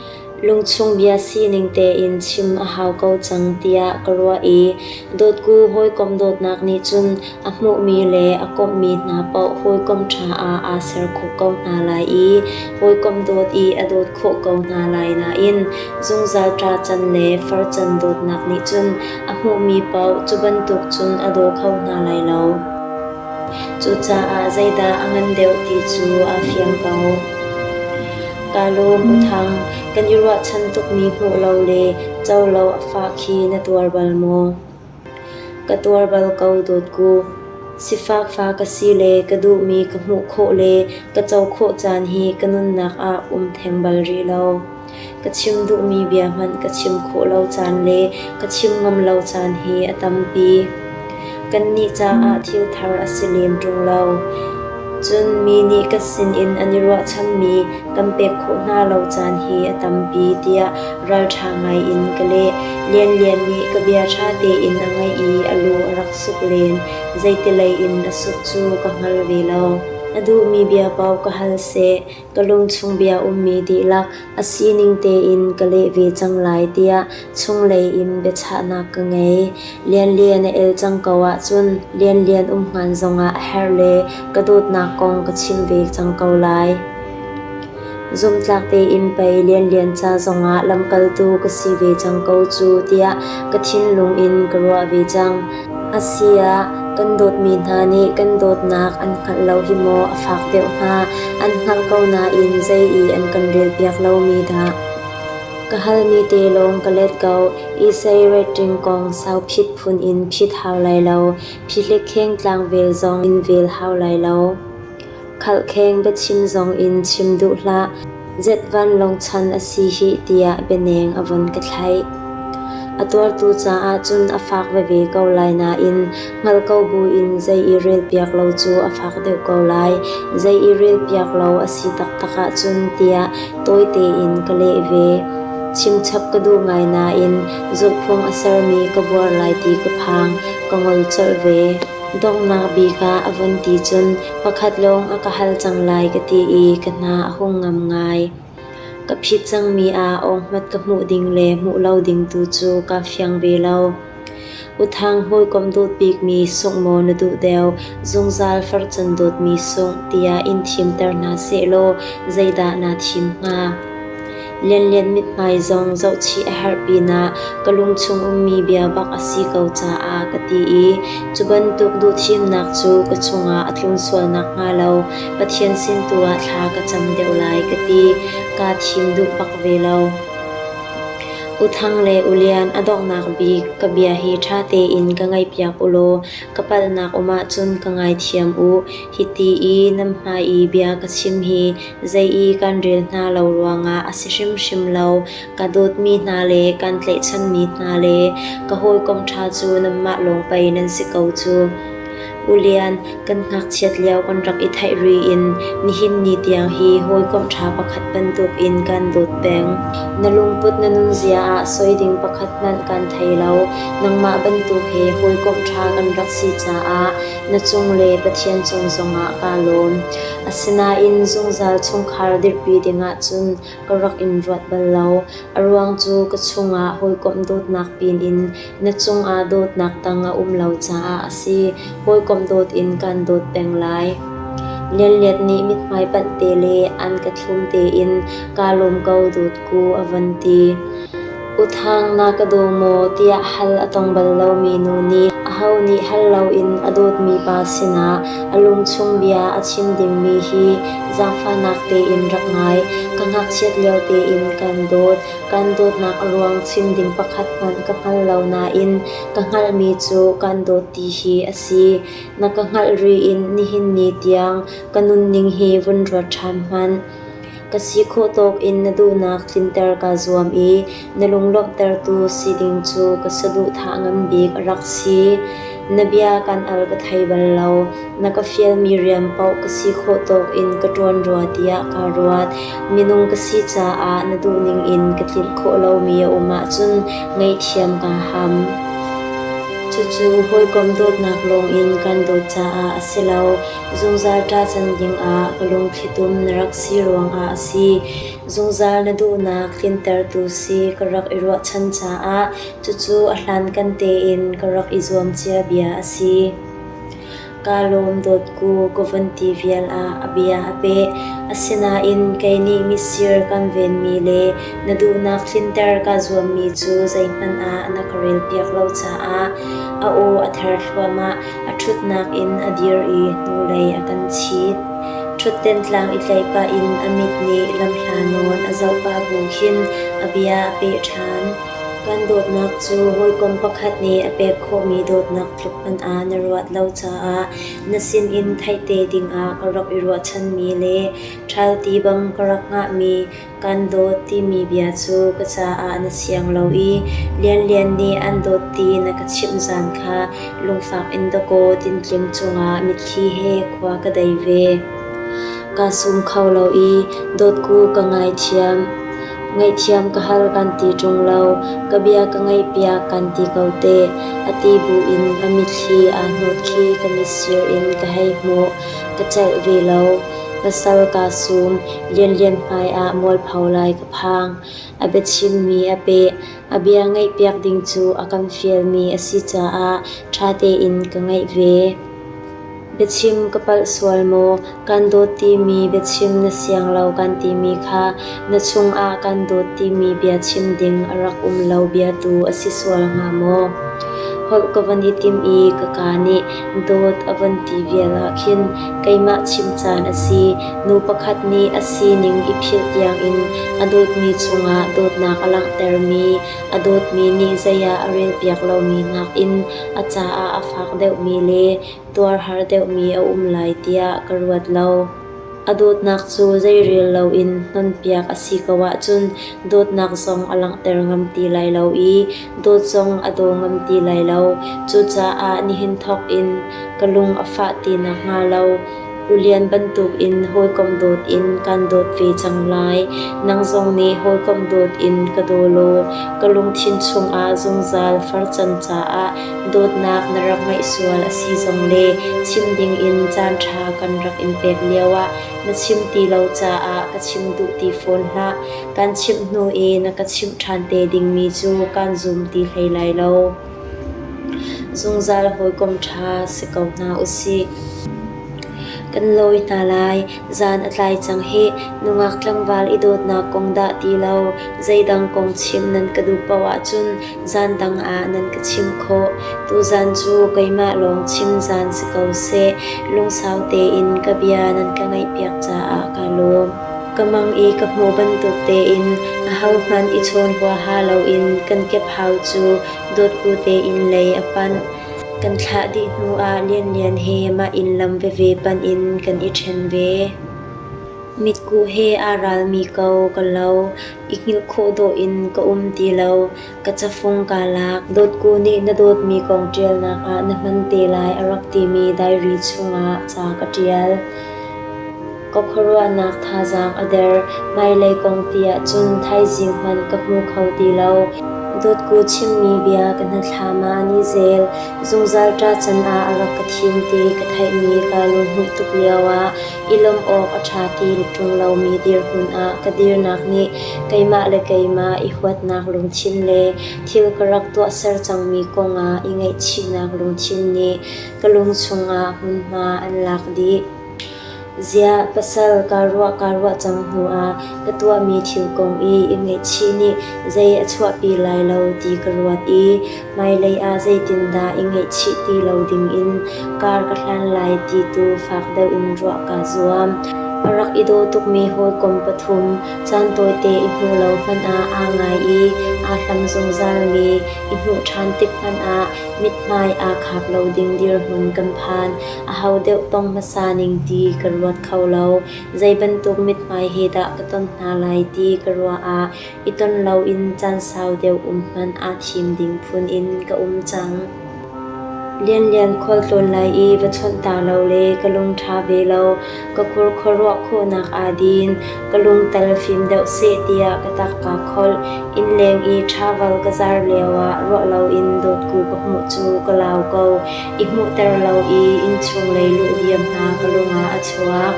Lungchung bia sining tein chim a hau ko cang tiah ka ruah i dawtku hawikom dawtnak nih cun a hmuhmi le a komhmi hna paoh hawikom ṭha ah aa ser khawh ko hna lai i hawikom dawt i a dawt khawh ko hna lai nain zungzal ṭa can le far can dawtnak nih cun a hmuhmi paoh cu bantuk cun a daw kho hna lai lo. Cucaah zeidah a ngan deuh ti cu aa fiang ko. Kaa lawm, U Thang. Kan i ruahchan tukmi hmuh lo le co lo a fah khi na tuar bal maw? Ka tuar bal ko, dawtku. Sifak fa ka si le ka duhmi ka hmuh khawh le ka co khawh caan hi ka nunnak ah um theng bal rih lo. Ka chim duhmi bia hmanh ka chim khawh lo caan le ka chim ngam lo caan hi a tampi. Kannih caah thil thar a si lem ṭung lo. Cun mi nih ka sinin an i ruahchanmi kan pek khawh hna lo caan hi a tampi tiah ralṭha ngaiin ka leh. Lianlian nih ka bia ṭha tein a ngaih i a lu a rak suk len. Zeitilei in a suk cu ka hngal ve lo. A duhmi bia paoh ka hal seh, ka lungchung bia ummi dihlak a sining tein ka leh ve cang lai tiah chunglei in biachahnak ka ngei. Lianlian a el cang ko ahcun Lianlian um hngan zongah a herh le ka dawtnak kong ka chim ve cang ko lai. Zumhtlak tein pei Lianlian ca zongah lamkaltu ka si ve cang ko cu tiah ka thinlung in ka ruah ve cang. Asi ah, kan dawtmi hna nih kan dawtnak an hngalh lo hi maw a fak deuh hnga, an hngalh ko nain zei i an kan relpiak lomi dah. Ka halmi te lawng ka let ko. Isai rating kong sauphit phun in phit hau lai lo, phihlikheng tlangvel zong in vel hau lai lo. Khalkheng biachim zong in chim duh hlah. Zetvan lawng chan a si hih tiah bianeng a vun ka thlaih. A tuartu caah cun a fak veve ko lai nain hngalh ko buin zei i relpiak lo cu a fak deuh ko lai. Zei i relpiak lo a si taktak ahcun tiah tawi tein ka leh ve. Chimchap ka duh ngai nain zulhphung a sermi ka buar lai ti ka phang, ka ngol colh ve. Donghnak bik ah a vun ti cun pakhat lawng a ka hal cang lai ka ti i ka hna a hung ngam ngai. Ka phit cangmi ah awnghmat ka hmuh ding le hmuh lo ding tu cu kaa fiang ve lo. Uthang hawikom dawt bikmi sungh maw na duh deuh, zungzal farcan dawtmi sungh tiah in thimter hna sehlaw zeidah naa thim hnga? Lianlian mithmai zong zohchih a herh pinah ka lungchung ummi bia bak a si ko caah ka ti i cu bantuk duhthimnak cu ka chungah a tlun sual nakhnga lo Pathian sin tu ah thla ka cam deuh lai ka ti. Kaa thim duh bak ve lo. U Thang le U Lian a donghnak bik ka bia hi ṭha tein ka ngaihpiak u law ka palhnak um ahcun ka ngaithiam u. Hiti i nan hmai i bia ka chim hi Zei i kan rel hna lo ruangah a si hrimhrim lo. Ka dawtmi hna le kan tlaihchanmi hna le ka hawikom ṭha cu nanmah lawng pei nan si ko cu. U Lian, kan ngakchiat lio kan rak i theih ri in nihin ni tiang hi hawikom ṭha pakhat bantukin kan dawt peng. Na lungput na nunzia ah soi ding pakhat hmanh kan thei lo. Nangmah bantuk he hawikom ṭha kan rak si caah na cung le Pathian cung zongah kaa lawm. Asinain zungzal chungkhar dirhpi dingah cun ka rak in ruat bal lo. A ruang cu ka chungah hawikomh dawtnak pinin na cungah dawtnak dang a um lo caah a si. Hawikomh dawt in kaan dawt peng lai. Lianlian nih mithmai panh te le an ka thlum tein kaa lawm ko dawtku a van ti. Uthang na ka daw maw tiah hal a tong bal lomi nu nih aho nih hal loin a dawtmi pa sinah a lungchung bia a chim dingmi hi zaangfahnak tein rak ngai. Ka ngakchiat lio tein kan dawt. Kan dawtnak a ruang chim ding pakhat hmanh ka hngal lo nain ka hngalhmi cu kan dawt ti hi a si. Na ka hngalh ri in nihin ni tiang ka nunning hi vun ruat ṭhan hmanh. Ka si khawh tawk in na duhnak tlinter kaa zuam i na lunglawmhtertu si ding cu ka saduhthah ngan bik a rak si. Na bia kan al ka thei bal lo. Na ka fialmi rian paoh ka si khawh tawk in ka ṭuan rua tiah kaa ruat. Minung ka si caah na duhning in ka tlinh khawh lomi a um ahcun ngaihthiam kaa ham. Cucu hawikom dawtnak lawngin kan dawt caah a si lo. Zungzal ṭahcan dingah ka lungthlitum na rak si ruangah a si. Zungzal na duhnak tlintertu si ka rak i ruahchan caah cucu a hlankan tein ka rak i zuam cia bia a si. Kaa lawm dawtku ka vun ti vial ah a bia a peh. Asinain kei nih mitsir kan venmi le na duhnak tlinter kaa zuammi cu zeihmanh ah na ka relpiak lo caah a aw a ther thluahmah. A ṭhutnak in a dir i hnulei a kan chit. Ṭhutden tlang i tlaih pah in a mit nih lamhla nawn a zoh pah bu khin a bia a peh ṭhan. Kan dawtnak cu hawikom pakhat nih a pek khawhmi dawtnak tluk hmanh ah na ruat lo caah na sinin theih te dingah ka rak i ruahchanmi le ṭhalti bang ka rak hngahmi Kan dawt timi bia cu ka caah na siang lo i Lianlian nih an dawt ti na ka chimh zan kha lungfak in dakaw tintling cungah mitthli he khua ka dei ve. Kaa sum kho lo i dawtku ka ngaithiam. Ngaihthiam ka hal kan ti ṭung lo, ka bia ka ngaihpiak kan ti ko teh, a ti buin a mitthli aa hnawt khi ka mitsir in ka hei hmuh. Ka celh ve lo. Pasal kaa sum, Lianlian hmaiah mualpho lai ka phang. A biachimmi a peh. A bia ngaihpiak ding cu a kan fialmi a si caah ṭha tein ka ngaih ve. Biachim ka palh sual maw? Kan dawt timi biachim na siang lo kan timi kha na chungah kan dawt timi bia chim ding a rak um lo bia tu a si sual hnga maw? Holh ka van i tim i ka kaa nih dawt a van ti vial ah khin keimah chim caan a si. Nu pakhat nih a sining i philh tiangin a dawtmi cungah dawtnak a langhtermi, a dawtmi nih zei ah a relpiak lomi nakin a caah a fak deuhmi le tuar har deuhmi a um lai tiah ka ruat lo. A dawtnak cu zeirel loin hnonpiak a si ko ahcun dawtnak zong a langhter ngam ti lai lo i dawt zong a daw ngam ti lai lo. Cucaah nihin thawk in ka lung a fah ti nakhnga lo U Lian bantukin hawikom dawt in kaan dawt ve cang lai. Nang zong nih hawikom dawt in ka daw law ka lungthin chungah zungzal farcan caah dawtnak na rak ngeih sual a si zong le chim dingin caanṭha kan rak in pek lioah na chim ti lo caah ka chim duh ti fawn hlah. Kan chimh hnu i na ka chimh ṭhan te dingmi cu kaan zum ti hlei lai lo. Zungzal hawikom ṭha si ko hna usih. Kan lawi hna lai. Zan a tlai cang hih. Nungak tlangval i dawtnak kong dah ti lo, zeidang kong chim nan ka duh paoh ahcun zan dang ah nan ka chimh khawh. Tuzan cu keimah lawng chim zan si ko seh. Lungsau tein ka bia nan ka ngaihpiak caah kaa lawm. Ka mang i ka hmuh bantuk tein ahohmanh i chawn huaha loin kan kephau cu dawtku tein lei a panh. Kan thlah dih hnuah Lianlian he mah inn lam veve panh in kan i ṭhen ve. Mitkuh he aa ralmi ko ka lo, i hngilh khawh dawh in ka um ti lo. Ka cafung kaa lak. Dawtku nih na dawtmi kong ṭialnak ah na hman te lai a rak timi diary chungah ca ka ṭial. Ka khuaruahnak thazaang a der. Hmailei kong ti ahcun thaizing hmanh ka hmu kho ti lo. Dawtku chimmi bia ka hnathlam ah an i zel. Zungzal ṭa can ah a rak ka thim ti ka theihmi kaa lunghmuih tuk lioah i lawmh awk a ṭha ti ṭung lomi dirhmun ah ka dirnak nih keimah le keimah i huatnak lungthin le thil ka rak tuahser cangmi kongah i ngaihchihnak lungthin nih ka lung chungah hmunhma an lak dih. Ziah pasal kaa ruah kaa ruah cang hnuah ka tuahmi thil kong i i ngaihchih nih zei a chuahpi lai lo ti ka ruat i hmailei ah zeitindah i ngaihchih ti lo dingin kar ka hlan lai ti tu fak deuh in ruah kaa zuam. A rak i daw tukmi hawikom pathum caan tawite i hmuh lo hmanh ah aa ngai i aa hlam zungzalmi i hmuh ṭhan tik hmanh ah mithmai aa khap lo ding dirhmun kan phan. Aho deuh tong hmasa ning ti ka ruat kho lo. Zei bantuk mithmai he dah ka ton hna lai ti ka ruah ah i ton loin caan sau deuh um hmanh aa thim ding phun in ka um cang. Lianlian khualtlawn lai i va chawnh ta lo le ka lung ṭha ve lo. Ka khur khuaruah khawhnak aa din. Ka lung tal fim deuh seh tiah ka tak kaa kholh. Innleng i ṭhaval ka zar lioah ruah loin dawtku ka hmuh cu ka lau ko. I hmuhter lo i innchung lei luh diam hna ka lung ah a chuak.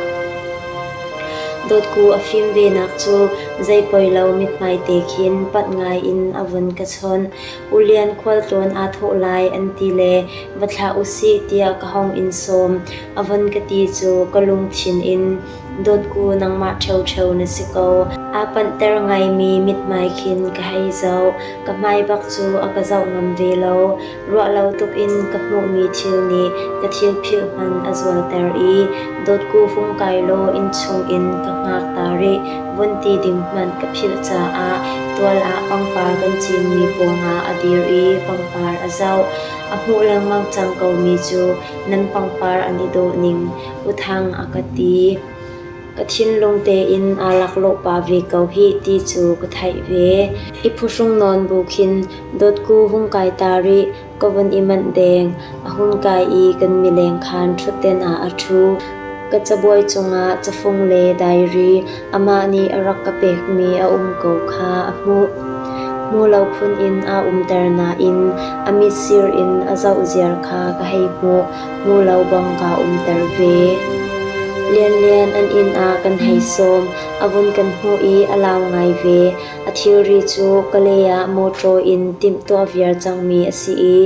Dawtku a fim venak cu zei poi lo mithmai te khin panh ngai in a vun ka chawnh. U Lian khualtlawn aa thawh lai an ti le va thlah usih tiah ka hong in sawm. A von ka ti cu ka lungthin in Dawtku nangmah ṭheoṭheo na si ko. Aa panhter ngaimi mithmai khin ka hei zoh. Ka hmai bak cu a ka zoh ngam ve lo. Ruahlo tuk in ka hmuhmi thil nih ka thil philh hmanh a zualter i dawtku hung kai law innchung in ka hngak ta rih vun ti ding hmanh ka philh caah tual ah pangpar kan cinmi pawngah a dir i pangpar a zoh. A hmuh lengmang cang komi cu nan pangpar an i dawh ning U Thang a ka ti. Ka thinlung tein aa laklawh pah ve ko hih ti cu ka theih ve. I phuhrung nawn bu khin dawtku hung kai ta rih ka vun i manh deng. A hun kai i kan mileng khaan ṭhutden ah a ṭhu. Ka cabuai cungah cafung le diary amah nih a rak ka pekmi a um ko kha a hmuh. Hmu lo phun in aa umter nain a mitsir in a zoh ziar kha ka hei hmuh. Hmu lo bang kaa umter ve. Lianlian an inn ah kan hei sawm. A vun kan hmuh i a lau ngai ve. A thilri cu Kalay ah mawṭaw in timhtuah viar cangmi a si i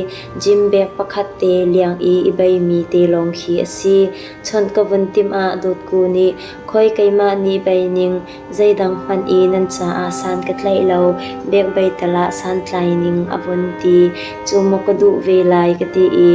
gym bag pakhat te liang i i beimi te lawng khi a si. Chawnh ka vun timh ah Dawtku nih khoi keimah nih bei ning zeidang hmanh i nan caah san ka tlaih lo, bek bei tal ah santlai ning a vun ti. Cu maw ka duh ve lai ka ti i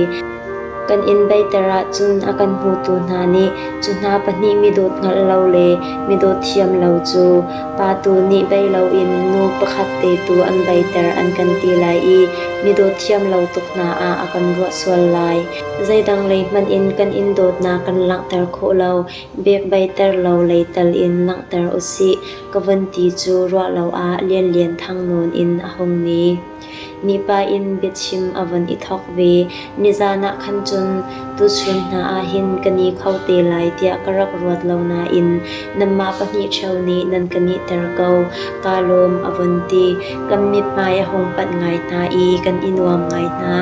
kan inn beiter ahcun a kan hmutu hna nih cu hna pahnih midawt hngalh lo le midawt thiam lo cu pa tu nih bei loin nu pakhat te tu an beiter an kan ti lai i midawt thiam lo tuk hna ah a kan ruah sual lai. Zeidang lei hmanh in kan inn dawtnak kan langhter khawh lo, bek beiter lo lei tal in langhter usih ka vun ti cu ruah lo ah Lianlian thang nawn in a hung ni. Mipa in biachim a von i thawk ve. Nizan ah khan cun tuchun hna ah hin ka ni kho te lai tiah ka rak ruat lo nain nanmah pahnih ṭheo nih nan ka nihter ko. Kaa lawm a von ti. Kan mithmai a hung panh ngai hna i kan i nuam ngai hna.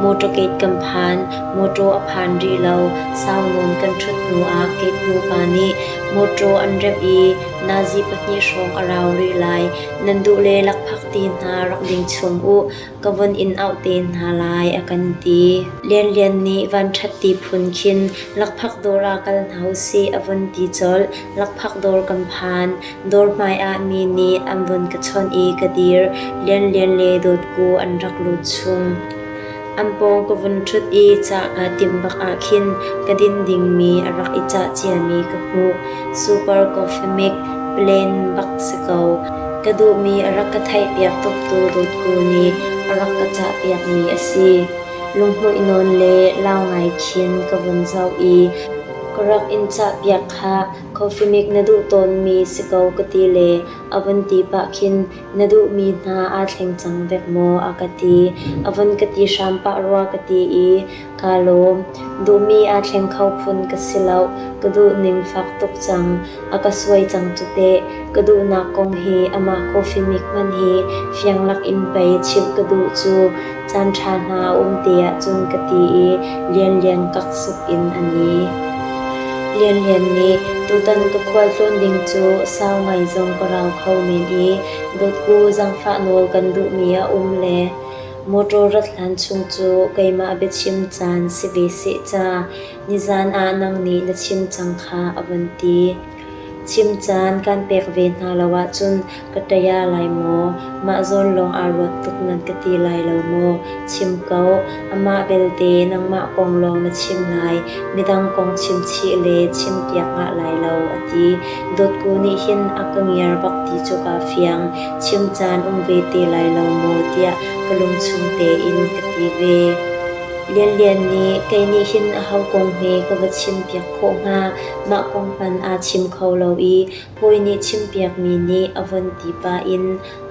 Motor gate kan phan. Motor a phan rih lo. Sau nawn kan ṭhut hnu ah gate nupa nih motor an remh i nazi pahnih hrawng a rau rih lai. Nan duh le lakphak ti hna rak ding chung u, ka vun in auh te hna lai, a kan ti. Lianlian nih vanṭhat ti phun khin lakphak dawr ah kal hna usih a vun ti colh. Lakphak dawr kan phan. Dawr hmaiah mi nih an vun ka chawnh i ka dir. Lianlian le Dawtku an rak lut chung. An pawng ka vun ṭhut i cah kaa timh bak ah khin ka din dingmi a rak i cah ciami ka hmuh. Super Coffee Mix plain bak si ko. Ka duhmi a rak ka theihpiak tuktu Dawtku nih a rak ka cahpiakmi a si. Lunghmuih nawn le lau ngai khin ka vun zoh i ka rak in cahpiak khah, coffee mix na duh tawnmi si ko ka ti le a vun ti pah khin na duhmi hna aa thleng cang vek maw a ka ti. A vun ka ti hram pah rua ka ti i kaa lawm. Duhmi aa thleng kho phun ka si lo. Ka duhning fak tuk cang. A ka suai cang cu teh. Ka duhnak kong hi amah coffee mik hmanh hi fiang lak in pei chimh ka duh cu. Caan ṭha hna a um te ahcun ka ti i Lianlian kak suk in a ni. Lianlian nih tutan ka khualtlawn ding cu sau ngai zong ka rau kho men i dawtku zaangfah nawl kan duhmi a um le motor rat hlan chung cu keimah biachim caan si ve seh ca nizan ah nang nih na chim cang kha a vun ti. Chim caan kan pek ve hna lo ahcun ka ṭaya lai maw? Mah zawn lawng aa ruat tuk nan ka ti lai lo maw? Chim ko. Amah belte nangmah kong lawng na chim lai. Midang kong chim chih le chimpiak ngah lai lo, a ti. Dawtku nih hin a ka ngiar bak ti cu kaa fiang. Chim caan um ve te lai lo maw tiah ka lungchung tein ka ti ve. Lianlian nih kei nih hin aho kong hme ka va chimpiak khawh hnga? Mah kong hmanh aa chim kho lo i hawi nih chimpiakmi nih a vun ti pah in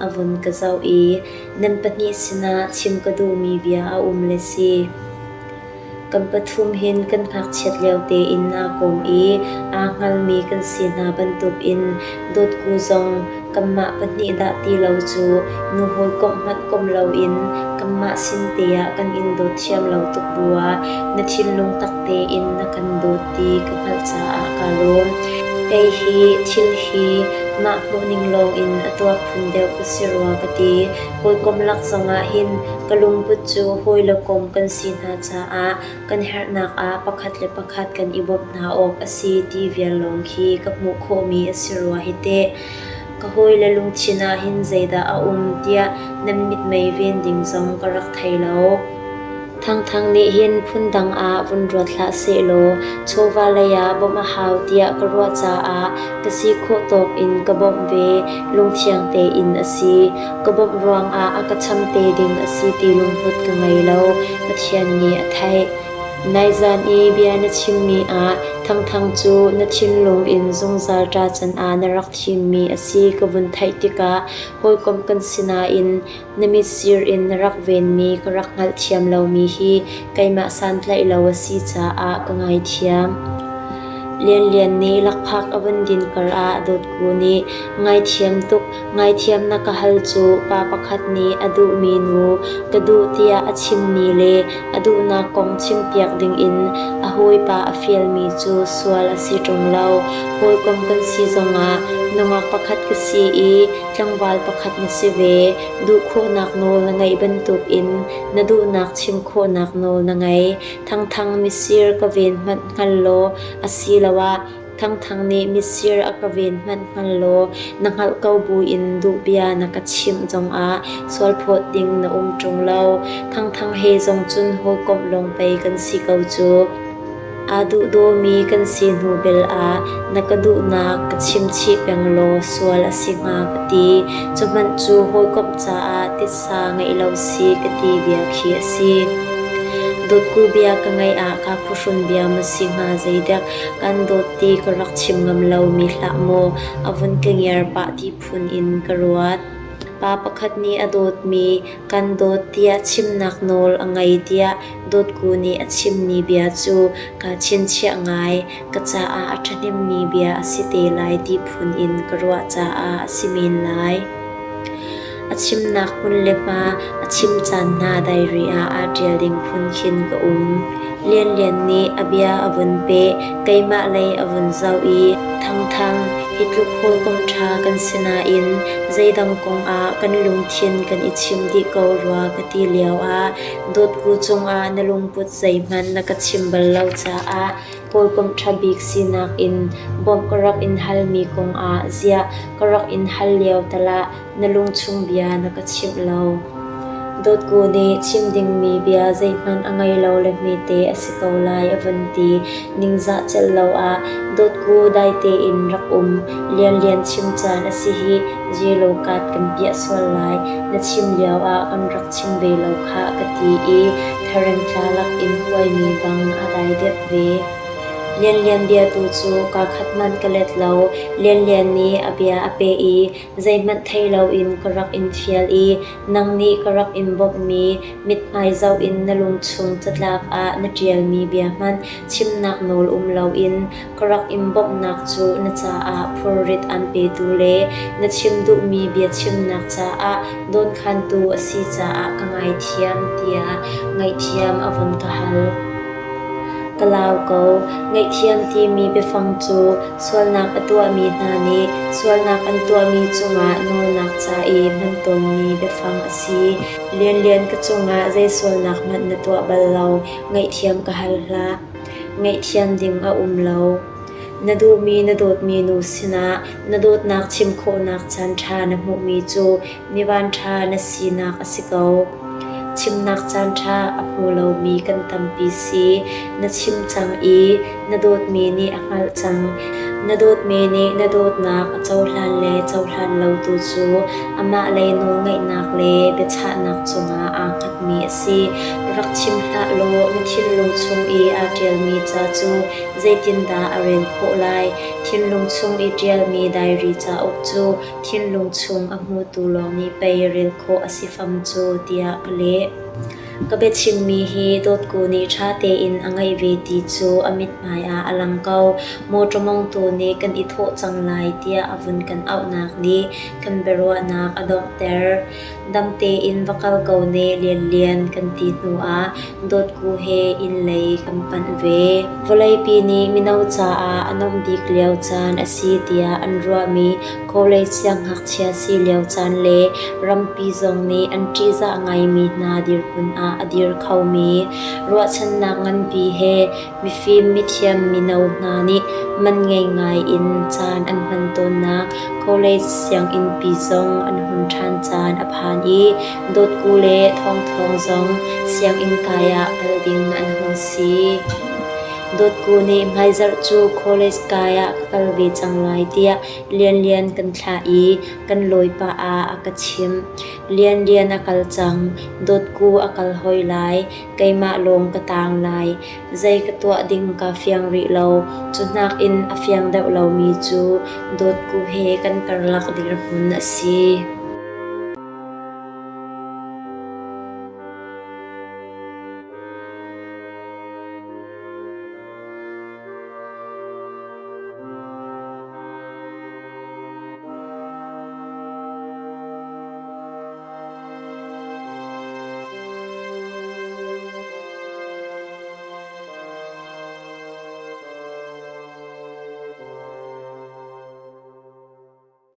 a vun ka zoh i nan pahnih sinah chim ka duhmi bia a um le si. Kan pathum hin kan ngakchiat lio tein aa kom i aa hngalmi kan si hna bantukin dawtku zong kanmah pahnih dah ti lo cu nu hawikomh hmanh kom loin kanmah sin te ah kan in dawt thiam lo tuk bu ah na thinlung tak tein na kan dawt ti ka hngalh caah kaa lawm. Kei hi thil hi mah hmuhning lawngin a tuak phun deuh ka si rua ka ti. Hawikom lak zongah hin ka lungput cu hawi le kom kan si hna caah kan herhnak ah pakhat le pakhat kan i bawmh hna awk a si ti vial lawng khi ka hmuh khawhmi a si rua hi teh. Ka hawile lungthin ah hin zeidah a um tiah nan mithmai ven ding zong ka rak thei lo. Thangthang nih hin phundang ah vun ruat hlah sehlaw chawva lei ah bawmh a hau tiah ka ruah caah ka si khawh tawk in ka bawmh ve, lungthiang tein a si. Ka bawmh ruangah a ka cham te ding a si ti lungput ka ngei lo, Pathian nih a theih. Naizan i bia na chimmi ah Thangthang cu na thinlung in zungzal ṭacan ah na rak thimmi a si ka vun theih tikah hawikom kan si nain na mitsir in na rak venmi ka rak hngalhthiam lomi hi keimah santlaih lo a si caah ka ngaithiam. Lianlian nih lakphak a vun din karah Dawtku nih ngaithiam tuk, ngaithiam na ka hal cu pa pakhat nih a duhmi nu ka duh tiah a chimmi le a duhnak kong chimpiak dingin a hawipa a fialmi cu sual a si ṭung lo. Hawikom kan si zongah nungak pakhat ka si i tlangval pakhat na si ve. Duh khawhnak nawl na ngeih bantukin na duhnak chim khawhnak nawl na ngei. Thangthang misir ka ven hmanh hngal law asiloah Thangthang nih mitsir a ka ven hmanh hngal law na hngalh ko buin duh bia na ka chimh zongah sualphawt ding na um ṭung lo. Thangthang he zong cun hawikomh lawng pei kan si ko cu. Aa duhdawmi kan si hnu bel ah na ka duhnak ka chim chih peng law sual a si hnga ka ti. Cu hmanh cu hawikomh caah titsa ngeih lo si ka ti bia khi a si. Dawtku bia ka ngaih ah kaa phuhrun bia maw si hnga zeidek kan dawt ti ka rak chim ngam lomi hlah maw a vun ka ngiar pah ti phun in ka ruat. Pa pakhat nih a dawtmi kan dawt tiah chimnak nawl a ngei tiah Dawtku nih a chimmi bia cu kaa chinchiah ngai, ka caah a ṭhahnemmi bia a si te lai ti phun in ka ruah caah a si men lai. A chimnak hmun le hma, a chim caan hna diary ah aa ṭial ding phun khin ka um. Lianlian nih a bia a vun peh, keimah lei a vun zoh i Thangthang, hi tluk hawikom ṭha kan si nain zeidang kong ah kan lungthin kan i chim dih ko rua ka ti lioah Dawtku cungah na lungput zeihmanh na ka chim bal lo caah hawikom ṭha bik sinak in bawmh ka rak in halmi kongah ziah ka rak in hal lio tal ah na lungchung bia na ka chimh lo. Dawtku nih chim dingmi bia zeihmanh a ngei lo le hmete a si ko lai a vun ti. Ningzah celh lo ah Dawtku dai tein rak um, Lianlian chim caan a si hih, Yellow card kan piah sual lai, na chim lio ah kan rak chim ve lo khah ka ti i thareng tla lak in huaimi bang a dai dep ve. Lianlian bia tu cu kaa khat hmanh ka let lo. Lianlian nih a bia a peh i zeihmanh thei loin ka rak in fial i nang nih ka rak in bawmhmi mithmai zoh in na lungchung catlap ah na ṭialmi bia hmanh chimnak nawl um loin ka rak in bawmhnak cu na caah phurrit aan petu le na chim duhmi bia chimnak caah dawnkhantu a si caah ka ngaithiam tiah ngaihthiam a vun ka hal. Ka lau ko. Ngaihthiam timi biafang cu sualnak a tuahmi hna nih sualnak an tuahmi cungah nawlnak ca i hman tawnmi biafang a si. Lianlian ka cungah zei sualnak hmanh na tuah bal lo, ngaihthiam ka hal hlah. Ngaihthiam ding a um lo. Na duhmi na dawtmi nu sinah na dawtnak chim khawhnak caanṭha na hmuhmi cu mi vanṭha na sinak a si ko. Chimnak caanṭha a hmu lomi kan tampi si. Na chim cang i na dawtmi nih a hngalh cang. Na dawtmi nih na dawtnak a cohlan le cohlan lo tu cu amah lei nawlngaihnak le biachahnak cungah aa hngatmi a si. Rak chim hlah law na thinlung chung i aa ṭialmi ca cu zeitindah a rel khawh lai? Thinlung chung i ṭialmi diary cauk cu thinlung chung a hmutu lawng nih pei rel khawh a si fam cu, tiah ka leh. Ka biachimmi hi Dawtku nih ṭha tein a ngaih ve ti cu a mithmai ah a lang ko. Mawṭaw mongtu nih kan i thawh cang lai tiah a vun kan auhnak nih kan biaruahnak a donghter. Dam tein va kal ko ne Lianlian kan ti hnuah Dawtku he inn lei kan panh ve. Vawleipi nih mino caah a nuamh bik lio caan a si tiah an ruahmi college siangngakchia si lio caan le rampi zong nih an ṭihzah ngaimi hna dirhmun ah a dir khomi ruahchannak nganpi he mifim mithiam mino hna nih man ngei ngai in caan an hman tawnnak college sianginnpi zong an hun ṭhan caan a phan i Dawtku le Thawngthawng zong sianginn kai ah kal ding an hung si. Dawtku nih hmaizarh cu college kai ah ka kal ve cang lai tiah Lianlian kan thlah i kan lawi pah ah a ka chimh. Lianlian a kal cang, Dawtku a kal hoi lai, keimah lawng ka taang lai. Zei ka tuah ding kaa fiang rih lo. Cu nakin a fiang deuh lomi cu Dawtku he kan karlak dirhmun a si.